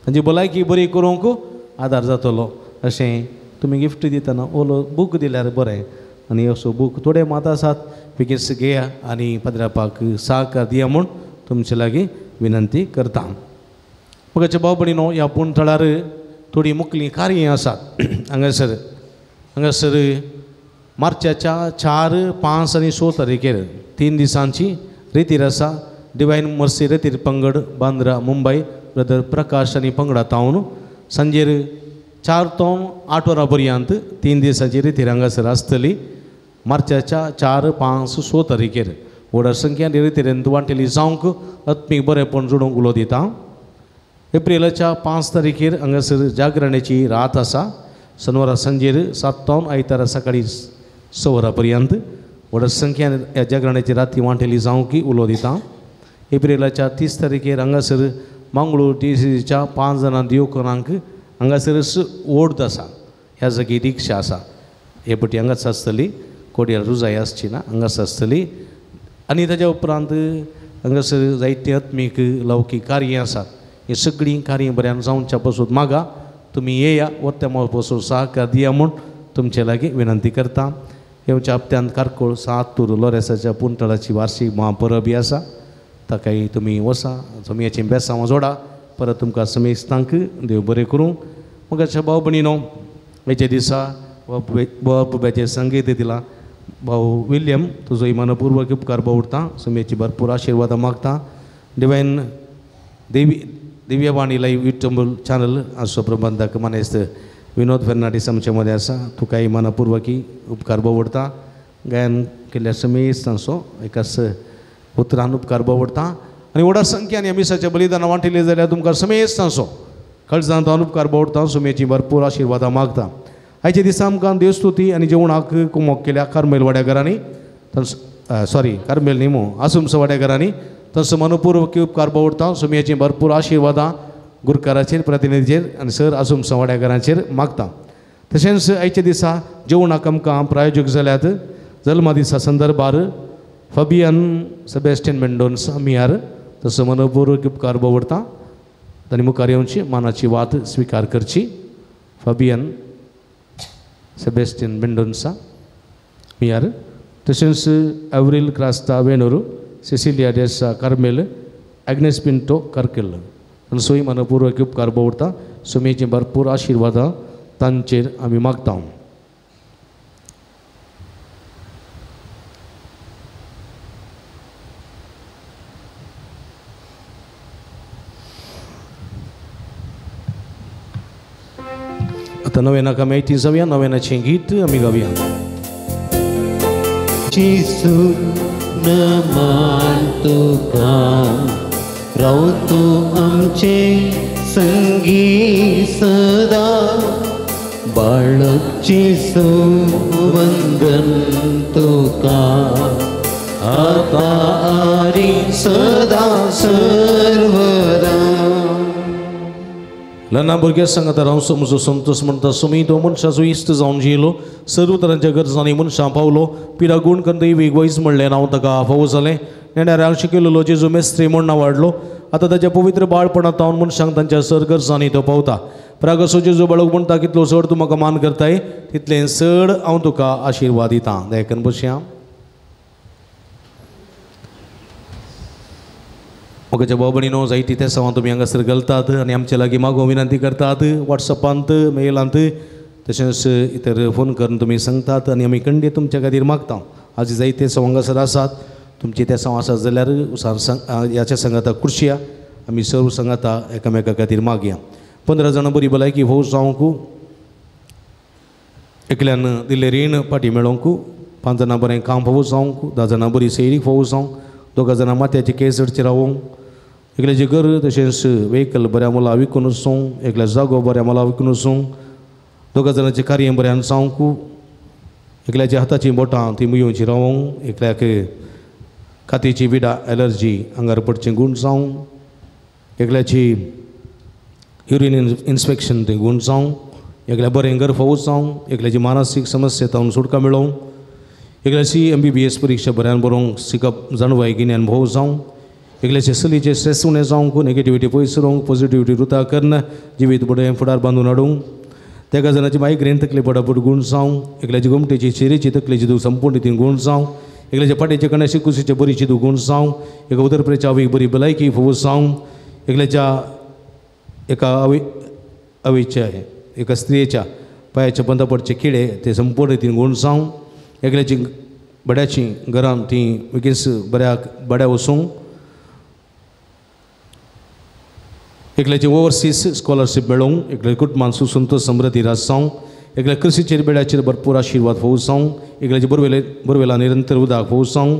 तांची भलायकी बरी करूंक आदार जातलो. अशें तुमी गिफ्ट दितना ओलो बूक दिल्यार बरें. आनी असो बूक थोडे मात आसात बेगीन घेया आनी पाद्र्यापाक सहकार दिया म्हूण तुमचे लागीं विनंती करता. म्हज्या भाव भयणीनो ह्या पुणथळार थोडीं मुकलीं कार्यां आसात. हांगासर हांगासर मार्चाच्या 4, 5 आनी 6 तारखेर 3 दिसांची रेतीर आसा. डिवायन मर्सी रेतीर पंगड बांद्रा मुंबय ब्रदर प्रकाश आनी पंगडा तावन सांजेर 4 ते 8 वरां पर्यंत 3 दिसांची रेतीर हांगासर आसतली. मार्चाच्या 4, 5, 6 तारखेर व्हड संख्येन रेतीरेंत वांटेली जावंक आत्मीक बरेंपण जोडूंक उलो दिता. एप्रिलाच्या 5 तारखेर हांगासर जागरणाची रात आसा. शनवारा सांजेर 7 ते आयतारा सकाळीं 6 वरां पर्यंत व्हड संख्येन ह्या जागरणाची राती वांटेली जावंक उलो दिता. एप्रिलाच्या 30 तारखेर हांगासर मंगळूर डी.सी.च्या 5 जाणां दिवकरांक हांगासर ओर्द आसा. ह्या जागी रिक्षा आसा, हे पटी हांगाच आसतली, कोडयार रुजाय आसची ना, हांगाच आसतली. आनी ताज्या उपरांत हांगासर जायतीं आत्मीक लौकीक कार्यां आसात. हीं सगळीं कार्यां बऱ्यान जावच्या पासून मागा तुमी येया वत्या पासून सहकार दिया म्हूण तुमचे लागीं विनंती करता. येवच्या हप्त्यांत कारकोळ सातूर लोरेसाच्या पुंतळाची वार्षीक महापरब आसा, ताकाय तुमी वसा सोमयाचीं बेसांव जोडा. परत तुमकां समेस्तांक देव बरें करूं. मगाच्या भाव भयणीनो, हेच्या दिसा बाबाचें संगीत दिलां भाऊ विल्यम, तुजो मनपूर्वक उपकार बावडटा, सुमेची भरपूर आशिर्वादां मागता. डिवायन देवी दिव्यवाणी लायव्ह यूट्यूब चॅनल हाचो प्रबंधक मानेस्त विनोद फेर्नांडीस आमचे मदें आसा, तुकाय मनपूर्वकी उपकार बावडटा. गायन केल्ल्या समेस्तांचो एकाच उतरान उपकार बावडटा आनी व्हडा संख्यान मिसाच्या बलिदानां वांटिल्लें जाल्यार तुमकां समेस्तांचो कळजांत उपकार बावडटा, सुमेची भरपूर आशिर्वादां मागता. आयच्या दिसा आमकां देवस्तुती आनी जेवणाक कुमोक केल्या कार्मेल वाड्याघरांनी, सॉरी कार्मेल न्ही मू आसुमसो वाड्याघरांनी, तांचो मनपूर्वक उपकार बावडटा, सुमयाचीं भरपूर आशिर्वादां गुरकाराचेर प्रतिनिधीचेर आनी सर आसुमसो वाड्याघरांचेर मागता. तशेंच आयच्या दिसा जेवणाक आमकां प्रायोजक जाल्यात जल्मा दिसा संदर्भार फाबियन सेबेस्टियन मेंडोन्सा मियार, तसो मनपूर्वक उपकार बावडटा. तांणी मुखार येवची मानाची वात स्विकार करची. फाबियन सेबेस्टियन मेंडोन्सा मियार. तशेंच Avril Crasta Venur, Cecilia D'Sa Carmel, Agnes Pinto Karkel, तांचोय मनपूर्वक उपकार बावडटा. सुमेची भरपूर आशिर्वादां तांचेर आमी मागता. आतां नव्यानाक आमी आयती जावया, नव्यानाचें गीत आमी गावया. जेजू नमान तुका, राव तूं आमचे संगी सदा, बाळक जेजू वंदन तुका, आतां आनी सदा सर्वदा. ल्हान भुरग्यां सांगाता रावचो म्हजो संतोष म्हणटा, सुमी तो मनशाचो इश्ट जावन जियेलो, सर्व तरांच्या गरजांनी मनशां पावलो, पिरा गूण करून दैवीक वैज म्हणलें नांव ताका फावो जालें. नेणाऱ्यांक शिकयलेलो जेजू मेस्त्री म्हूण नांव वाडलो, आतां ताच्या पवित्र बाळपणांत तावन मनशांक तांच्या सर गरजांनी तो पावता. प्रागसो जेजू बाळक म्हणटा, कितलो चड तूं म्हाका मान करताय तितलें चड हांव तुका आशिर्वाद दितां. दयाकन बसया. म्हज्या भाव भयणीनो, जायती तेसांव तुमी हांगासर घालतात आनी आमचे लागीं मागो विनंती करतात वॉट्सएपांत, मेलांत, तशेंच इतर फोन करून तुमी सांगतात आनी आमी खंडीत तुमच्या खातीर मागता. आज जायते तेसांव हांगासर आसात, तुमची तेसांव आसात जाल्यार ह्याच्या सांगाता खुर्शिया आमी सर्व सांगाता एकामेका खातीर मागया. 15 जाणां बरी भलायकी भोव जावंक, एकल्यान दिल्लें रीण फाटीं मेळोवंक, 5 जाणां बरें काम फावो जावंक, 10 जाणां बरी सैरीक फावो जावंक, 2 जाणां माथ्याचे केंस चडचे रावोंक, एकल्याचें घर तशेंच व्हेकल बऱ्या मोला विकून वचूं, एकल्या जागो बऱ्या मोला विकून वचूं, 2 जाणांचें कार्य बऱ्यान जावंक, एकल्याच्या हाताचीं बोटां ती मुयोवची रावोंक, एकल्याक कातीची विडा एलर्जी आंगार पडचें गूण जावं, एकल्याची युरीन इन्स्पेक्शन तें गूण जावं, एकल्या बरें घर फावो जावं, एकल्याची मानसीक समस्या तावन सुटका मेळोवंक, एकल्याची MBBS परिक्षा बऱ्यान बरोवंक शिकप जाणवाय गिन्यान भोव जावं, एकल्याचे चलीचे स्ट्रेस उणें जावंक, नेगेटिविटी पयस उरोवंक, पॉझिटिविटी रुता करून जिवीत बरें फुडार बांदून हाडूंक, तेका जाणाची मायग्रेन तकली पडापड गूण जावं, एकल्याची गोमटेची शिरेची तकलेची दूख संपूर्ण रितीन गूण जावं, एकल्याच्या फाटीचे कण्याची कुशीचे बरीची दूख गूण जावं, एका उदरप्रेच्या आवयक बरी भलायकी फावो जावं, एकल्याच्या एका आवयच्या एका स्त्रियेच्या पांयाच्या बंदा पडचे किडे ते संपूर्ण रितीन गूण जावं, एकल्याची बड्याची घरान ती बेगीन बऱ्याक बड्या वचूंक, एकल्याची ओवरसीज स्कॉलरशीप मेळोवंक, एकल्या कुटुंबान सुसंतोष समृद्धी राज जावं, एकल्या कृशीचेर बेड्याचेर भरपूर आशिर्वाद फावो जावं, एकल्याचे बोरवेला निरंतर उदक फावो जावं,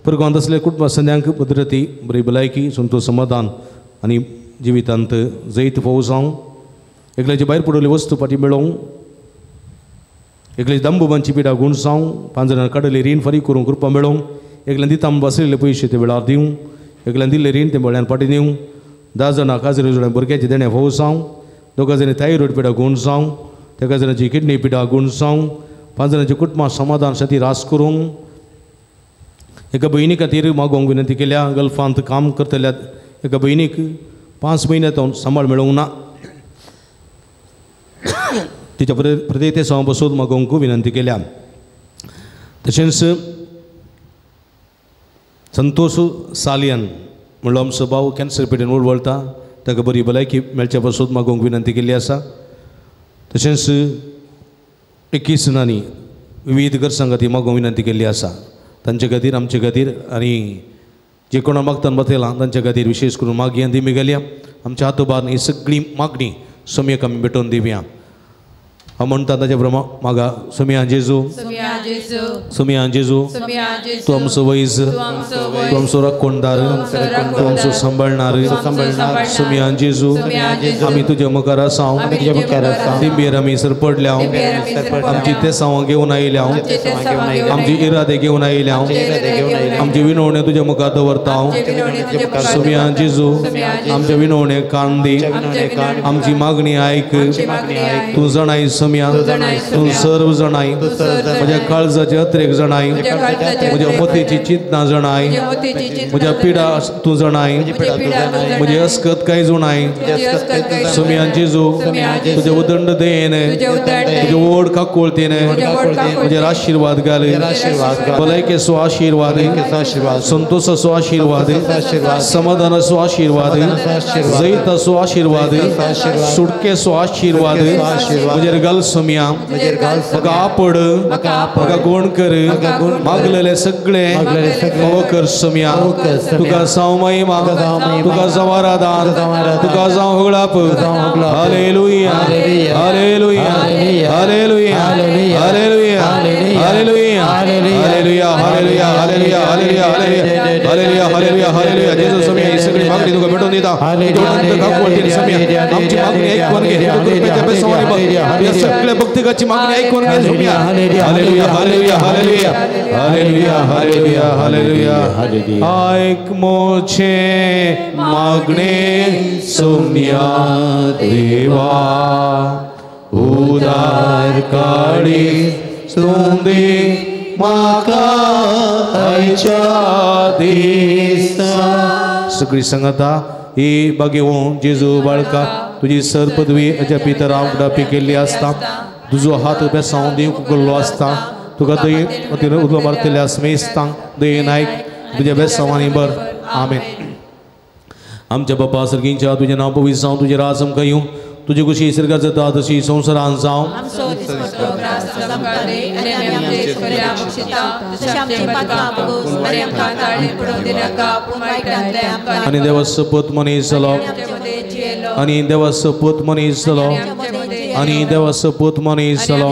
पुरगांवांत आसल्या कुटुंबा संद्यांक भद्रती बरी भलायकी संतोष समाधान आनी जिवितांत जैत फावो जावं, एकल्याची भायर पडलेली वस्तू फाटीं मेळोवंक, एकल्याची दांबुबांची पिडा गूण जावं, 5 जाणां काडलेली रीण फारीक करूंक कृपा मेळोवंक, एकल्यान दिता बसलेले पयशे ते वेळार दिवं, एकल्यान दिल्ले रीण ते वेळान फाटीं दिवं, 10 जाणां काजरे जोड्या भुरग्याचें देणें फावो जावं, 2 जाणां थायरॉयड पिडा गूण जावं, 3 जाणांची किडनी पिडा गूण जावं, 5 जाणांची कुटुंबां समाधान शांती रास करूंक, एका भयणी खातीर मागोवंक विनंती केल्या. गल्फांत काम करतल्या एका भयणीक 5 म्हयने जावन सांबाळ मेळोंक ना. तिच्या प्रदेतेसांव बसून मागोवंक विनंती केल्या. तशेंच संतोष सालियन म्हणलो आमचो भाव कॅन्सर पेटीन वळवळटा, ताका बरी भलायकी मेळच्या पासून मागोवंक विनंती केल्ली आसा. तशेंच 21 जाणांनी विविध गरजां खातीर मागोवंक विनंती केल्ली आसा. तांचे खातीर, आमचे खातीर आनी जे कोणा मागतान बतयलां तांच्या खातीर विशेष करून मागया दिमी घालया. आमच्या हातोबार ही सगळी मागणी सम्यक आमी भेटोवन दिवया. हांव म्हणटा ताच्या प्रमाण मागा. सोमिया जेजू, सोमिया जेजू, तूं आमचो वैज, तूं आमचो राखणदार, तूं आमचो सांबाळणार. सोमिया जेजू, आमी तुज्या मुखार आसा, दिंबेर आमी सरपडल्या, आमची तेसांवां घेवन आयल्या, आमची इरादे घेवन आयल्या, आमची विनवणे तुज्या मुखार दवरता. सोमिया जेजू, आमच्या विनवणे कान दी, आमची मागणी आयक, तूं जाणाय सोमिया, तूं सर्व जाणाय, म्हज्या काळजाचे अत्रेक जाणाय, म्हज्या मतीची चिंतना जाणाय, म्हज्या पिडा तूं जाणाय, म्हजी अस्कत काय जाणाय. सोमिया जेजू, तुज्या उदंड दयेन, तुज्या व्हड काकुळतेन म्हजेर आशिर्वाद घाल, भलायकेचो आशिर्वाद, संतोषाचो आशिर्वाद, समाधानाचो आशिर्वाद, जैताचो आशिर्वाद, सुटकेचो आशिर्वाद म्हजेर घाल सोमिया. म्हाका आपड, म्हाका गुण कर, मागलेले सगळे फावो कर सोमिया. तुका जावं महिमा, तुका जावं आराधन, तुका जावं होगळाप. Hallelujah, hallelujah, hallelujah, hallelujah, hallelujah, hallelujah, hallelujah, hallelujah, hallelujah, hallelujah, hallelujah, hallelujah. जेजू सोमिया, ही सगळी मागणी तुका भेटून दिता. सोमिया, आमची मागणी ऐकून घे, कृपेच्या बेसावांनी बघ, या सगळ्या भक्तिकाची मागणी ऐकून घे सोमिया. Hallelujah, hallelujah, hallelujah, hallelujah, hallelujah, hallelujah. ऐक मोचे मागणे सोमिया देवा, उदार काळी सुंदी म्हाका आयच्या दिसा. सगळी सांगता ही बागेवो जेजू बाळका, तुजी सर पदवी अज्या पितरां उडापी केल्ली आसता, तुजो हात बेसांव दिवंक उगडलो आसता, तुका दये उदलो मारतल्या स्मेस्तांक दयेन आयक, तुज्या बेसांवांनी बर. आमेन. आमच्या बापा सर्गींच्या, तुजें नांव पवित्र जावं, तुजें राज आमकां येवं, तुजी खुशी सर्गात जाता तशी संवसारांत जावं. आनी देवा सपूत मनीस जालो, आनी देवा सपूत मनीस जालो, आनी देवा सपूत मनीस जालो.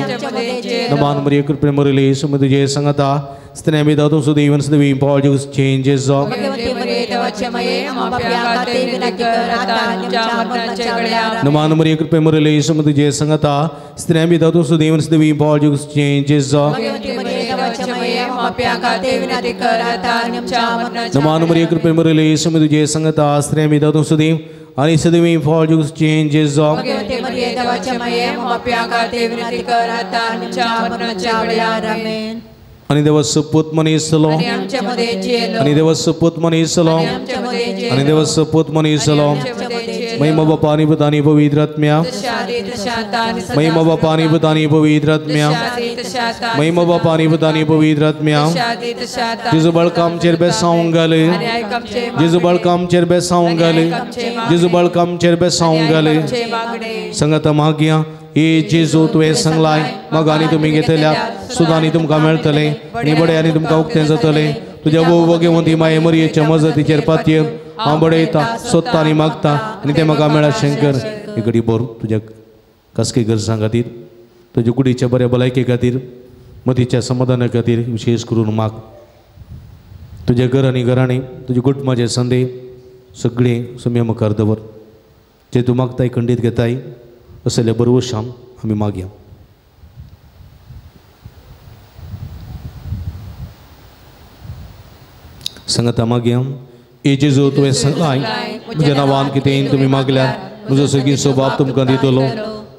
नमान मरिये कृपे मुरली सुमती सांगता, स्त्रियां भितर तूं सुदैवन सदैव पावल चेंजेस जावं. नमान मरिये कृपे मुरली सुमती सांगता, स्त्रियां भितर तूं सुदैवन सदैव पावल चेंजेस जावं. नमान मरिये कृपे मुरली सुमती सांगता, स्त्रियां भितर तूं सुदैव आनी सदैव फॉल चेंजेस जावं. आनी देवा सपूत मनीस जालो, आनी देवा सपूत मनीस जालो, आनी देवा सपूत मनीस जालो. महिमा बापा आनी पुता आनी पवित्र आत्म्या, महिमा बापा आनी पुता आनी पवित्र आत्म्या, महिमा बापा आनी पुता आनी पवित्र आत्म्या. जेजू बाळका आमचेर बेसावंक घाल, जेजू बाळका आमचेर बेसावंक घाल, जेजू बाळका आमचेर बेसावंक घाल. संगता मागया, हे जेजू तुवें सांगलाय, मग आनी तुमी घेतल्या सुद्दां आनी तुमकां मेळटलें, आनी बडें आनी तुमकां उक्तें जातलें. तुज्या भोव घेवन ती माये मरयेच्या मजतीचेर पातय हांव बडयता, सोदता आनी मागता आनी तें म्हाका मेळत शंकर. ही घडी भर तुज्या खासगी गरजां खातीर, तुज्या कुडीच्या बऱ्या भलायके खातीर, मतीच्या समाधाना खातीर विशेष करून माग. तुज्या घर आनी घराणें, तुज्या कुटुंबाचे संदे सगळें सुम्या मुखार दवर. जे तूं मागताय खंडीत घेताय असले बरवशाम आमी मागया. सांगता मागया, ए जेजू तुवें सांगलाय, म्हज्या नांवान कितें तुमी मागल्यार म्हजो सगळीं स्वभाव तुमकां दितलो.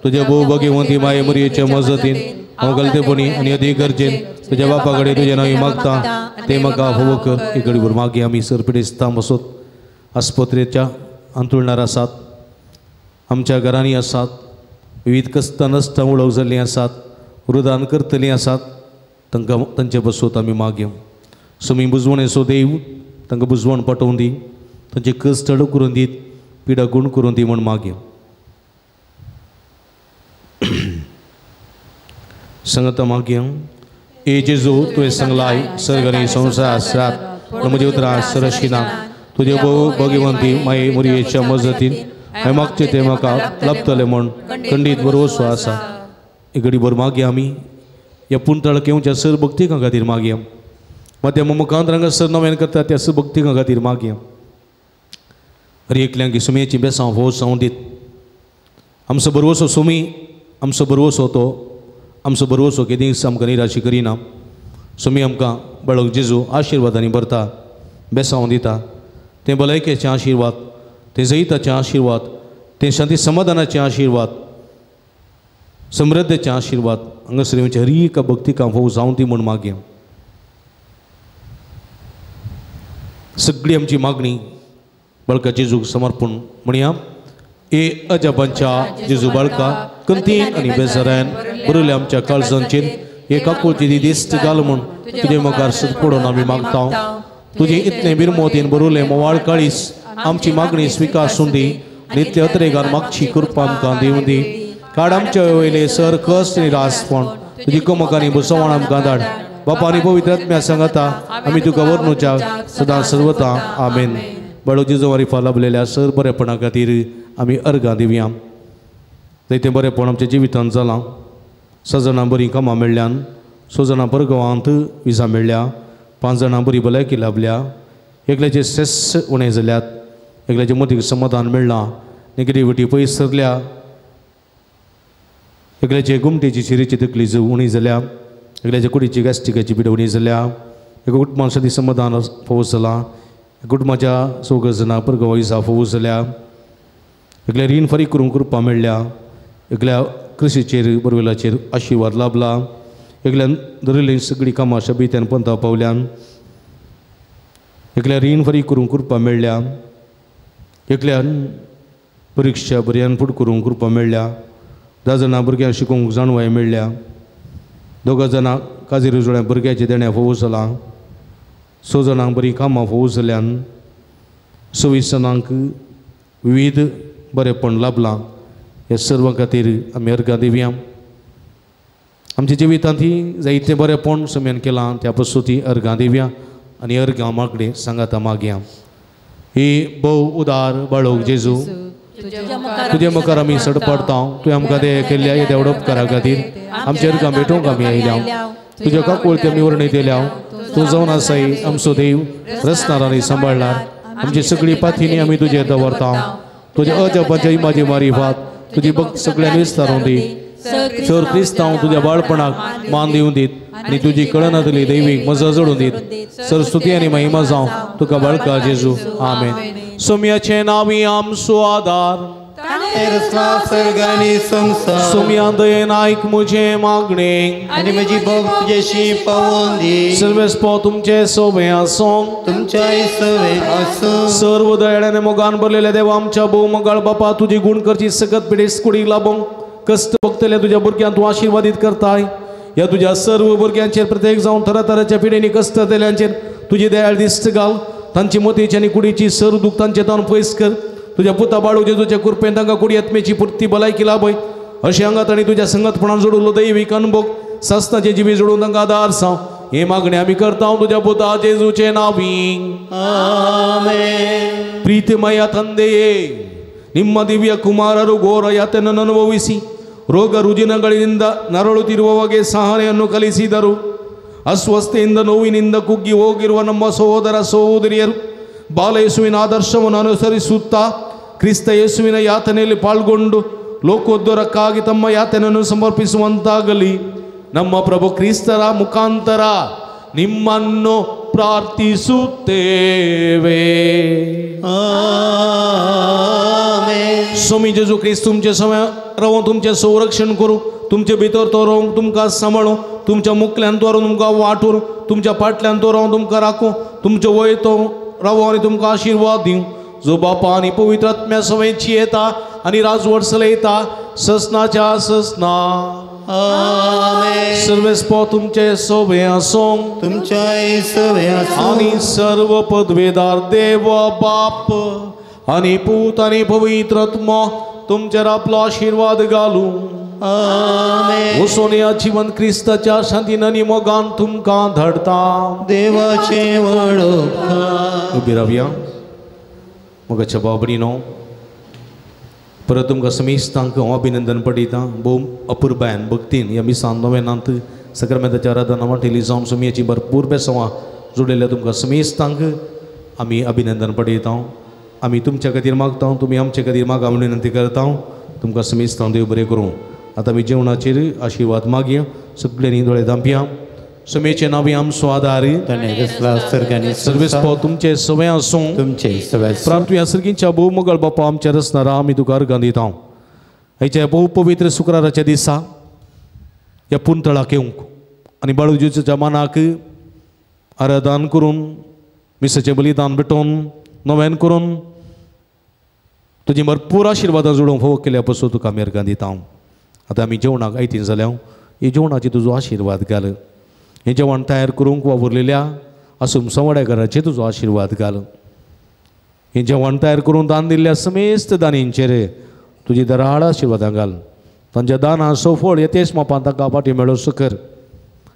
तुज्या भोव भगेवंती माये मरयेच्या मजतीन हांव गलतेपणी आनी अदी गरजेन तुज्या बापा कडेन तुजें नांव मागता तें म्हाका फोव कर. एक घडीभर मागीर आमी सर पिडेस्तां बसत आस्पत्रेच्या अंतुळणार आसात, आमच्या घरांनी आसात, विविध कश्टां नश्टां उलोवंक जाल्लीं आसात, रुदान करतलीं आसात, तांकां तांचे बसत आमी मागया. सुमी बुजवणेचो देव तांकां बुजवण पाठोवन दी, तांचे कश्ट हळू करून दीत, पिडा गूण करून दी म्हूण मागया. सांगता मागया. ए जेजू तुवें सांगलाय सर्ग संवसार आसात पूण म्हजी उतरां सरशिना तुजे भोव भगवंती माये मुरयेच्या मजतीन हांवें मागचें तें म्हाका लाभतलें म्हूण खंडीत भरवसो आसा. एक घडीभर मागया आमी ह्या पुंतळ घेवच्या सर भक्तिकां खातीर मागया. मध्यम मुखांत हांगासर नव्यान करता त्या सर भक्तिकां खातीर मागया. हर एकल्यांक सुमयेची बेसांव फोव जावं दीत. आमचो भरवसो सुमी, आमचो भरवसो तो, आमचो भरवसो केदींच आमकां निराशी करिना. सुमी आमकां बाळक जेजू आशिर्वादांनी भरता, बेसांव दिता. तें भलायकेचें आशिर्वाद, तें जैताचें आशिर्वाद, तें शांती समाधानाचें आशिर्वाद, समृद्धेचें आशिर्वाद हांगासर येवचें हर एका भक्तिकां फोव जावं दी म्हूण मागया. सगळी आमची मागणी बाळका जेजूक समर्पण म्हणया. ए अजाबांच्या जेजू बाळका कंतीन आनी बेजारान बरयल्या आमच्या काळजांचेर हे काकुळती दिश्ट घाल म्हूण तुजे मुखार पडून आमी मागता. तुजे इतलें बिरमोतीन बरयलें मोवाळ काळीस आमची मागणी स्विकासून दी आनी इतले अत्रेगान मागची कृपा आमकां दिवं दी. काड आमच्या वयले सर कश्ट निरासपण तुजी कमकांनी बसवण आमकां धाड. बापा आनी पवित्र आत्म्या सांगता आमी तुका वर्णुच्या सदां सर्वता. आमेन. बाळो जेजू मारिफा लाभलेल्या सर बरेपणा खातीर आमी अर्गां दिवया. जायतें बरेपण आमच्या जिवितांत जालां. 6 जाणां बरीं कामां मेळ्ळ्यान, 6 जाणां परगांवांत विजा मेळ्ळ्या, 5 जाणां बरी भलायकी लाभल्या, एकल्याचे स्ट्रेस उणें जाल्यात, एकल्याचे मतीक समाधान मेळ्ळां, नेगेटिविटी पयस सरल्या, एकल्याचे गुमटेची शिरेची तकली उणी जाल्या, एकल्याच्या कुडीची गॅस्ट्रिकाची पिडा उणी जाल्या, एका कुटुंबान सदी समाधान फोव जालां, कुटुंबाच्या 4 जाणां परगांव विजा फोव जाल्या, एकल्या रीण फारीक करूंक कृपा मेळ्ळ्या, एकल्या कृशीचेर बोरवेलाचेर आशिर्वाद लाभला, एकल्यान धरिल्लीं सगळीं कामां शबित्यान पंथा पावल्यान, एकल्या रीण फारीक करूंक कृपा मेळ्ळ्या, एकल्यान परिक्षा बऱ्यान फुट करूंक कृपा मेळ्ळ्या, 10 जाणां भुरग्यांक शिकोवंक जाणवाय मेळ्ळ्या, 2 जाणां काजीर जुळ्या भुरग्याचें देणें फोव जालां, 6 जाणांक बरीं कामां फोव जाल्यान, 26 जाणांक विविध बरेपण लाभलां. ह्या सर्वां खातीर आमी अर्गां दिवया. आमच्या जिवितांत ही जायतें बरेपण सम्यान केलां त्या पसून ती अर्गां दिवया आनी अर्गां मागणें सांगाता मागया. ही भोव उदार बाळोक जेजू तुजे मुखार आमी सड पडता. तुवें आमकां दया केल्ल्या येद्या उपकारा खातीर आमच्या अर्गां भेटोवंक आमी आयल्या. तुज्या काकुळती आमी वर्णी दिल्या. तूं जावन आसाय आमचो देव, रचणार आनी सांबाळणार. आमची सगळी पाथिनी आमी तुजेर दवरता. तुज्या अजापाच्या इमाजी मारिफात तुजी भक्त सगळ्यांनी विस्तारून दी. सर क्रिस्तांव तुज्या बाळपणाक मान दिवन दीत आनी तुजी कळनातली दैवीक मजा जोडून दीत. सर स्तुती आनी महिमा जावं तुका बाळका जेजू. आमेन. सोम्याचें नांवी आमचो आदार, सोम्या दयेन आयक म्हजें मागणें आनी म्हजी भक्त तुजेशी पावोवन दी. सर्वेस्पो तुमचें सोबें आसूं, तुमच्याय सोबें आसूं. सर्व दयाळ्याने मोगान भरलेल्या देवा आमच्या भोव मोगाळ बापा, तुजी गूण करची सकत पिडेस्त कुडीक लाबोवंक कश्ट भोगतल्या तुज्या भुरग्यांक तूं आशिर्वादीत करताय. ह्या तुज्या सर्व भुरग्यांचेर प्रत्येक जावन तरातराच्या पिडेनी कश्ट जाल्ल्यांचेर तुजी दयाळ दिश्ट घाल. तांची मोतीची आनी कुडीची सर दूख तांचे तावन पयस कर. तुज्या पुता बाळू जेजूच्या कृपेन तांकां कुडी आत्मेची पुर्ती भलायकी लाभय. अशें हांगा तांणी तुज्या संगतपणान जोडलो दैवीक अनुभव सासनाचे जिवी जोडून तांकां आदार जावं. हे मागणें आमी करता तुज्या पुता जेजूचे नांवी. आमेन. ಪ್ರೀತಿಮಯ ತಂದೆಯೇ, ನಿಮ್ಮ ದಿವ್ಯ ಕುಮಾರರು ಘೋರ ಯಾತನನ್ನು ಅನುಭವಿಸಿ ರೋಗ ರುಜಿನಗಳಿಂದ ನರಳುತ್ತಿರುವವಗೆ ಸಹನೆಯನ್ನು ಕಲಿಸಿದರು. ಅಸ್ವಸ್ಥೆಯಿಂದ ನೋವಿನಿಂದ ಕುಗ್ಗಿ ಹೋಗಿರುವ ನಮ್ಮ ಸಹೋದರ ಸಹೋದರಿಯರು ಬಾಲಯೇಸುವಿನ ಆದರ್ಶವನ್ನು ಅನುಸರಿಸುತ್ತಾ ಕ್ರಿಸ್ತ ಯೇಸುವಿನ ಯಾತನೆಯಲ್ಲಿ ಪಾಲ್ಗೊಂಡು ಲೋಕೋದ್ಧಾರಕ್ಕಾಗಿ ತಮ್ಮ ಯಾತನೆಯನ್ನು ಸಮರ್ಪಿಸುವಂತಾಗಲಿ. ನಮ್ಮ ಪ್ರಭು ಕ್ರಿಸ್ತರ ಮುಖಾಂತರ ನಿಮ್ಮನ್ನು प्रार्थिसुतेवे. आमेन. स्वामी जेजू क्रिस्त तुमचे समय रावून तुमचें संरक्षण करूं, तुमचे भितर तो रावूंक तुमकां सांबाळूं, तुमच्या मुखल्यान तो रावून तुमकां वाट व्हरूं, तुमच्या फाटल्यान तो रावून तुमकां राखूं, तुमचे वयर तो रावूं आनी तुमकां आशिर्वाद दिवं, जो बापा आनी पवित्र आत्म्या सवयची येता आनी राजवट चलयता ससनाच्या ससना. आमेन. सर्वेस्पो तुमचे सोबे आसूं, तुमच्याय सोबे आसूं, आनी सर्व पदवेदार देव बाप आनी पूत आनी पवित्र आत्मो तुमचेर आपलो आशिर्वाद घालूं. आमेन. वचून ह्या जिवन क्रिस्ताच्या शांतीन आनी मोगान तुमकां धाडटा. देवाचें व्हड उपकार. उबी रावया. मोगाच्या बाबडीनो, परत तुमकां समेस्तांक हांव अभिनंदन पडयतां. भोव अपुरबायान भक्तीन ह्या मिसान नोवेनांत सक्रामेंताच्या आराधना वांटेली जावन सुमयेची भरपूर बेसवां जोडिल्ल्या तुमकां समेस्तांक आमी अभिनंदन पडयता. आमी तुमच्या खातीर मागता, तुमी आमचे खातीर मागा म्हूण विनंती करता. तुमकां समेस्तांक देव बरें करूं. आतां आमी जेवणाचेर आशिर्वाद मागया. सगळ्यांनी दोळे धांपया. सुमेचे नांव आमचो आदार, सर्वेस्पो तुमचे सवय आसूं, तुमचे सवय. प्रार्थुया सर्गींच्या भोव मोगल बापा आमच्या रचणारा आमी तुका अर्गां दिता. आयच्या भोव पवित्र शुक्राराच्या दिसा ह्या पुंतळाक येवंक आनी बाळू जेजूच्या मानाक आराधन करून मिसाचें बलिदान भेटोवन नव्यान करून तुजी भरपूर आशिर्वादां जोडूंक फावो केल्या पसून तुका आमी अर्गां दिता. आतां आमी जेवणाक आयतीन जाल्या, ही जेवणाची तुजो आशिर्वाद घाल. हें जेवण तयार करूंक वावुरलेल्या आसूं सवाड्या घराचेर तुजो आशिर्वाद घाल. हें जेवण तयार करून दान दिल्ल्या समेस्त दानींचेर तुजी दराळ आशिर्वादां घाल. तांच्या दानाचो फळ येतेच मापान तांकां फाटी मेळोसो कर.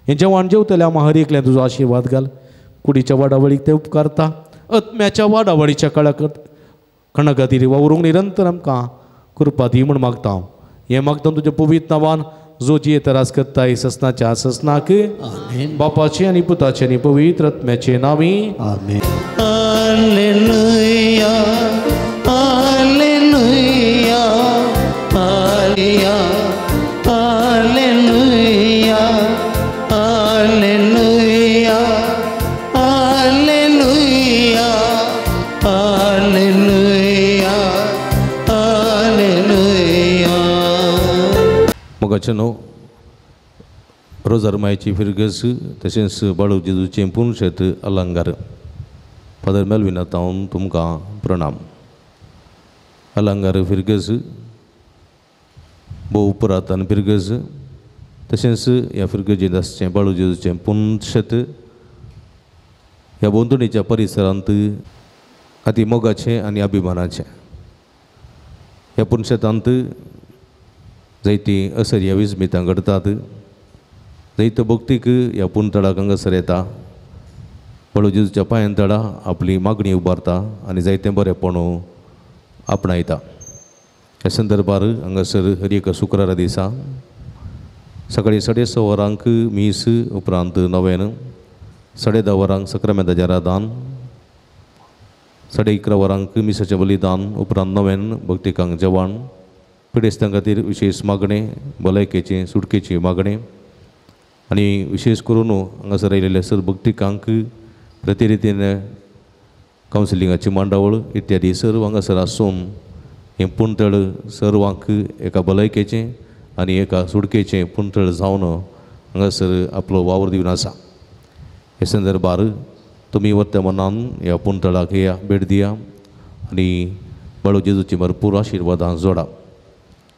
हें जेवण जेवतल्या आमा हर एकल्यान तुजो आशिर्वाद घाल. कुडीच्या वाडावळीक ते उपकारता, आत्म्याच्या वाडावळीच्या कणा खातीर वावरूंक निरंतर आमकां कृपा दी म्हूण मागता हांव. हें मागता तुज्या पवित्र नांवान, जो जी तरास करता ससनाच्या ससनाक, बापाचे आनी पुताचे आनी पवित्र आत्म्याचे नांवी. आमेन. Hallelujah, hallelujah, hallelujah, hallelujah, hallelujah, hallelujah, hallelujah, hallelujah. मोगाचे न्हू रोजार मायची फिरगस तशेंच बाळू जेजूचें पुनशेत अलंकार. फादर मेलविना तावन तुमकां प्रणाम. अलंकार फिरगस भोव पुरातन फिरगस तशेंच ह्या फिरगजेंत आसचें बाळू जेजूचें पुनशेत ह्या भोंवतणीच्या परिसरांत अती मोगाचें आनी अभिमानाचें. ह्या पुनशेतांत जायतीं असर्या विस्मितां घडटात. जायतो भक्तीक ह्या पुनतळाक हांगासर येता, बाळू जेजूच्या पांयान तळा आपली मागणी उबारता आनी जायतें बरेंपण आपणायता. ह्या संदर्भार हांगासर हर एका शुक्रारा दिसा सकाळीं 6:30 वरांक मीस, उपरांत नव्यान 10:30 वरांक सक्रामेंताचें आराधन, 11:30 वरांक मिसाचें बलिदान, उपरांत नव्यान भक्तिकांक जेवण, पिडेस्तां खातीर विशेश मागणें, भलायकेचें सुटकेचें मागणें आनी विशेश करून हांगासर आयिल्ल्या सर भक्तिकांक प्रतिरितीन कावन्सिलिंगाची मांडावळ इत्यादी सर्व हांगासर आसून हें पुंतळ सर्वांक एका भलायकेचें आनी एका सुटकेचें पुंतळ जावन हांगासर आपलो वावर दिवन आसा. हे संदर्भार तुमी वर्तमानान ह्या पुंतळाक या भेट दिया आनी बाळू जेजूची भरपूर आशिर्वादां जोडा.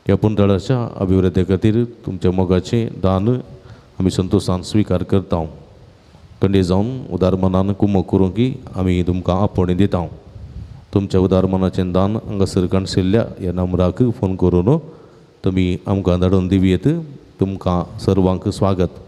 ह्या पुंतळाच्या अभिवृद्धी खातीर तुमच्या मोगाचें दान आमी संतोशान स्विकार करता. कंडे जावन उदार मनान कुमक करूंक की आमी तुमकां आपोवणें दिता. तुमच्या उदार मनाचें दान हांगासर काणशिल्ल्या ह्या नंबराक फोन करून तुमी आमकां धाडून दिवयेत. तुमकां सर्वांक स्वागत.